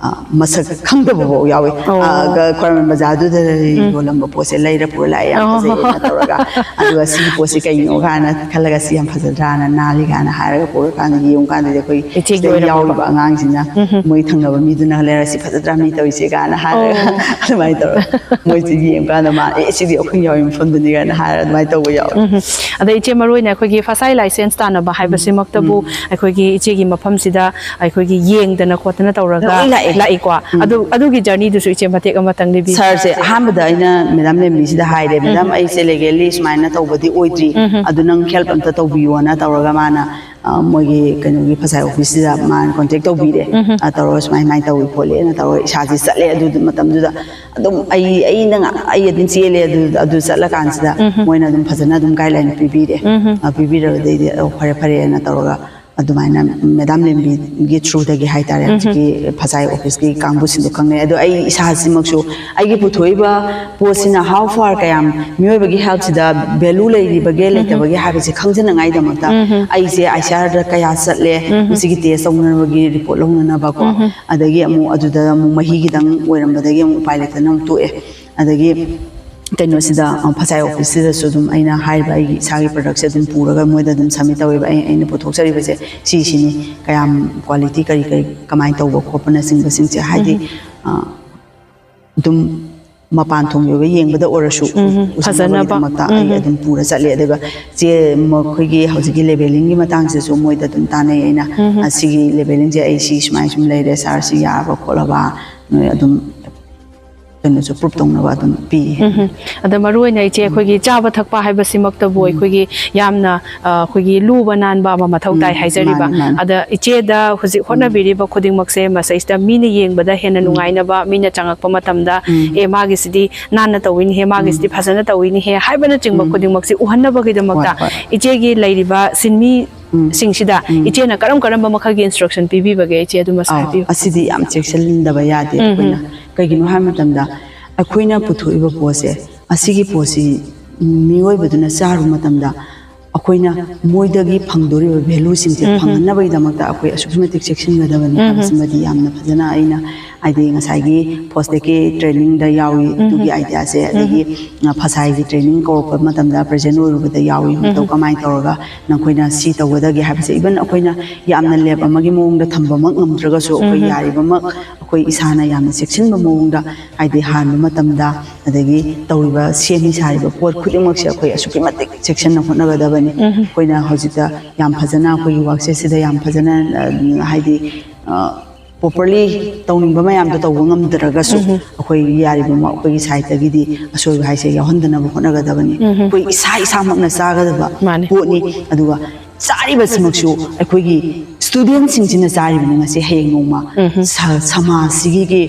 ꯑ, ꯃꯁꯛ ꯈꯪꯗꯕꯐꯥꯎ ꯌꯥꯎꯋꯤ꯫ ꯑꯣ꯫ ꯑ, ꯒ-, ꯈ꯭ꯋꯥꯏꯔꯝꯕꯟ ꯕꯖꯥꯔꯗꯨꯗ ꯎꯝ꯫ ꯌꯣꯜꯂꯝꯕ ꯄꯣꯠꯁꯦ ꯂꯩꯔ ꯄꯨꯔ ꯂꯥꯛꯑꯦ, ꯌꯥꯝ ꯑꯣ꯫ ꯐꯖꯩꯌꯦꯅ ꯇꯧꯔꯒ꯫ ꯑꯗꯨꯒ ꯁꯤꯒꯤ ꯄꯣꯠꯁꯤ ꯀꯩꯅꯣ ꯀꯥꯏꯅ ꯈꯜꯂꯒ, "ꯁꯤ ꯌꯥꯝ ꯐꯖꯗ꯭ꯔꯥꯅ, ꯅꯥꯜꯂꯤ" ꯀꯥꯏꯅ ꯍꯥꯏꯔꯒ ꯄꯨꯔꯀꯥꯟꯗ ꯌꯦꯡꯉꯨꯀꯥꯟꯗꯗꯤ, ꯑꯩꯈꯣꯏ ꯏꯆꯦꯒꯤ ꯁꯤꯗ ꯑꯣꯏꯔꯝꯃꯕ꯫ ꯌꯥꯎꯔꯤꯕ ꯑꯉꯥꯡꯁꯤꯅ ꯎꯝ ꯍꯝ꯫ ꯃꯣꯏ ꯊꯪꯅꯕ ꯃꯤꯗꯨꯅ ꯂꯩꯔ, "ꯁꯤ ꯐꯖꯗ꯭ꯔꯥ ꯃꯤ ꯇꯧꯔꯤꯁꯦ?" ꯀꯥꯏꯅ ꯍꯥꯏꯔꯒ ꯑꯣ꯫ ꯑꯗꯨꯃꯥꯏꯅ ꯇꯧꯔꯒ ꯃꯣꯏꯁꯦ ꯌꯦꯡꯉꯀꯥꯟꯗ, "ꯃꯥ, ꯑꯦ, ꯁꯤꯗꯤ ꯑꯩꯈꯣꯏ ꯌꯥꯎꯔꯤ ꯃꯐꯝꯗꯨꯅꯤ" ꯀꯥꯏꯅ ꯍꯥꯏꯔꯒ ꯑꯗꯨꯃꯥꯏꯅ ꯇꯧꯕ ꯌꯥꯎꯋꯦ꯫ ꯎꯝ ꯍꯝ꯫ ꯑꯗꯩ ꯏꯆꯦ, ꯃꯔꯨ ꯑꯣꯏꯅ ꯑꯩꯈꯣꯏꯒꯤ ꯐꯁꯥꯏ ꯂꯥꯏꯁꯦꯟꯁ ꯇꯥꯟꯅꯕ ꯍꯥꯏꯕꯁꯤꯃꯛꯇꯕꯨ ꯎꯝ꯫ ꯑꯩꯈꯣꯏꯒꯤ ꯏꯆꯦꯒꯤ ꯃꯐꯝꯁꯤꯗ ꯑꯩꯈꯣꯏꯒꯤ ꯌꯦꯡꯗꯅ ꯈꯣꯠꯇꯅ ꯇꯧꯔꯒ ꯂꯣꯏ ꯂꯥꯛꯑꯦ꯫ ꯂꯥꯛꯏꯀꯣ꯫ ꯎꯝ꯫ ꯑꯗꯨ, ꯑꯗꯨꯒꯤ ꯖꯔꯅꯤꯗꯨꯁꯨ ꯏꯆꯦ ꯃꯇꯦꯛ ꯑꯃꯇꯪ ꯂꯤꯕꯤꯌꯨ꯫ ꯁꯥꯔꯁꯦ ꯑꯍꯥꯟꯕꯗ ꯑꯩꯅ ꯃꯦꯗꯥꯝ ꯂꯦꯝꯕꯤꯁꯤꯗ ꯍꯥꯏꯔꯦ, "ꯃꯦꯗꯥꯝ, ꯎꯝ꯫ ꯑꯩꯁꯦ ꯂꯤꯒꯦꯜꯂꯤ ꯁꯨꯃꯥꯏꯅ ꯇꯧꯕꯗꯤ ꯑꯣꯏꯗ꯭ꯔꯤ, ꯎꯝ꯫ ꯑꯗꯨ ꯅꯪ ꯍꯦꯜꯞ ꯑꯝꯇ ꯇꯧꯕꯤꯌꯣꯅ" ꯇꯧꯔꯒ ꯃꯥꯅ, ꯑ, ꯃꯣꯏꯒꯤ ꯀꯩꯅꯣꯒꯤ ꯐꯁꯥꯏ ꯑꯣꯐꯤꯁꯁꯤꯗ ꯃꯥꯅ ꯀꯣꯟꯇꯦꯛ ꯇꯧꯕꯤꯔꯦ꯫ ꯎꯝ꯫ ꯑ, ꯇꯧꯔꯒ ꯁꯨꯃꯥꯏ ꯁꯨꯃꯥꯏꯅ ꯇꯧꯏ ꯈꯣꯠꯂꯦꯅ ꯇꯧꯔꯒ ꯏꯁꯥꯁꯦ ꯆꯠꯂꯦ꯫ ꯑꯗꯨ ꯃꯇꯝꯗꯨꯗ ꯑꯗꯨꯝ ꯑꯩ, ꯑꯩꯅ ꯉ-, ꯑꯩ ꯑꯗꯨꯝ ꯆꯦꯜꯂꯦ꯫ ꯑꯗꯨ, ꯑꯗꯨ ꯆꯠꯂꯀꯥꯟꯁꯤꯗ ꯎꯝ꯫ ꯃꯣꯏꯅ ꯑꯗꯨꯝ ꯐꯖꯅ ꯑꯗꯨꯝ ꯒꯥꯏꯗꯂꯥꯏꯟ ꯄꯤꯕꯤꯔꯦ꯫ ꯎꯝ꯫ ꯑ, ꯄꯤꯕꯤꯔꯕꯗꯩꯗꯤ, "ꯑꯣ, ꯐꯔꯦ, ꯐꯔꯦꯅ" ꯇꯧꯔꯒ ꯑꯗꯨꯃꯥꯏꯅ ꯃꯦꯗꯥꯝ ꯂꯦꯝꯕꯤꯒꯤ ꯊ꯭ꯔꯨꯗꯒꯤ ꯍꯥꯏꯇꯥꯔꯦ, ꯎꯝ꯫ ꯍꯧꯖꯤꯛꯀꯤ ꯐꯁꯥꯏ ꯑꯣꯐꯤꯁꯀꯤ ꯀꯥꯡꯕꯨꯁꯤꯡꯗꯣ ꯈꯪꯅꯩ꯫ ꯑꯗꯣ ꯑꯩ ꯏꯁꯥꯁꯤꯃꯛꯁꯨ ꯑꯩꯒꯤ ꯄꯨꯊꯣꯛꯏꯕ ꯄꯣꯠꯁꯤꯅ how far ꯀꯌꯥꯝ ꯃꯤꯑꯣꯏꯕꯒꯤ ꯍꯦꯜꯠꯁꯤꯗ ꯚꯦꯂꯨ ꯂꯩꯔꯤꯕꯒꯦ ꯎꯝ꯫ ꯂꯩꯇꯕꯒꯦ ꯍꯥꯏꯕꯁꯦ ꯈꯪꯖꯅꯉꯥꯏꯗꯃꯛꯇ ꯎꯝ꯫ ꯑꯩꯁꯦ ꯑꯥꯏ ꯁꯤ ꯑꯥꯔꯗ ꯀꯌꯥ ꯆꯠꯂꯦ, ꯎꯝ꯫ ꯃꯁꯤꯒꯤ ꯇꯦꯁ ꯇꯧꯅꯕꯒꯤ ꯔꯤꯄꯣꯔꯠ ꯂꯧꯅꯅꯕꯀꯣ꯫ ꯎꯝ꯫ ꯑꯗꯒꯤ ꯑꯃꯨꯛ ꯑꯗꯨꯗ ꯑꯃꯨꯛ ꯃꯍꯤ ꯈꯤꯇꯪ ꯑꯣꯏꯔꯝꯕꯗꯒꯤ ꯑꯃꯨꯛ ꯎꯄꯥꯏ ꯂꯩꯇꯅ ꯑꯃꯨꯛ ꯇꯣꯛꯑꯦ꯫ ꯑꯗꯒꯤ ꯀꯩꯅꯣꯁꯤꯗ, ꯑ, ꯐꯁꯥꯏ ꯑꯣꯐꯤꯁꯁꯤꯗꯁꯨ ꯑꯗꯨꯝ ꯑꯩꯅ ꯍꯥꯏꯔꯤꯕ ꯑꯩꯒꯤ ꯏꯁꯥꯒꯤ ꯄ꯭ꯔꯗꯛꯁꯦ ꯑꯗꯨꯝ ꯄꯨꯔꯒ ꯃꯣꯏꯗ ꯑꯗꯨꯝ ꯁꯕꯃꯤꯠ ꯇꯧꯋꯦꯕ꯫ ꯑꯩ, ꯑꯩꯅ ꯄꯨꯊꯣꯛꯆꯔꯤꯕꯁꯦ ꯁꯤꯁꯤꯅꯤ, ꯀꯌꯥꯝ ꯀ꯭ꯋꯥꯂꯤꯇꯤ ꯀꯔꯤ ꯀꯔꯤ ꯀꯃꯥꯏꯅ ꯇꯧꯕ ꯈꯣꯠꯄꯅꯆꯤꯡꯕꯁꯤꯡꯁꯦ, ꯍꯥꯏꯗꯤ, ꯎꯝ꯫ ꯑ, ꯑꯗꯨꯝ ꯃꯄꯥꯟ ꯊꯣꯡꯒꯤ ꯑꯣꯏꯕ ꯌꯦꯡꯕꯗ ꯑꯣꯏꯔꯁꯨ ꯎꯝ, ꯐꯖꯅꯕ꯫ ꯎꯁꯟꯅꯕꯒꯤꯗꯃꯛꯇ ꯑꯩ ꯎꯝ꯫ ꯑꯗꯨꯝ ꯄꯨꯔ ꯆꯠꯂꯦ꯫ ꯑꯗꯨꯒ ꯆꯦ, ꯃꯈꯣꯏꯒꯤ ꯍꯧꯖꯤꯛꯀꯤ ꯂꯦꯕꯦꯂꯤꯡꯒꯤ ꯃꯇꯥꯡꯁꯤꯁꯨ ꯃꯣꯏꯗ ꯑꯗꯨꯝ ꯇꯥꯟꯅꯩ ꯑꯩꯅ꯫ ꯎꯝ꯫ "ꯑ, ꯁꯤꯒꯤ ꯂꯦꯕꯦꯂꯤꯡꯁꯦ ꯑꯩ ꯁꯤ ꯁꯨꯃꯥꯏꯅ ꯁꯨꯝ ꯂꯩꯔꯦ, ꯁꯥꯔ, ꯁꯤ ꯌꯥꯔꯕ ꯈꯣꯠꯂꯕ?" ꯅꯣꯏ ꯑꯗꯨꯝ ꯀꯩꯅꯣꯁꯨ ꯄ꯭ꯔꯨꯞ ꯇꯧꯅꯕ ꯑꯗꯨꯝ ꯄꯤ꯫ ꯎꯝ꯫ ꯑꯗ ꯃꯔꯨ ꯑꯣꯏꯅ ꯏꯆꯦ, ꯎꯝ꯫ ꯑꯩꯈꯣꯏꯒꯤ ꯆꯥꯕ ꯊꯛꯄ ꯍꯥꯏꯕꯁꯤꯃꯛꯇꯕꯨ ꯎꯝ꯫ ꯑꯩꯈꯣꯏꯒꯤ ꯌꯥꯝꯅ, ꯑ, ꯑꯩꯈꯣꯏꯒꯤ ꯂꯨꯕ ꯅꯥꯟꯕ ꯑꯃ ꯃꯊꯧ ꯇꯥꯏ ꯎꯝ, ꯍꯥꯏꯖꯔꯤꯕ꯫ ꯃꯥꯅꯤ, ꯃꯥꯅꯤ꯫ ꯑꯗ ꯏꯆꯦꯗ ꯍꯧꯖꯤꯛ ꯎꯝ꯫ ꯍꯣꯠꯅꯕꯤꯔꯤꯕ ꯈꯨꯗꯤꯡꯃꯛꯁꯦ ꯃꯁꯤꯗꯩꯁꯤꯗ ꯃꯤꯅ ꯌꯦꯡꯕꯗ ꯍꯦꯟꯅ ꯎꯝ꯫ ꯅꯨꯡꯉꯥꯏꯅꯕ, ꯃꯤꯅ ꯆꯪꯉꯛꯄ ꯃꯇꯝꯗ, ꯎꯝ꯫ "ꯑꯦ, ꯃꯥꯒꯤꯁꯤꯗꯤ ꯅꯥꯟꯅ ꯇꯧꯏꯅꯦꯍꯦ, ꯃꯥꯒꯤꯁꯤꯗꯤ ꯎꯝ꯫ ꯐꯖꯅ ꯇꯧꯏꯅꯦꯍꯦ" ꯍꯥꯏꯕꯅꯆꯤꯡꯕ ꯎꯝ꯫ ꯈꯨꯗꯤꯡꯃꯛꯁꯤ ꯎꯍꯟꯅꯕꯒꯤꯗꯃꯛꯇ ꯍꯣꯏ, ꯍꯣꯏ꯫ ꯏꯆꯦꯒꯤ ꯂꯩꯔꯤꯕ ꯁꯤꯟꯃꯤ ꯎꯝ꯫ ꯁꯤꯡꯁꯤꯗ ꯎꯝ꯫ ꯏꯆꯦꯅ ꯀꯔꯝ ꯀꯔꯝꯕ ꯃꯈꯜꯒꯤ ꯏꯟꯁꯇ꯭ꯔꯛꯁꯟ ꯄꯤꯕꯤꯕꯒꯦ? ꯏꯆꯦ, ꯑꯗꯨꯃꯁꯨ ꯑꯥꯎ, ꯍꯥꯏꯕꯤꯌꯨ꯫ ꯑꯁꯤꯗꯤ ꯌꯥꯝ ꯆꯦꯛꯁꯤꯟꯗꯕ ꯌꯥꯗꯦ ꯎꯝ, ꯑꯩꯈꯣꯏꯅ꯫ ꯎꯝ꯫ ꯀꯩꯒꯤꯅꯣ ꯍꯥꯏꯕ ꯃꯇꯝꯗ ꯑꯩꯈꯣꯏꯅ ꯄꯨꯊꯣꯛꯏꯕ ꯄꯣꯠꯁꯦ, ꯑꯁꯤꯒꯤ ꯄꯣꯠꯁꯤ ꯃꯤꯑꯣꯏꯕꯗꯨꯅ ꯆꯥꯔꯨꯕ ꯃꯇꯝꯗ ꯑꯩꯈꯣꯏꯅ ꯃꯣꯏꯗꯒꯤ ꯐꯪꯗꯣꯔꯤꯕ ꯚꯦꯂꯨꯁꯤꯡꯁꯦ ꯐꯪꯍꯟꯅꯕꯒꯤꯗꯃꯛꯇ ꯑꯩꯈꯣꯏ ꯑꯁꯨꯛꯀꯤ ꯃꯇꯤꯛ ꯆꯦꯛꯁꯤꯟꯒꯗꯕꯅꯤ ꯍꯥꯏꯕꯁꯤꯃꯗꯤ ꯌꯥꯝꯅ ꯐꯖꯅ ꯑꯩꯅ, ꯍꯥꯏꯗꯤ, ꯉꯁꯥꯏꯒꯤ ꯐꯣꯁꯇꯦꯛꯀꯤ ꯇ꯭ꯔꯦꯅꯤꯡꯗ ꯌꯥꯎꯏ ꯑꯗꯨꯒꯤ ꯑꯥꯏꯗꯤꯌꯥꯁꯦ, ꯑꯗꯒꯤ ꯐꯁꯥꯏꯒꯤ ꯇ꯭ꯔꯦꯅꯤꯡ ꯀꯧꯔꯛꯄ ꯃꯇꯝꯗ ꯄ꯭ꯔꯖꯦꯟ ꯑꯣꯏꯔꯨꯕꯗ ꯌꯥꯎꯏ꯫ ꯃꯇꯧ ꯀꯃꯥꯏꯅ ꯇꯧꯔꯒ ꯅꯈꯣꯏꯅ ꯁꯤ ꯇꯧꯒꯗꯒꯦ ꯍꯥꯏꯕꯁꯦ, ꯏꯚꯟ ꯑꯩꯈꯣꯏꯅ ꯌꯥꯝꯅ ꯂꯦꯞ ꯑꯃꯒꯤ ꯃꯑꯣꯡꯗ ꯊꯝꯕꯃꯛ ꯉꯝꯗ꯭ꯔꯒꯁꯨ, ꯑꯩꯈꯣꯏ ꯌꯥꯔꯤꯕꯃꯛ ꯑꯩꯈꯣꯏ ꯏꯁꯥꯅ ꯌꯥꯝꯅ ꯆꯦꯛꯁꯤꯟꯕ ꯃꯑꯣꯡꯗ, ꯍꯥꯏꯗꯤ, ꯍꯥꯟꯕ ꯃꯇꯝꯗ, ꯑꯗꯒꯤ ꯇꯧꯔꯤꯕ, ꯁꯦꯝꯃꯤ ꯁꯥꯔꯤꯕ ꯄꯣꯠ ꯈꯨꯗꯤꯡꯃꯛꯁꯦ ꯑꯩꯈꯣꯏ ꯑꯁꯨꯛꯀꯤ ꯃꯇꯤꯛ ꯆꯦꯛꯁꯤꯟꯅ ꯍꯣꯠꯅꯒꯗꯕꯅꯤ꯫ ꯑꯩꯈꯣꯏꯅ ꯍꯧꯖꯤꯛꯇ ꯌꯥꯝ ꯐꯖꯅ ꯑꯩꯈꯣꯏꯒꯤ ꯋꯥꯛꯁꯦꯠꯁꯤꯗ ꯌꯥꯝ ꯐꯖꯅ, ꯑ, ꯍꯥꯏꯗꯤ, ꯄ꯭ꯔꯣꯄꯔꯂꯤ ꯇꯧꯅꯤꯡꯕ ꯃꯌꯥꯝꯗꯣ ꯇꯧꯕ ꯉꯝꯗ꯭ꯔꯒꯁꯨ, ꯑꯩꯈꯣꯏ ꯌꯥꯔꯤꯕꯃꯛ ꯑꯩꯈꯣꯏꯒꯤ ꯁꯥꯏꯠꯇꯒꯤꯗꯤ ꯑꯁꯣꯏꯕ ꯍꯥꯏꯁꯦ ꯌꯥꯎꯍꯟꯗꯅꯕ ꯍꯣꯠꯅꯒꯗꯕꯅꯤ꯫ ꯑꯩꯈꯣꯏ ꯏꯁꯥ ꯏꯁꯥꯃꯛꯅ ꯆꯥꯒꯗꯕ ꯄꯣꯠꯅꯤ꯫ ꯑꯗꯨꯒ ꯆꯥꯔꯤꯕꯁꯤꯃꯛꯁꯨ ꯑꯩꯈꯣꯏꯒꯤ ꯁ꯭ꯇꯨꯗꯦꯟꯁꯤꯡꯁꯤꯅ ꯆꯥꯔꯤꯕꯅꯤ꯫ ꯉꯁꯤ, ꯍꯌꯦꯡ ꯅꯣꯡꯃ ꯁ-, ꯁꯃꯥꯖꯁꯤꯒꯤ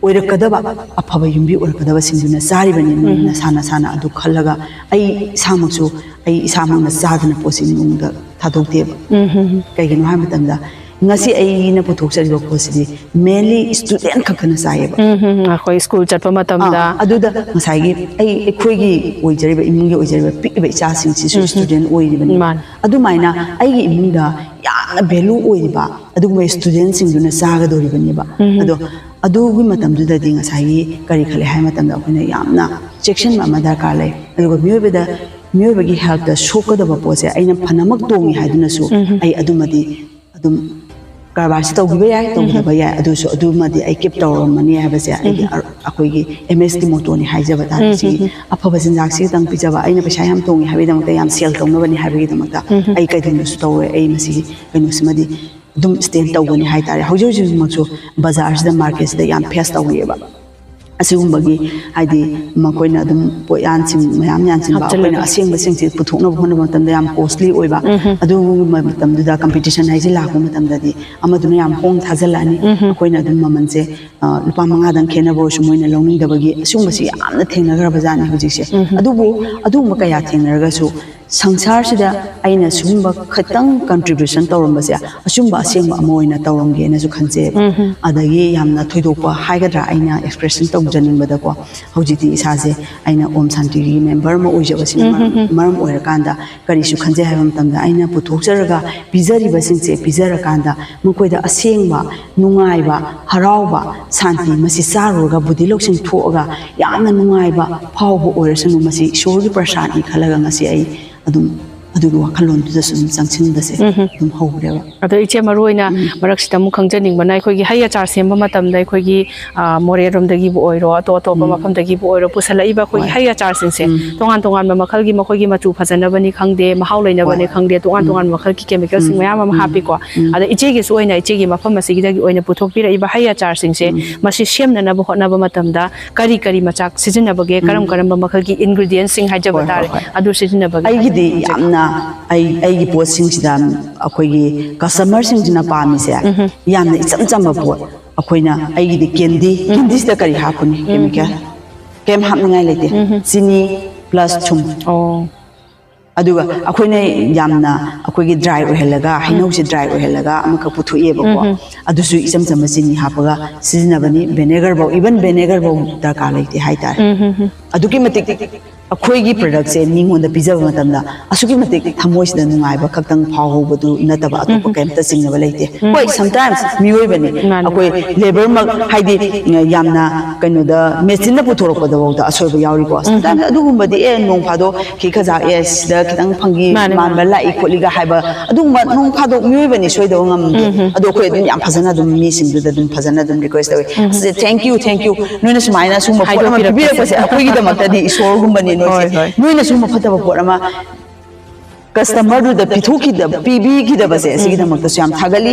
ꯑꯣꯏꯔꯛꯀꯗꯕ, ꯑꯐꯕ ꯌꯨꯝꯕꯤ ꯑꯣꯏꯔꯛꯀꯗꯕꯁꯤꯡꯗꯨꯅ ꯆꯥꯔꯤꯕꯅꯤ꯫ ꯃꯣꯏꯅ ꯁꯥꯟꯅ ꯁꯥꯟꯅ ꯑꯗꯨ ꯈꯜꯂꯒ, ꯑꯩ ꯏꯁꯥꯃꯛꯁꯨ, ꯑꯩ ꯏꯁꯥꯃꯛꯅ ꯆꯥꯗꯅ ꯄꯣꯠꯁꯤ ꯅꯣꯡꯃꯗ ꯊꯥꯗꯣꯛꯇꯦꯕ꯫ ꯀꯩꯒꯤꯅꯣ ꯍꯥꯏꯕ ꯃꯇꯝꯗ, ꯉꯁꯤ ꯑꯩꯅ ꯄꯨꯊꯣꯛꯆꯔꯤꯕ ꯄꯣꯠꯁꯤꯗꯤ ꯃꯦꯟꯂꯤ ꯁ꯭ꯇꯨꯗꯦꯟ ꯈꯛꯇꯅ ꯆꯥꯏꯌꯦꯕ꯫ ꯎꯝ, ꯎꯝ, ꯎꯝ꯫ ꯑꯩꯈꯣꯏ ꯁ꯭ꯀꯨꯜ ꯆꯠꯄ ꯃꯇꯝꯗ꯫ ꯑꯥ, ꯑꯗꯨꯗ ꯉꯁꯥꯏꯒꯤ ꯑꯩ, ꯑꯩꯈꯣꯏꯒꯤ ꯑꯣꯏꯖꯔꯤꯕ, ꯏꯃꯨꯡꯒꯤ ꯑꯣꯏꯖꯔꯤꯕ ꯄꯤꯛꯏꯕ ꯏꯆꯥꯁꯤꯡꯁꯤꯁꯨ ꯁ꯭ꯇꯨꯗꯦꯟ ꯑꯣꯏꯔꯤꯕꯅꯤ꯫ ꯃꯥꯅꯤ꯫ ꯑꯗꯨꯃꯥꯏꯅ ꯑꯩꯒꯤ ꯏꯃꯨꯡꯗ ꯌꯥꯝꯅ ꯚꯦꯂꯨ ꯑꯣꯏꯔꯤꯕ ꯑꯗꯨꯒꯨꯝꯕ ꯁ꯭ꯇꯨꯗꯦꯟꯁꯤꯡꯗꯨꯅ ꯆꯥꯒꯗꯧꯔꯤꯕꯅꯦꯕ꯫ ꯑꯗꯣ ꯑꯗꯨꯒꯤ ꯃꯇꯝꯗꯨꯗꯗꯤ ꯉꯁꯥꯏꯒꯤ ꯀꯔꯤ ꯈꯜꯂꯦ ꯍꯥꯏꯕ ꯃꯇꯝꯗ, ꯑꯩꯈꯣꯏꯅ ꯌꯥꯝꯅ ꯆꯦꯛꯁꯤꯟꯕ ꯑꯃ ꯗꯔꯀꯥꯔ ꯂꯩ꯫ ꯑꯗꯨꯒ ꯃꯤꯑꯣꯏꯕꯗ, ꯃꯤꯑꯣꯏꯕꯒꯤ ꯍꯦꯜꯠꯇ ꯁꯣꯛꯀꯗꯕ ꯄꯣꯠꯁꯦ ꯑꯩꯅ ꯐꯅꯃꯛ ꯇꯣꯡꯉꯤ ꯍꯥꯏꯗꯨꯅꯁꯨ ꯑꯩ ꯑꯗꯨꯃꯗꯤ ꯑꯗꯨꯝ ꯀꯔꯕꯥꯔꯁꯤ ꯇꯧꯈꯤꯕ ꯌꯥꯏ, ꯇꯧꯈꯤꯗꯕ ꯌꯥꯏ, ꯑꯗꯨꯁꯨ ꯑꯗꯨꯃꯗꯤ ꯑꯩ ꯀꯤꯞ ꯇꯧꯔꯝꯃꯅꯤ ꯍꯥꯏꯕꯁꯦ ꯑꯩꯒꯤ ꯑ-, ꯑꯩꯈꯣꯏꯒꯤ ꯑꯦꯝ ꯑꯦꯁꯀꯤ ꯃꯣꯇꯣꯅꯤ ꯍꯥꯏꯖꯕ ꯇꯥꯔꯦ꯫ ꯁꯤꯒꯤ ꯑꯐꯕ ꯆꯤꯟꯖꯥꯛꯁꯤ ꯈꯤꯇꯪ ꯄꯤꯖꯕ, ꯑꯩꯅ ꯄꯩꯁꯥ ꯌꯥꯝ ꯇꯣꯡꯉꯤ ꯍꯥꯏꯕꯒꯤꯗꯃꯛꯇ ꯌꯥꯝ ꯁꯦꯜ ꯇꯧꯅꯕꯅꯤ ꯍꯥꯏꯕꯒꯤꯗꯃꯛꯇ ꯑꯩ ꯀꯩꯗꯧꯅꯁꯨ ꯇꯧꯔꯣꯏ꯫ ꯑꯩ ꯃꯁꯤꯒꯤ ꯀꯩꯅꯣꯁꯤꯃꯗꯤ ꯑꯗꯨꯝ ꯁ꯭ꯇꯦꯟ ꯇꯧꯒꯅꯤ ꯍꯥꯏꯇꯥꯔꯦ꯫ ꯍꯧꯖꯤꯛ ꯍꯧꯖꯤꯛꯃꯛꯁꯨ ꯕꯖꯥꯔꯁꯤꯗ, ꯃꯥꯔꯀꯦꯠꯁꯤꯗ ꯌꯥꯝ ꯐꯦꯁ ꯇꯧꯔꯤꯑꯕ꯫ ꯑꯁꯤꯒꯨꯝꯕꯒꯤ, ꯍꯥꯏꯗꯤ, ꯃꯈꯣꯏꯅ ꯑꯗꯨꯝ ꯄꯣꯠꯌꯥꯟꯁꯤꯡ ꯃꯌꯥꯝ ꯌꯥꯟꯁꯤꯟꯕ, ꯑꯩꯈꯣꯏꯅ ꯍꯥꯞꯆꯤꯜꯂꯒ꯫ ꯑꯁꯦꯡꯕꯁꯤꯡꯁꯦ ꯄꯨꯊꯣꯛꯅꯕ ꯍꯣꯠꯅꯕ ꯃꯇꯝꯗ ꯌꯥꯝ ꯀꯣꯁꯂꯤ ꯑꯣꯏꯕ꯫ ꯑꯗꯨꯒꯨꯝꯕ ꯃꯇꯝꯗꯨꯗ ꯀꯝꯄꯤꯇꯤꯁꯟ ꯍꯥꯏꯁꯦ ꯂꯥꯛꯄ ꯃꯇꯝꯗꯗꯤ ꯑꯃꯗꯨꯅ ꯌꯥꯝ ꯍꯣꯡ ꯊꯥꯖꯤꯜꯂꯛꯑꯅꯤ꯫ ꯑꯩꯈꯣꯏꯅ ꯑꯗꯨꯝ ꯃꯃꯜꯁꯦ, ꯑ, ꯂꯨꯄꯥ ꯃꯉꯥꯗꯪ ꯈꯦꯠꯅꯕ ꯑꯣꯏꯔꯁꯨ ꯃꯣꯏꯅ ꯂꯧꯅꯤꯡꯗꯕꯒꯤ ꯑꯁꯤꯒꯨꯝꯕꯁꯤ ꯌꯥꯝꯅ ꯊꯦꯡꯅꯈ꯭ꯔꯕ ꯖꯥꯠꯅꯤ ꯍꯧꯖꯤꯛꯁꯦ꯫ ꯑꯗꯨꯕꯨ ꯑꯗꯨꯒꯨꯝꯕ ꯀꯌꯥ ꯊꯦꯡꯅꯔꯒꯁꯨ ꯁꯪꯁꯥꯔꯁꯤꯗ ꯑꯩꯅ ꯁꯤꯒꯨꯝꯕ ꯈꯤꯇꯪ contribution ꯇꯧꯔꯝꯕꯁꯦ ꯑꯆꯨꯝꯕ ꯑꯁꯦꯡꯕ ꯑꯃ ꯑꯣꯏꯅ ꯇꯧꯔꯝꯒꯦꯅꯁꯨ ꯈꯟꯖꯩꯕ꯫ ꯑꯗꯒꯤ ꯌꯥꯝꯅ ꯊꯣꯏꯗꯣꯛꯄ ꯍꯥꯏꯒꯗ꯭ꯔꯥ, ꯑꯩꯅ expression ꯇꯧꯖꯅꯤꯡꯕꯗꯀꯣ, ꯍꯧꯖꯤꯛꯇꯤ ꯏꯁꯥꯁꯦ ꯑꯩꯅ ꯑꯣꯝ ꯁꯥꯟꯇꯤꯒꯤ member ꯑꯃ ꯑꯣꯏꯖꯕꯁꯤꯅ ꯃꯔꯝ ꯃꯔꯝ ꯑꯣꯏꯔꯀꯥꯟꯗ ꯀꯔꯤꯁꯨ ꯈꯟꯖꯩ ꯍꯥꯏꯕ ꯃꯇꯝꯗ, ꯑꯩꯅ ꯄꯨꯊꯣꯛꯆꯔꯒ ꯄꯤꯖꯔꯤꯕꯁꯤꯡꯁꯦ ꯄꯤꯖꯔꯀꯥꯟꯗ ꯃꯈꯣꯏꯗ ꯑꯁꯦꯡꯕ ꯅꯨꯡꯉꯥꯏꯕ, ꯍꯔꯥꯎꯕ, ꯁꯥꯟꯇꯤ, ꯃꯁꯤ ꯆꯥꯔꯨꯔꯒ ꯕꯨꯙꯤ ꯂꯧꯁꯤꯡ ꯊꯣꯛꯑꯒ ꯌꯥꯝꯅ ꯅꯨꯡꯉꯥꯏꯕ ꯐꯥꯎꯕ ꯑꯣꯏꯔꯁꯅꯨ, ꯃꯁꯤ ꯏꯁꯣꯔꯒꯤ ꯄ꯭ꯔꯁꯥꯗꯅꯤ ꯈꯜꯂꯒ ꯉꯁꯤ ꯑꯩ ꯑꯗꯨꯝ ꯑꯗꯨꯒꯤ ꯋꯥꯈꯜꯂꯣꯟꯗꯨꯗꯁꯨ ꯑꯗꯨꯝ ꯆꯪꯁꯤꯟꯕꯁꯦ ꯑꯗꯨꯝ ꯍꯧꯈ꯭ꯔꯦꯕ꯫ ꯑꯗꯣ ꯏꯆꯦ, ꯃꯔꯨ ꯑꯣꯏꯅ ꯃꯔꯛꯁꯤꯗ ꯑꯃꯨꯛ ꯈꯪꯖꯅꯤꯡꯕꯅ, ꯑꯩꯈꯣꯏꯒꯤ ꯍꯩ ꯑꯆꯥꯔ ꯁꯦꯝꯕ ꯃꯇꯝꯗ ꯑꯩꯈꯣꯏꯒꯤ, ꯑ, ꯃꯣꯔꯦꯔꯣꯝꯗꯒꯤꯕꯨ ꯑꯣꯏꯔꯣ, ꯑꯇꯣꯞ ꯑꯇꯣꯞꯄ ꯃꯐꯝꯗꯒꯤꯕꯨ ꯑꯣꯏꯔꯣ, ꯄꯨꯁꯜꯂꯛꯏꯕ ꯑꯩꯈꯣꯏꯒꯤ ꯍꯩ ꯑꯆꯥꯔꯁꯤꯡꯁꯦ ꯇꯣꯉꯥꯟ ꯇꯣꯉꯥꯟꯕ ꯃꯈꯜꯒꯤ, ꯃꯈꯣꯏꯒꯤ ꯃꯆꯨ ꯐꯖꯅꯕꯅꯤ ꯈꯪꯗꯦ, ꯃꯍꯥꯎ ꯂꯩꯅꯕꯅꯤ ꯈꯪꯗꯦ, ꯇꯣꯉꯥꯟ ꯇꯣꯉꯥꯟꯕ ꯃꯈꯜꯒꯤ chemicalꯁꯤꯡ ꯃꯌꯥꯝ ꯑꯃ ꯍꯥꯞꯄꯤꯀꯣ꯫ ꯑꯗ ꯏꯆꯦꯒꯤꯁꯨ ꯑꯣꯏꯅ, ꯏꯆꯦꯒꯤ ꯃꯐꯝ ꯑꯁꯤꯒꯤꯗꯒꯤ ꯑꯣꯏꯅ ꯄꯨꯊꯣꯛꯄꯤꯔꯛꯏꯕ ꯍꯩ ꯑꯆꯥꯔꯁꯤꯡꯁꯦ, ꯃꯁꯤ ꯁꯦꯝꯅꯅꯕ ꯍꯣꯠꯅꯕ ꯃꯇꯝꯗ ꯀꯔꯤ ꯀꯔꯤ ꯃꯆꯥꯛ ꯁꯤꯖꯤꯟꯅꯕꯒꯦ? ꯀꯔꯝ ꯀꯔꯝꯕ ꯃꯈꯜꯒꯤ ingredientsꯁꯤꯡ ꯍꯥꯏꯖꯕ ꯍꯣꯏ, ꯍꯣꯏ, ꯇꯥꯔꯦ, ꯍꯣꯏ꯫ ꯑꯗꯨ ꯁꯤꯖꯤꯟꯅꯕꯒꯦ? ꯑꯩꯒꯤꯗꯤ ꯌꯥꯝꯅ, ꯑꯩ, ꯑꯩꯒꯤ ꯄꯣꯠꯁꯤꯡꯁꯤꯗ ꯑꯩꯈꯣꯏꯒꯤ customerꯁꯤꯡꯁꯤꯅ ꯄꯥꯝꯃꯤꯁꯦ ꯌꯥꯝꯅ ꯏꯆꯝ ꯆꯝꯕ ꯄꯣꯠ꯫ ꯑꯩꯈꯣꯏꯅ, ꯑꯩꯒꯤꯗꯤ candy, candyꯁꯤꯗ ꯀꯔꯤ ꯍꯥꯞꯄꯅꯤ? Chemical꯫ ꯀꯩꯝ ꯍꯥꯞꯅꯤꯡꯉꯥꯏ ꯂꯩꯇꯦ꯫ ꯆꯤꯅꯤ plus ꯊꯨꯝ꯫ ꯑꯣ꯫ ꯑꯗꯨꯒ ꯑꯩꯈꯣꯏꯅ ꯌꯥꯝꯅ, ꯑꯩꯈꯣꯏꯒꯤ dry ꯑꯣꯏꯍꯜꯂꯒ, ꯍꯩꯅꯧꯁꯦ dry ꯑꯣꯏꯍꯜꯂꯒ ꯑꯃꯈꯛ ꯄꯨꯊꯣꯛꯑꯦꯕꯀꯣ꯫ ꯑꯗꯨꯁꯨ ꯏꯆꯝ ꯆꯝꯕ ꯆꯤꯅꯤ ꯍꯥꯞꯄꯒ ꯁꯤꯖꯤꯟꯅꯕꯅꯤ꯫ Vinegar ꯐꯧ, even vinegar ꯐꯧ ꯗꯔꯀꯥꯔ ꯂꯩꯇꯦ ꯍꯥꯏꯇꯥꯔꯦ꯫ ꯑꯗꯨꯛꯀꯤ ꯃꯇꯤꯛ ꯑꯩꯈꯣꯏꯒꯤ productꯁꯦ ꯃꯤꯉꯣꯟꯗ ꯄꯤꯖꯕ ꯃꯇꯝꯗ ꯑꯁꯨꯛꯀꯤ ꯃꯇꯤꯛ ꯊꯃꯣꯏꯁꯤꯗ ꯅꯨꯡꯉꯥꯏꯕ ꯈꯛꯇꯪ ꯐꯥꯎꯍꯧꯕꯗꯨ ꯅꯠꯇꯕ ꯑꯇꯣꯞꯄ ꯀꯩꯝꯇ ꯆꯤꯡꯅꯕ ꯂꯩꯇꯦ꯫ ꯍꯣꯏ, sometimes ꯃꯤꯑꯣꯏꯕꯅꯤ꯫ ꯃꯥꯅꯤ꯫ ꯑꯩꯈꯣꯏ labourꯃꯛ, ꯍꯥꯏꯗꯤ, ꯌꯥꯝꯅ ꯀꯩꯅꯣꯗ, machineꯅ ꯄꯨꯊꯣꯔꯛꯄꯗꯐꯥꯎꯗ ꯑꯁꯣꯏꯕ ꯌꯥꯎꯔꯤꯀꯣ꯫ Sometimes ꯑꯗꯨꯒꯨꯝꯕꯗꯤ, ꯑꯦ, ꯅꯣꯡ ꯐꯥꯗꯣꯛ ꯈꯤ ꯈꯖꯥꯛ, ꯑꯦ, ꯁꯤꯗ ꯈꯤꯇꯪ ꯐꯪꯒꯤ ꯃꯥꯅꯤ, ꯃꯥꯟꯕ ꯂꯥꯛꯏ ꯈꯣꯠꯂꯤꯒ ꯍꯥꯏꯕ, ꯑꯗꯨꯒꯨꯝꯕ ꯅꯣꯡ ꯐꯥꯗꯣꯛ ꯃꯤꯑꯣꯏꯕꯅꯤ, ꯁꯣꯏꯗꯕ ꯉꯝꯗꯦ꯫ ꯑꯗꯣ ꯑꯩꯈꯣꯏ ꯑꯗꯨꯝ ꯌꯥꯝ ꯐꯖꯅ ꯑꯗꯨꯝ ꯃꯤꯁꯤꯡꯗꯨꯗ ꯑꯗꯨꯝ ꯐꯖꯅ ꯑꯗꯨꯝ request ꯇꯧꯋꯤ꯫ ꯁꯤꯁꯦ, "Thank you, thank you, ꯅꯣꯏꯅ ꯁꯨꯃꯥꯏꯅ ꯁꯤꯒꯨꯝꯕ ꯄꯣꯠ ꯑꯃ ꯍꯥꯏꯗꯣꯛꯄꯤꯔꯛꯄꯁꯦ꯫ ꯄꯤꯕꯤꯔꯛꯄꯁꯦ ꯑꯩꯈꯣꯏꯒꯤꯗꯃꯛꯇꯗꯤ ꯏꯁꯣꯔꯒꯨꯝꯕꯅꯤ ꯅꯣꯏꯁꯦ꯫ ꯍꯣꯏ, ꯍꯣꯏ꯫ ꯅꯣꯏꯅ ꯁꯤꯒꯨꯝꯕ ꯐꯠꯇꯕ ꯄꯣꯠ ꯑꯃ customerꯗꯨꯗ ꯄꯤꯊꯣꯛꯈꯤꯗꯕ, ꯄꯤꯕꯤꯈꯤꯗꯕꯁꯦ, ꯑꯁꯤꯒꯤꯗꯃꯛꯇꯁꯨ ꯌꯥꯝ ꯊꯥꯒꯠꯂꯤ꯫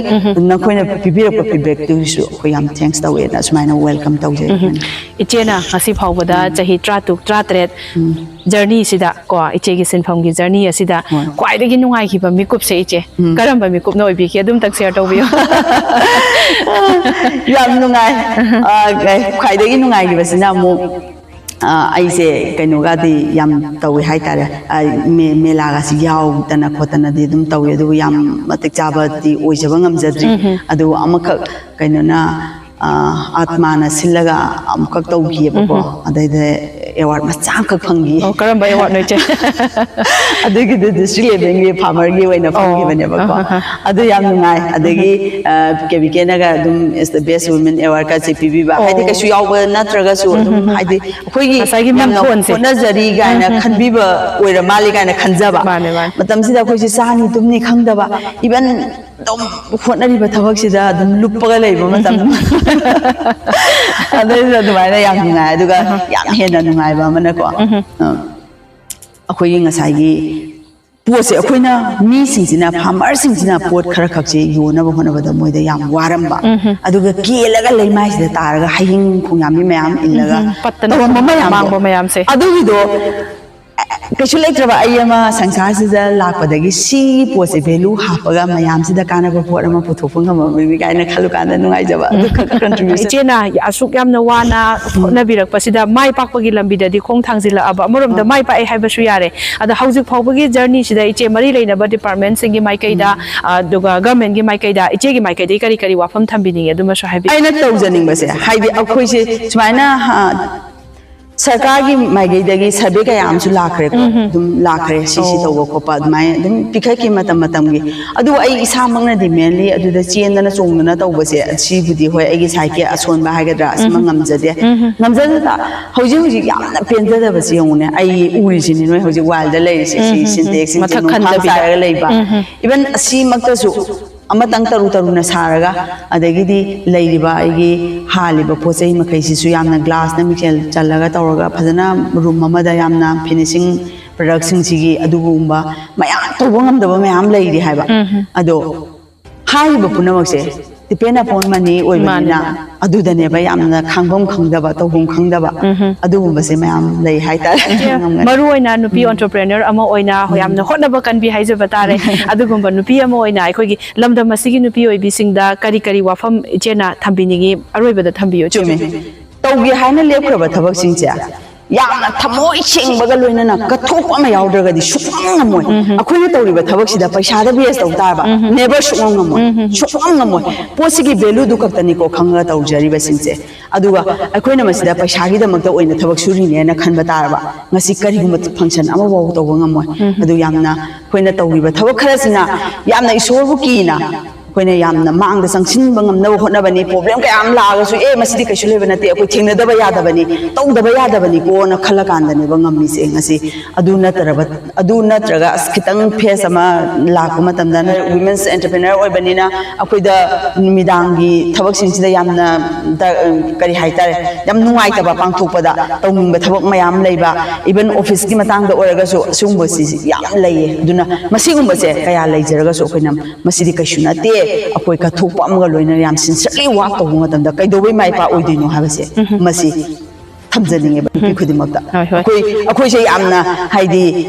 ꯅꯈꯣꯏꯅ ꯄꯤꯕꯤꯔꯛꯄ feedbackꯇꯨꯒꯤꯁꯨ ꯑꯩꯈꯣꯏ ꯌꯥꯝ thanks ꯇꯧꯋꯦꯅ ꯑꯁꯨꯃꯥꯏꯅ welcome ꯇꯧꯖꯩ꯫ ꯏꯆꯦꯅ ꯉꯁꯤ ꯐꯥꯎꯕꯗ ꯆꯍꯤ ꯇꯔꯥꯇꯔꯨꯛ, ꯇꯔꯥꯇꯔꯦꯠ journeyꯁꯤꯗ ꯀꯣ, ꯏꯆꯦꯒꯤ ꯁꯤꯟꯐꯝꯒꯤ journey ꯑꯁꯤꯗ ꯍꯣꯏ꯫ ꯈ꯭ꯋꯥꯏꯗꯒꯤ ꯅꯨꯡꯉꯥꯏꯈꯤꯕ ꯃꯤꯀꯨꯞꯁꯦ, ꯏꯆꯦ, ꯀꯔꯝꯕ ꯃꯤꯀꯨꯞꯅ ꯑꯣꯏꯕꯤꯒꯦ? ꯑꯗꯨꯝꯇꯪ share ꯇꯧꯕꯤꯌꯨ꯫ ꯌꯥꯝ ꯅꯨꯡꯉꯥꯏ꯫ ꯑ, ꯈ꯭ꯋꯥꯏꯗꯒꯤ ꯅꯨꯡꯉꯥꯏꯈꯤꯕꯁꯤꯅ ꯑꯃꯨꯛ ꯑ, ꯑꯩꯁꯦ ꯀꯩꯅꯣꯒꯗꯤ ꯌꯥꯝ ꯇꯧꯋꯦ ꯍꯥꯏꯇꯥꯔꯦ꯫ ꯑ, ꯃꯦ-, ꯃꯦꯂꯥꯒꯁꯤ ꯌꯥꯎꯗꯅ ꯈꯣꯠꯇꯅꯗꯤ ꯑꯗꯨꯝ ꯇꯧꯋꯦ, ꯑꯗꯨꯕꯨ ꯌꯥꯝ ꯃꯇꯤꯛ ꯆꯥꯕꯗꯤ ꯑꯣꯏꯖꯕ ꯉꯝꯖꯗ꯭ꯔꯤ꯫ ꯑꯗꯨꯕꯨ ꯑꯃꯈꯛ ꯀꯩꯅꯣꯅ, ꯑ, ꯑꯥꯠꯃꯥꯅ ꯁꯤꯜꯂꯒ ꯑꯃꯨꯛꯈꯛ ꯇꯧꯈꯤꯑꯕꯀꯣ꯫ ꯑꯗꯩꯗ ꯑꯦꯋꯥꯔꯗ ꯃꯆꯥ ꯑꯃꯈꯛ ꯐꯪꯈꯤ꯫ ꯑꯣ, ꯀꯔꯝꯕ ꯑꯦꯋꯥꯔꯗꯅꯣ, ꯏꯆꯦ? ꯑꯗꯨꯒꯤꯗꯨ ꯗꯤꯁꯇ꯭ꯔꯤꯛ ꯂꯦꯚꯦꯜꯒꯤ ꯐꯥꯔꯃꯔꯒꯤ ꯑꯣꯏꯅ ꯐꯪꯈꯤꯕꯅꯦꯕꯀꯣ꯫ ꯑꯗꯨ ꯌꯥꯝ ꯅꯨꯡꯉꯥꯏ꯫ ꯑꯗꯒꯤ, ꯑ, ꯀꯦ ꯕꯤ ꯀꯦꯅꯒ ꯑꯗꯨꯝ is the best women award ꯀꯁꯦ ꯄꯤꯕꯤꯕ꯫ ꯍꯥꯏꯗꯤ, ꯀꯩꯁꯨ ꯌꯥꯎꯕ ꯅꯠꯇ꯭ꯔꯒꯁꯨ ꯑꯗꯨꯝ, ꯍꯥꯏꯗꯤ, ꯑꯩꯈꯣꯏꯒꯤ ꯉꯁꯥꯏꯒꯤ ꯌꯥꯝꯅ ꯃꯤꯡꯊꯣꯟꯁꯦ꯫ ꯍꯣꯠꯅꯖꯔꯤ ꯀꯥꯏꯅ ꯈꯟꯕꯤꯕ ꯑꯣꯏꯔ ꯃꯥꯜꯂꯦ ꯀꯥꯏꯅ ꯈꯟꯖꯕ꯫ ꯃꯥꯅꯦ, ꯃꯥꯅꯦ꯫ ꯃꯇꯝꯁꯤꯗ ꯑꯩꯈꯣꯏꯁꯦ ꯆꯥꯅꯤ ꯇꯨꯝꯅꯤ ꯈꯪꯗꯕ, even ꯑꯗꯨꯝ ꯍꯣꯠꯅꯔꯤꯕ ꯊꯕꯛꯁꯤꯗ ꯑꯗꯨꯝ ꯂꯨꯞꯄꯒ ꯂꯩꯕ ꯃꯇꯝ꯫ ꯑꯗꯩꯗꯨꯗ ꯑꯗꯨꯃꯥꯏꯅ ꯌꯥꯝ ꯅꯨꯡꯉꯥꯏ꯫ ꯑꯗꯨꯒ ꯌꯥꯝ ꯍꯦꯟꯅ ꯅꯨꯡꯉꯥꯏꯕ ꯑꯃꯅꯀꯣ, ꯑ, ꯑꯩꯈꯣꯏꯒꯤ ꯉꯁꯥꯏꯒꯤ ꯄꯣꯠꯁꯦ ꯑꯩꯈꯣꯏꯅ, ꯃꯤꯁꯤꯡꯁꯤꯅ, ꯐꯥꯔꯃꯔꯁꯤꯡꯁꯤꯅ ꯄꯣꯠ ꯈꯔ ꯈꯛꯁꯦ ꯌꯣꯟꯅꯕ ꯍꯣꯠꯅꯕꯗ ꯃꯣꯏꯗ ꯌꯥꯝ ꯋꯥꯔꯝꯕ, ꯑꯗꯨꯒ ꯀꯦꯜꯂꯒ ꯂꯩꯃꯥꯏꯁꯤꯗ ꯇꯥꯔꯒ ꯍꯌꯤꯡ ꯈꯣꯡꯌꯥꯝꯕꯤ ꯃꯌꯥꯝ ꯏꯜꯂꯒ ꯄꯠꯇꯅ ꯇꯧꯔꯝꯕ ꯃꯌꯥꯝꯗꯣ, ꯃꯥꯡꯕ ꯃꯌꯥꯝꯁꯦ꯫ ꯑꯗꯨꯒꯤꯗꯣ ꯀꯩꯁꯨ ꯂꯩꯇ꯭ꯔꯕ ꯑꯩ ꯑꯃ ꯁꯪꯁꯥꯔꯁꯤꯗ ꯂꯥꯛꯄꯗꯒꯤ ꯁꯤꯒꯤ ꯄꯣꯠꯁꯦ ꯚꯦꯂꯨ ꯍꯥꯞꯄꯒ ꯃꯌꯥꯝꯁꯤꯗ ꯀꯥꯟꯅꯕ ꯄꯣꯠ ꯑꯃ ꯄꯨꯊꯣꯛꯄ ꯉꯝꯃꯝꯃꯅꯤ ꯀꯥꯏꯅ ꯈꯜꯂꯨ ꯀꯥꯟꯗ ꯅꯨꯡꯉꯥꯏꯖꯕ꯫ ꯑꯗꯨ ꯈꯛ contribution꯫ ꯏꯆꯦꯅ ꯑꯁꯨꯛ ꯌꯥꯝꯅ ꯋꯥꯅ ꯍꯣꯠꯅꯕꯤꯔꯛꯄꯁꯤꯗ ꯃꯥꯏ ꯄꯥꯛꯄꯒꯤ ꯂꯝꯕꯤꯗꯗꯤ ꯈꯣꯡ ꯊꯥꯡꯖꯤꯜꯂꯛꯑꯕ, ꯑꯃꯔꯣꯝꯗ ꯃꯥꯏ ꯄꯥꯛꯑꯦ ꯍꯥꯏꯕꯁꯨ ꯌꯥꯔꯦ꯫ ꯑꯗ ꯍꯧꯖꯤꯛ ꯐꯥꯎꯕꯒꯤ ꯖꯔꯅꯤꯁꯤꯗ ꯏꯆꯦ ꯃꯔꯤ ꯂꯩꯅꯕ ꯗꯤꯄꯥꯔꯠꯃꯦꯟꯁꯤꯡꯒꯤ ꯃꯥꯏꯀꯩꯗ, ꯑꯗꯨꯒ ꯒꯚꯔꯟꯃꯦꯟꯒꯤ ꯃꯥꯏꯀꯩꯗ, ꯏꯆꯦꯒꯤ ꯃꯥꯏꯀꯩꯗꯒꯤ ꯀꯔꯤ ꯀꯔꯤ ꯋꯥꯐꯝ ꯊꯝꯕꯤꯅꯤꯡꯉꯤ, ꯑꯗꯨꯃꯁꯨ ꯍꯥꯏꯕꯤꯌꯨ꯫ ꯑꯩꯅ ꯇꯧꯖꯅꯤꯡꯕꯁꯦ, ꯍꯥꯏꯗꯤ ꯑꯩꯈꯣꯏꯁꯦ ꯁꯨꯃꯥꯏꯅ, ꯑ, ꯁꯔꯀꯥꯔꯒꯤ ꯃꯥꯏꯀꯩꯗꯒꯤ ꯁꯔꯚꯦ ꯀꯌꯥ ꯑꯃꯁꯨ ꯂꯥꯛꯈ꯭ꯔꯦꯀꯣ꯫ ꯑꯗꯨꯝ ꯂꯥꯛꯈ꯭ꯔꯦ, ꯁꯤ ꯁꯤ ꯇꯧꯕ ꯈꯣꯠꯄ ꯑꯗꯨꯃꯥꯏꯅ ꯑꯗꯨꯝ ꯄꯤꯈꯠꯈꯤ ꯃꯇꯝ ꯃꯇꯝꯒꯤ꯫ ꯑꯗꯨꯕꯨ ꯑꯩ ꯏꯁꯥꯃꯛꯅꯗꯤ mainly ꯑꯗꯨꯗ ꯆꯦꯟꯗꯅ ꯆꯣꯡꯗꯅ ꯇꯧꯕꯁꯦ, ꯁꯤꯕꯨꯗꯤ ꯍꯣꯏ, ꯑꯩꯒꯤ ꯁꯥꯏꯠꯀꯤ ꯑꯁꯣꯟꯕ ꯍꯥꯏꯒꯗ꯭ꯔꯥ, ꯑꯁꯤꯃ ꯉꯝꯖꯗꯦ꯫ ꯉꯝꯖꯗꯅ ꯍꯧꯖꯤꯛ ꯍꯧꯖꯤꯛ ꯌꯥꯝꯅ ꯄꯦꯟꯖꯗꯕꯁꯦ ꯌꯦꯡꯉꯨꯅꯦ, ꯑꯩ ꯎꯔꯤꯁꯤꯅꯤ ꯅꯣꯏ ꯍꯧꯖꯤꯛ wallꯗ ꯂꯩꯔꯤꯁꯦ, ꯁꯤ ꯁꯤꯟꯇꯦꯛꯁꯁꯤꯡꯁꯦ ꯃꯊꯛ ꯅꯣꯡꯐꯥ ꯈꯟꯗꯕꯤꯗ꯫ ꯆꯥꯏꯔꯒ ꯂꯩꯕ꯫ Even ꯑꯁꯤꯃꯛꯇꯁꯨ ꯑꯃꯇꯪ ꯇꯔꯨ ꯇꯔꯨꯅ ꯁꯥꯔꯒ, ꯑꯗꯒꯤꯗꯤ ꯂꯩꯔꯤꯕ ꯑꯩꯒꯤ ꯍꯥꯜꯂꯤꯕ ꯄꯣꯠ ꯆꯩ ꯃꯈꯩꯁꯤꯁꯨ ꯌꯥꯝꯅ glassꯅ ꯃꯤꯡꯁꯦꯜ ꯆꯜꯂꯒ ꯇꯧꯔꯒ ꯐꯖꯅ room ꯑꯃꯗ ꯌꯥꯝꯅ finishing productꯁꯤꯡꯁꯤꯒꯤ ꯑꯗꯨꯒꯨꯝꯕ ꯃꯌꯥꯝ ꯇꯧꯕ ꯉꯝꯗꯕ ꯃꯌꯥꯝ ꯂꯩꯔꯤ ꯍꯥꯏꯕ꯫ ꯑꯗꯣ ꯍꯥꯏꯔꯤꯕ ꯄꯨꯝꯅꯃꯛꯁꯦ depend upon money ꯑꯣꯏꯕꯅꯤꯅ, ꯃꯥꯅꯦ, ꯃꯥꯅꯦ꯫ ꯑꯗꯨꯗꯅꯦꯕ ꯌꯥꯝꯅ ꯈꯥꯡꯐꯝ ꯈꯪꯗꯕ, ꯇꯧꯐꯝ ꯈꯪꯗꯕ, ꯑꯗꯨꯒꯨꯝꯕꯁꯦ ꯃꯌꯥꯝ ꯂꯩ ꯍꯥꯏꯇꯥꯔꯦ꯫ ꯏꯆꯦ, ꯉꯝꯒꯅꯤ꯫ ꯃꯔꯨ ꯑꯣꯏꯅ ꯅꯨꯄꯤ entrepreneur ꯑꯃ ꯑꯣꯏꯅ ꯌꯥꯝꯅ ꯍꯣꯠꯅꯕ ꯀꯟꯕꯤ ꯍꯥꯏꯖꯕ ꯇꯥꯔꯦ꯫ ꯑꯗꯨꯒꯨꯝꯕ ꯅꯨꯄꯤ ꯑꯃ ꯑꯣꯏꯅ ꯑꯩꯈꯣꯏꯒꯤ ꯂꯝꯗꯝ ꯑꯁꯤꯒꯤ ꯅꯨꯄꯤ ꯑꯣꯏꯕꯤꯁꯤꯡꯗ ꯀꯔꯤ ꯀꯔꯤ ꯋꯥꯐꯝ ꯏꯆꯦꯅ ꯊꯝꯕꯤꯅꯤꯡꯉꯤ? ꯑꯔꯣꯏꯕꯗ ꯊꯝꯕꯤꯌꯨ, ꯏꯆꯦ꯫ ꯆꯨꯝꯃꯦ꯫ ꯇꯧꯒꯦ ꯍꯥꯏꯅ ꯂꯦꯞꯈ꯭ꯔꯕ ꯊꯕꯛꯁꯤꯡꯁꯦ ꯌꯥꯝꯅ ꯊꯃꯣꯏ ꯁꯦꯡꯕꯒ ꯂꯣꯏꯅꯅ ꯀꯠꯊꯣꯛꯄ ꯑꯃ ꯌꯥꯎꯗ꯭ꯔꯒꯗꯤ ꯁꯨꯡꯉꯝ ꯉꯝꯃꯣꯏ꯫ ꯑꯩꯈꯣꯏꯅ ꯇꯧꯔꯤꯕ ꯊꯕꯛꯁꯤꯗ ꯄꯩꯁꯥꯗ ꯕꯦꯁ ꯇꯧ ꯇꯥꯔꯕ, ꯅꯦꯕꯔ ꯁꯨꯡꯉꯝ ꯉꯝꯃꯣꯏ꯫ ꯁꯨꯡꯉꯝ ꯉꯝꯃꯣꯏ꯫ ꯄꯣꯠꯁꯤꯒꯤ ꯚꯦꯂꯨꯗꯨ ꯈꯛꯇꯅꯤꯀꯣ ꯈꯪꯉꯒ ꯇꯧꯖꯔꯤꯕꯁꯤꯡꯁꯦ꯫ ꯑꯗꯨꯒ ꯑꯩꯈꯣꯏꯅ ꯃꯁꯤꯗ ꯄꯩꯁꯥꯒꯤꯗꯃꯛꯇ ꯑꯣꯏꯅ ꯊꯕꯛ ꯁꯨꯔꯤꯅꯦꯅ ꯈꯟꯕ ꯇꯥꯔꯕ, ꯉꯁꯤ ꯀꯔꯤꯒꯨꯝꯕ ꯐꯪꯁꯟ ꯑꯃꯐꯥꯎ ꯇꯧꯕ ꯉꯝꯃꯣꯏ꯫ ꯑꯗꯨ ꯌꯥꯝꯅ ꯑꯩꯈꯣꯏꯅ ꯇꯧꯔꯤꯕ ꯊꯕꯛ ꯈꯔꯁꯤꯅ ꯌꯥꯝꯅ ꯏꯁꯣꯔꯕꯨ ꯀꯤꯅ ꯑꯩꯈꯣꯏꯅ ꯌꯥꯝꯅ ꯃꯥꯡꯗ ꯆꯪꯁꯤꯟꯕ ꯉꯝꯅꯕ ꯍꯣꯠꯅꯕꯅꯤ꯫ ꯄ꯭ꯔꯣꯕ꯭ꯂꯦꯝ ꯀꯌꯥ ꯑꯃ ꯂꯥꯛꯑꯒꯁꯨ, "ꯑꯦ, ꯃꯁꯤꯗꯤ ꯀꯩꯁꯨ ꯂꯩꯕ ꯅꯠꯇꯦ, ꯑꯩꯈꯣꯏ ꯊꯦꯡꯅꯗꯕ ꯌꯥꯗꯕꯅꯤ, ꯇꯧꯗꯕ ꯌꯥꯗꯕꯅꯤꯀꯣꯅ" ꯈꯜꯂ ꯀꯥꯟꯗꯅꯦꯕ ꯉꯝꯃꯤꯁꯦ ꯉꯁꯤ꯫ ꯑꯗꯨ ꯅꯠꯇ꯭ꯔꯕ, ꯑꯗꯨ ꯅꯠꯇ꯭ꯔꯒ ꯑꯁ ꯈꯤꯇꯪ ꯐꯦꯁ ꯑꯃ ꯂꯥꯛꯄ ꯃꯇꯝꯗ, ꯋꯤꯃꯦꯟꯁ ꯑꯦꯟꯇꯔꯄ꯭ꯔꯦꯅꯔ ꯑꯣꯏꯕꯅꯤꯅ ꯑꯩꯈꯣꯏꯗ ꯅꯨꯃꯤꯗꯥꯡꯒꯤ ꯊꯕꯛꯁꯤꯡꯁꯤꯗ ꯌꯥꯝꯅ ꯗ-, ꯀꯔꯤ ꯍꯥꯏꯇꯥꯔꯦ, ꯌꯥꯝ ꯅꯨꯡꯉꯥꯏꯇꯕ, ꯄꯥꯡꯊꯣꯛꯄꯗ ꯇꯧꯅꯤꯡꯕ ꯊꯕꯛ ꯃꯌꯥꯝ ꯂꯩꯕ, ꯏꯚꯟ ꯑꯣꯐꯤꯁꯀꯤ ꯃꯇꯥꯡꯗ ꯑꯣꯏꯔꯒꯁꯨ ꯁꯤꯒꯨꯝꯕꯁꯤ ꯌꯥꯝ ꯂꯩꯌꯦ꯫ ꯑꯗꯨꯅ ꯃꯁꯤꯒꯨꯝꯕꯁꯦ ꯀꯌꯥ ꯂꯩꯖꯔꯒꯁꯨ ꯑꯩꯈꯣꯏꯅ ꯃꯁꯤꯗꯤ ꯀꯩꯁꯨ ꯅꯠꯇꯦ꯫ ꯑꯩꯈꯣꯏ ꯀꯠꯊꯣꯛꯄ ꯑꯃꯒ ꯂꯣꯏꯅꯅ ꯌꯥꯝ ꯁꯤꯟꯁꯔꯂꯤ ꯋꯥꯛ ꯇꯧꯕ ꯃꯇꯝꯗ ꯀꯩꯗꯧꯕꯩ ꯃꯥꯏ ꯄꯥꯛꯑꯣꯏꯗꯣꯏꯅꯣ ꯍꯥꯏꯕꯁꯦ ꯃꯁꯤ ꯊꯝꯖꯅꯤꯡꯉꯦꯕ ꯅꯨꯄꯤ ꯈꯨꯗꯤꯡꯃꯛꯇ꯫ ꯍꯣꯏ, ꯍꯣꯏ꯫ ꯑꯩꯈꯣꯏ, ꯑꯩꯈꯣꯏꯁꯦ ꯌꯥꯝꯅ ꯍꯥꯏꯗꯤ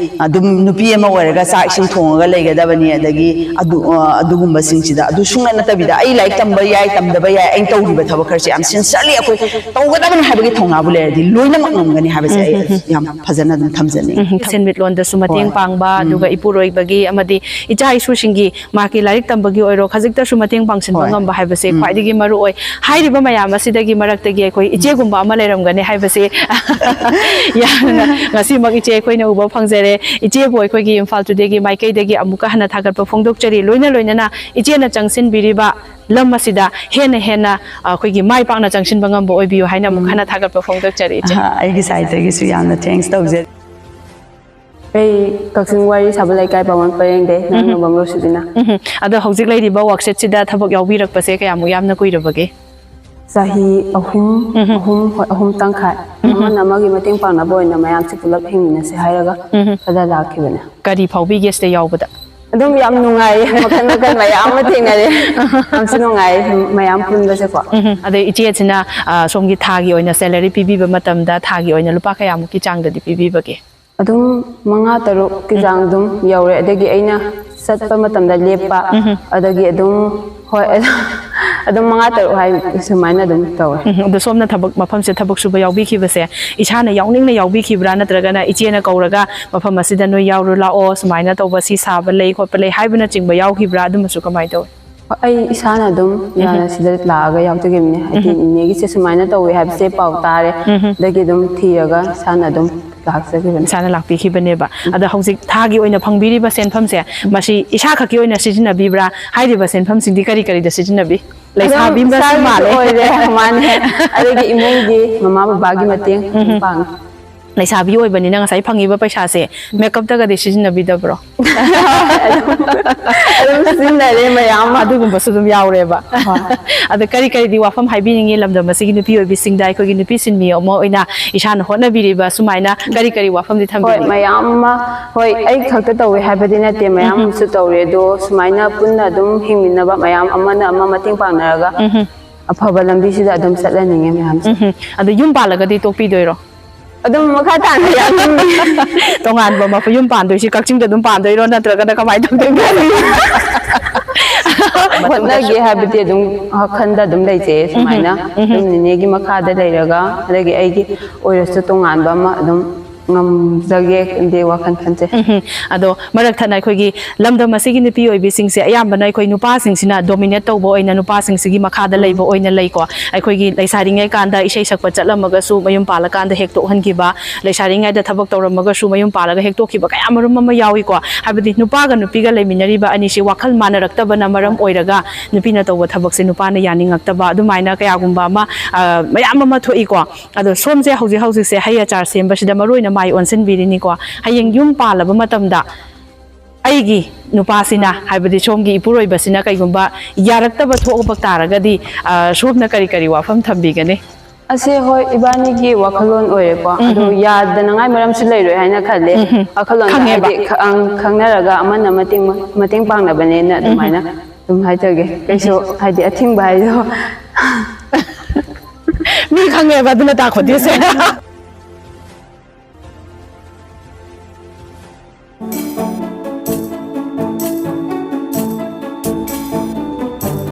ꯑꯗꯨꯝ ꯅꯨꯄꯤ ꯑꯃ ꯑꯣꯏꯔꯒ ꯆꯥꯛ ꯏꯁꯤꯡ ꯊꯣꯡꯉꯒ ꯂꯩꯒꯗꯕꯅꯤ, ꯑꯗꯒꯤ ꯑꯗꯨ, ꯑ, ꯑꯗꯨꯒꯨꯝꯕꯁꯤꯡꯁꯤꯗ ꯑꯗꯨ ꯁꯨꯡꯅ ꯅꯠꯇꯕꯤꯗ ꯑꯩ ꯂꯥꯏꯔꯤꯛ ꯇꯝꯕ ꯌꯥꯏ, ꯇꯝꯗꯕ ꯌꯥꯏ, ꯑꯩꯅ ꯇꯧꯔꯤꯕ ꯊꯕꯛ ꯈꯔꯁꯦ ꯌꯥꯝ ꯁꯤꯟꯁꯔꯂꯤ ꯑꯩꯈꯣꯏ ꯇꯧꯒꯗꯕꯅꯤ ꯍꯥꯏꯕꯒꯤ ꯊꯧꯅꯥꯕꯨ ꯂꯩꯔꯗꯤ ꯂꯣꯏꯅꯃꯛ ꯉꯝꯒꯅꯤ ꯍꯥꯏꯕꯁꯦ ꯑꯩ ꯌꯥꯝ ꯐꯖꯅ ꯑꯗꯨꯝ ꯊꯝꯖꯅꯤꯡꯉꯤ꯫ ꯎꯝ, ꯁꯦꯟꯃꯤꯠꯂꯣꯟꯗꯁꯨ ꯃꯇꯦꯡ ꯍꯣꯏ꯫ ꯄꯥꯡꯕ, ꯎꯝ꯫ ꯑꯗꯨꯒ ꯏꯄꯨꯔꯣꯏꯕꯒꯤ ꯑꯃꯗꯤ ꯏꯆꯥ ꯏꯁꯨꯁꯤꯡꯒꯤ ꯃꯍꯥꯛꯀꯤ ꯂꯥꯏꯔꯤꯛ ꯇꯝꯕꯒꯤ ꯑꯣꯏꯔꯣ, ꯈꯖꯤꯛꯇꯁꯨ ꯃꯇꯦꯡ ꯄꯥꯡꯁꯤꯟꯕ ꯍꯣꯏ꯫ ꯉꯝꯕ ꯍꯥꯏꯕꯁꯦ ꯎꯝ꯫ ꯈ꯭ꯋꯥꯏꯗꯒꯤ ꯃꯔꯨ ꯑꯣꯏ꯫ ꯍꯥꯏꯔꯤꯕ ꯃꯌꯥꯝ ꯑꯁꯤꯗꯒꯤ ꯃꯔꯛꯇꯒꯤ ꯑꯩꯈꯣꯏ ꯏꯆꯦꯒꯨꯝꯕ ꯑꯃ ꯂꯩꯔꯝꯒꯅꯤ ꯍꯥꯏꯕꯁꯦ ꯌꯥꯝꯅ ꯉꯁꯤꯃꯛ ꯏꯆꯦ ꯑꯩꯈꯣꯏꯅ ꯎꯕ ꯐꯪꯖꯔꯦ꯫ ꯏꯆꯦꯕꯨ ꯑꯩꯈꯣꯏꯒꯤ ꯏꯝꯐꯥꯜ ꯇꯨꯗꯦꯒꯤ ꯃꯥꯏꯀꯩꯗꯒꯤ ꯑꯃꯨꯛꯀ ꯍꯟꯅ ꯊꯥꯒꯠꯄ ꯐꯣꯡꯗꯣꯛꯆꯔꯤ꯫ ꯂꯣꯏꯅ ꯂꯣꯏꯅꯅ ꯏꯆꯦꯅ ꯆꯪꯁꯤꯟꯕꯤꯔꯤꯕ ꯂꯝ ꯑꯁꯤꯗ ꯍꯦꯟꯅ ꯍꯦꯟꯅ ꯑꯩꯈꯣꯏꯒꯤ ꯃꯥꯏ ꯄꯥꯛꯅ ꯆꯪꯁꯤꯟꯕ ꯉꯝꯕ ꯑꯣꯏꯕꯤꯌꯨ ꯍꯥꯏꯅ ꯑꯃꯨꯛ ꯎꯝ꯫ ꯍꯟꯅ ꯊꯥꯒꯠꯄ ꯐꯣꯡꯗꯣꯛꯆꯔꯤ, ꯏꯆꯦ꯫ ꯑꯍꯥ, ꯑꯩꯒꯤ ꯁꯥꯏꯠꯇꯒꯤꯁꯨ ꯌꯥꯝꯅ ꯊꯦꯡꯛꯁ ꯇꯧꯖꯔꯤ꯫ ꯑꯩ ꯀꯛꯆꯤꯡ ꯋꯥꯏꯔꯤ ꯁꯥꯕ ꯂꯩꯀꯥꯏ ꯄꯥꯎꯃꯟ ꯄꯔꯦꯡꯗꯩ, ꯅꯪ ꯎꯝꯍꯨꯝ꯫ ꯅꯣꯡꯕꯝ ꯔꯣꯁꯤꯕꯤꯅꯥ꯫ ꯎꯝꯍꯨꯝ꯫ ꯑꯗꯣ ꯍꯧꯖꯤꯛ ꯂꯩꯔꯤꯕ ꯋꯥꯛꯁꯦꯠꯁꯤꯗ ꯊꯕꯛ ꯌꯥꯎꯕꯤꯔꯛꯄꯁꯦ ꯀꯌꯥꯃꯨꯛ ꯌꯥꯝꯅ ꯀꯨꯏꯔꯕꯒꯦ? ꯆꯍꯤ ꯑꯍꯨꯝ, ꯎꯝꯍꯨꯝ꯫ ꯑꯍꯨꯝ, ꯍꯣꯏ, ꯑꯍꯨꯝ ꯇꯪꯈꯥꯏ꯫ ꯎꯝꯍꯨꯝ꯫ ꯑꯃꯅ ꯑꯃꯒꯤ ꯃꯇꯦꯡ ꯄꯥꯡꯅꯕ ꯑꯣꯏꯅ ꯃꯌꯥꯝꯁꯦ ꯄꯨꯂꯞ ꯍꯤꯡꯃꯤꯟꯅꯁꯦ ꯍꯥꯏꯔꯒ ꯎꯝꯍꯨꯝ꯫ ꯈꯔ ꯂꯥꯛꯈꯤꯕꯅꯦ꯫ ꯀꯔꯤ ꯐꯥꯎꯕꯤꯒꯦ ꯁꯤꯗ ꯌꯥꯎꯕꯗ? ꯑꯗꯨꯝ ꯌꯥꯝ ꯅꯨꯡꯉꯥꯏꯌꯦ, ꯃꯈꯜ ꯃꯈꯜ ꯃꯌꯥꯝ ꯑꯃ ꯊꯦꯡꯅꯔꯦ꯫ ꯌꯥꯝꯁꯨ ꯅꯨꯡꯉꯥꯏꯌꯦ ꯃꯌꯥꯝ ꯄꯨꯟꯕꯁꯦꯀꯣ꯫ ꯎꯝꯍꯨꯝ꯫ ꯑꯗꯩ ꯏꯆꯦꯁꯤꯅ, ꯑ, ꯁꯣꯝꯒꯤ ꯊꯥꯒꯤ ꯑꯣꯏꯅ ꯁꯦꯂꯔꯤ ꯄꯤꯕꯤꯕ ꯃꯇꯝꯗ ꯊꯥꯒꯤ ꯑꯣꯏꯅ ꯂꯨꯄꯥ ꯀꯌꯥꯃꯨꯛꯀꯤ ꯆꯥꯡꯗꯗꯤ ꯄꯤꯕꯤꯕꯒꯦ? ꯑꯗꯨꯝ ꯃꯉꯥ ꯇꯔꯨꯛꯀꯤ ꯎꯝ꯫ ꯆꯥꯡ ꯑꯗꯨꯝ ꯌꯧꯔꯦ꯫ ꯑꯗꯒꯤ ꯑꯩꯅ ꯆꯠꯄ ꯃꯇꯝꯗ ꯂꯦꯞꯄ, ꯎꯝꯍꯨꯝ꯫ ꯑꯗꯒꯤ ꯑꯗꯨꯝ, ꯍꯣꯏ, ꯑꯗꯨꯝ ꯃꯉꯥ ꯇꯔꯨꯛ ꯍꯥꯏ, ꯁꯨꯃꯥꯏꯅ ꯑꯗꯨꯝ ꯇꯧꯋꯦ꯫ ꯎꯝ, ꯑꯗꯣ ꯁꯣꯝꯅ ꯊꯕꯛ, ꯃꯐꯝꯁꯦ ꯊꯕꯛ ꯁꯨꯕ ꯌꯥꯎꯕꯤꯈꯤꯕꯁꯦ ꯏꯁꯥꯅ ꯌꯥꯎꯅꯤꯡꯅ ꯌꯥꯎꯕꯤꯈꯤꯕ꯭ꯔꯥ, ꯅꯠꯇ꯭ꯔꯒꯅ ꯏꯆꯦꯅ ꯀꯧꯔꯒ "ꯃꯐꯝ ꯑꯁꯤꯗ ꯅꯣꯏ ꯌꯥꯎꯔꯨ ꯂꯥꯛꯑꯣ, ꯁꯨꯃꯥꯏꯅ ꯇꯧꯕ, ꯁꯤ ꯁꯥꯕ ꯂꯩ, ꯈꯣꯠꯄ ꯂꯩ" ꯍꯥꯏꯕꯅꯆꯤꯡꯕ ꯌꯥꯎꯈꯤꯕ꯭ꯔꯥ? ꯑꯗꯨꯃꯁꯨ ꯀꯃꯥꯏꯅ ꯇꯧꯋꯤ? ꯑꯩ ꯏꯁꯥꯅ ꯑꯗꯨꯝ ꯌꯥꯅ ꯁꯤꯗ ꯂꯥꯛꯑꯒ ꯌꯥꯎꯖꯈꯤꯕꯅꯦ꯫ ꯍꯥꯏꯗꯤ ꯏꯅꯦꯒꯤꯁꯦ ꯁꯨꯃꯥꯏꯅ ꯇꯧꯋꯦ ꯍꯥꯏꯕꯁꯦ ꯄꯥꯎ ꯇꯥꯔꯦ꯫ ꯑꯗꯒꯤ ꯑꯗꯨꯝ ꯊꯤꯔꯒ ꯏꯁꯥꯅ ꯑꯗꯨꯝ ꯂꯥꯛꯆꯈꯤꯕꯅꯦ꯫ ꯏꯁꯥꯅ ꯂꯥꯛꯄꯤꯈꯤꯕꯅꯦꯕ꯫ ꯑꯗ ꯍꯧꯖꯤꯛ ꯊꯥꯒꯤ ꯑꯣꯏꯅ ꯐꯪꯕꯤꯔꯤꯕ ꯁꯦꯟꯐꯝꯁꯦ, ꯃꯁꯤ ꯏꯁꯥ ꯈꯛꯀꯤ ꯑꯣꯏꯅ ꯁꯤꯖꯤꯟꯅꯕꯤꯕ꯭ꯔꯥ? ꯍꯥꯏꯔꯤꯕ ꯁꯦꯟꯐꯝꯁꯤꯡꯗꯤ ꯀꯔꯤ ꯀꯔꯤꯗ ꯁꯤꯖꯤꯟꯅꯕꯤ? ꯂꯩꯁꯥꯕꯤ ꯑꯃꯒꯁꯨ ꯏꯁꯥꯒꯤꯁꯨ ꯃꯥꯜꯂꯦ꯫ ꯑꯣꯏꯔꯦ, ꯃꯥꯅꯦ꯫ ꯑꯗꯒꯤ ꯏꯃꯨꯡꯒꯤ ꯃꯃꯥ ꯕꯕꯥꯒꯤ ꯃꯇꯦꯡ ꯑꯗꯨꯝ ꯄꯥꯡꯉꯤ꯫ ꯂꯩꯁꯥꯕꯤ ꯑꯣꯏꯕꯅꯤꯅ ꯉꯁꯥꯏ ꯐꯪꯉꯤꯕ ꯄꯩꯁꯥꯁꯦ ꯃꯦꯀꯞꯇꯒꯗꯤ ꯁꯤꯖꯤꯟꯅꯕꯤꯗꯕ꯭ꯔꯣ? ꯑꯗꯨꯝ ꯁꯤꯖꯤꯟꯅꯔꯦ ꯃꯌꯥꯝ ꯑꯃ꯫ ꯑꯗꯨꯒꯨꯝꯕꯁꯨ ꯑꯗꯨꯝ ꯌꯥꯎꯔꯦꯕ꯫ ꯍꯣꯏ꯫ ꯑꯗ ꯀꯔꯤ ꯀꯔꯤꯗꯤ ꯋꯥꯐꯝ ꯍꯥꯏꯕꯤꯅꯤꯡꯉꯤ ꯂꯝꯗꯝ ꯑꯁꯤꯒꯤ ꯅꯨꯄꯤ ꯑꯣꯏꯕꯤꯁꯤꯡꯗ? ꯑꯩꯈꯣꯏꯒꯤ ꯅꯨꯄꯤ ꯁꯤꯟꯃꯤ ꯑꯃ ꯑꯣꯏꯅ ꯏꯁꯥꯅ ꯍꯣꯠꯅꯕꯤꯔꯤꯕ ꯁꯨꯃꯥꯏꯅ ꯀꯔꯤ ꯀꯔꯤ ꯋꯥꯐꯝꯗꯤ ꯍꯣꯏ, ꯊꯝꯕꯤꯅꯤꯡꯉꯤ? ꯃꯌꯥꯝ ꯑꯃ, ꯍꯣꯏ, ꯑꯩ ꯈꯛꯇ ꯇꯧꯋꯦ ꯍꯥꯏꯕꯗꯤ ꯅꯠꯇꯦ, ꯃꯌꯥꯝ ꯑꯃꯁꯨ ꯇꯧꯔꯦ꯫ ꯑꯗꯣ ꯁꯨꯃꯥꯏꯅ ꯄꯨꯟꯅ ꯑꯗꯨꯝ ꯍꯤꯡꯃꯤꯟꯅꯕ, ꯃꯌꯥꯝ ꯑꯃꯅ ꯑꯃ ꯃꯇꯦꯡ ꯄꯥꯡꯅꯔꯒ ꯑꯐꯕ ꯂꯝꯕꯤꯁꯤꯗ ꯑꯗꯨꯝ ꯆꯠꯍꯟꯅꯤꯡꯉꯦ ꯃꯌꯥꯝꯁꯦ꯫ ꯎꯝ꯫ ꯑꯗꯣ ꯌꯨꯝ ꯄꯥꯜꯂꯒꯗꯤ ꯇꯣꯛꯄꯤꯗꯣꯏꯔꯣ? ꯑꯗꯨꯝ ꯃꯈꯥ ꯇꯥꯅ ꯌꯥꯅꯤꯡꯉꯤ꯫ ꯇꯣꯉꯥꯟꯕ ꯃꯐꯝ, ꯌꯨꯝ ꯄꯥꯟꯗꯣꯏꯁꯤ ꯀꯛꯆꯤꯡꯗ ꯑꯗꯨꯝ ꯄꯥꯟꯗꯣꯏꯔꯣ, ꯅꯠꯇ꯭ꯔꯒꯅ ꯀꯃꯥꯏꯅ ꯇꯧꯗꯣꯏꯅꯣ? ꯍꯣꯠꯅꯒꯦ ꯍꯥꯏꯕꯗꯤ ꯑꯗꯨꯝ ꯋꯥꯈꯜꯗ ꯑꯗꯨꯝ ꯂꯩꯖꯩ ꯁꯨꯃꯥꯏꯅ꯫ ꯑꯗꯨꯝ ꯅꯤꯅꯦꯒꯤ ꯃꯈꯥꯗ ꯂꯩꯔꯒ, ꯑꯗꯒꯤ ꯑꯩꯒꯤ ꯑꯣꯏꯔꯁꯨ ꯇꯣꯉꯥꯟꯕ ꯑꯃ ꯑꯗꯨꯝ ꯉꯝꯖꯒꯦ ꯗꯤ ꯋꯥꯈꯜ ꯈꯟꯖꯩ꯫ ꯎꯝ꯫ ꯑꯗꯣ ꯃꯔꯛ ꯊꯠꯅ ꯑꯩꯈꯣꯏꯒꯤ ꯂꯝꯗꯝ ꯑꯁꯤꯒꯤ ꯅꯨꯄꯤ ꯑꯣꯏꯕꯤꯁꯤꯡꯁꯦ ꯑꯌꯥꯝꯕꯅ ꯑꯩꯈꯣꯏ ꯅꯨꯄꯥꯁꯤꯡꯁꯤꯅ dominate ꯇꯧꯕ ꯑꯣꯏꯅ ꯅꯨꯄꯥꯁꯤꯡꯁꯤꯒꯤ ꯃꯈꯥꯗ ꯂꯩꯕ ꯑꯣꯏꯅ ꯂꯩꯀꯣ꯫ ꯑꯩꯈꯣꯏꯒꯤ ꯂꯩꯁꯥꯔꯤꯉꯩ ꯀꯥꯟꯗ ꯏꯁꯩ ꯁꯛꯄ ꯆꯠꯂꯝꯃꯒꯁꯨ ꯃꯌꯨꯝ ꯄꯥꯜꯂꯀꯥꯟꯗ ꯍꯦꯛ ꯇꯣꯛꯍꯟꯈꯤꯕ, ꯂꯩꯁꯥꯔꯤꯉꯩꯗ ꯊꯕꯛ ꯇꯧꯔꯝꯃꯒꯁꯨ ꯃꯌꯨꯝ ꯄꯥꯜꯂꯒ ꯍꯦꯛ ꯇꯣꯛꯈꯤꯕ ꯀꯌꯥ ꯃꯔꯨꯝ ꯑꯃ ꯌꯥꯎꯏꯀꯣ꯫ ꯍꯥꯏꯕꯗꯤ ꯅꯨꯄꯥꯒ ꯅꯨꯄꯤꯒ ꯂꯩꯃꯤꯟꯅꯔꯤꯕ ꯑꯅꯤꯁꯤ ꯋꯥꯈꯜ ꯃꯥꯟꯅꯔꯛꯇꯕꯅ ꯃꯔꯝ ꯑꯣꯏꯔꯒ ꯅꯨꯄꯤꯅ ꯇꯧꯕ ꯊꯕꯛꯁꯦ ꯅꯨꯄꯥꯅ ꯌꯥꯅꯤꯡꯉꯛꯇꯕ, ꯑꯗꯨꯃꯥꯏꯅ ꯀꯌꯥꯒꯨꯝꯕ ꯑꯃ, ꯑ, ꯃꯌꯥꯝ ꯑꯃ ꯊꯣꯛꯏꯀꯣ꯫ ꯑꯗꯣ ꯁꯣꯝꯁꯦ ꯍꯧꯖꯤꯛ ꯍꯧꯖꯤꯛꯁꯦ ꯍꯩ ꯑꯆꯥꯔ ꯁꯦꯝꯕꯁꯤꯗ ꯃꯔꯨ ꯑꯣꯏꯅ ꯃꯥꯏ ꯑꯣꯟꯁꯤꯟꯕꯤꯔꯤꯅꯤꯀꯣ꯫ ꯍꯌꯦꯡ ꯌꯨꯝ ꯄꯥꯜꯂꯕ ꯃꯇꯝꯗ ꯑꯩꯒꯤ ꯅꯨꯄꯥꯁꯤꯅ, ꯍꯥꯏꯕꯗꯤ ꯁꯣꯝꯒꯤ ꯏꯄꯨꯔꯣꯏꯕꯁꯤꯅ ꯀꯩꯒꯨꯝꯕ ꯌꯥꯔꯛꯇꯕ ꯊꯣꯛꯂꯛꯄ ꯇꯥꯔꯒꯗꯤ, ꯑ, ꯁꯣꯝꯅ ꯀꯔꯤ ꯀꯔꯤ ꯋꯥꯐꯝ ꯊꯝꯕꯤꯒꯅꯤ? ꯑꯁꯦ, ꯍꯣꯏ, ꯏꯕꯥꯅꯤꯒꯤ ꯋꯥꯈꯜꯂꯣꯟ ꯑꯣꯏꯔꯦꯀꯣ꯫ ꯑꯗꯣ ꯌꯥꯗꯅꯉꯥꯏ ꯃꯔꯝꯁꯨ ꯂꯩꯔꯣꯏ ꯍꯥꯏꯅ ꯈꯜꯂꯦ꯫ ꯋꯥꯈꯜꯂꯣꯟꯗ ꯈꯪꯉꯦꯕ꯫ ꯍꯥꯏꯗꯤ ꯈ-, ꯑꯪ, ꯈꯪꯅꯔꯒ ꯑꯃꯅ ꯃꯇꯦꯡ, ꯃꯇꯦꯡ ꯄꯥꯡꯅꯕꯅꯦꯅ ꯑꯗꯨꯃꯥꯏꯅ ꯑꯗꯨꯝ ꯍꯥꯏꯖꯒꯦ꯫ ꯀꯩꯁꯨ ꯍꯥꯏꯗꯤ ꯑꯊꯤꯡꯕ ꯍꯥꯏꯗꯣ꯫ ꯃꯤ ꯈꯪꯉꯦꯕ, ꯑꯗꯨꯅ ꯇꯥꯛꯈꯣꯠꯇꯦꯁꯦ꯫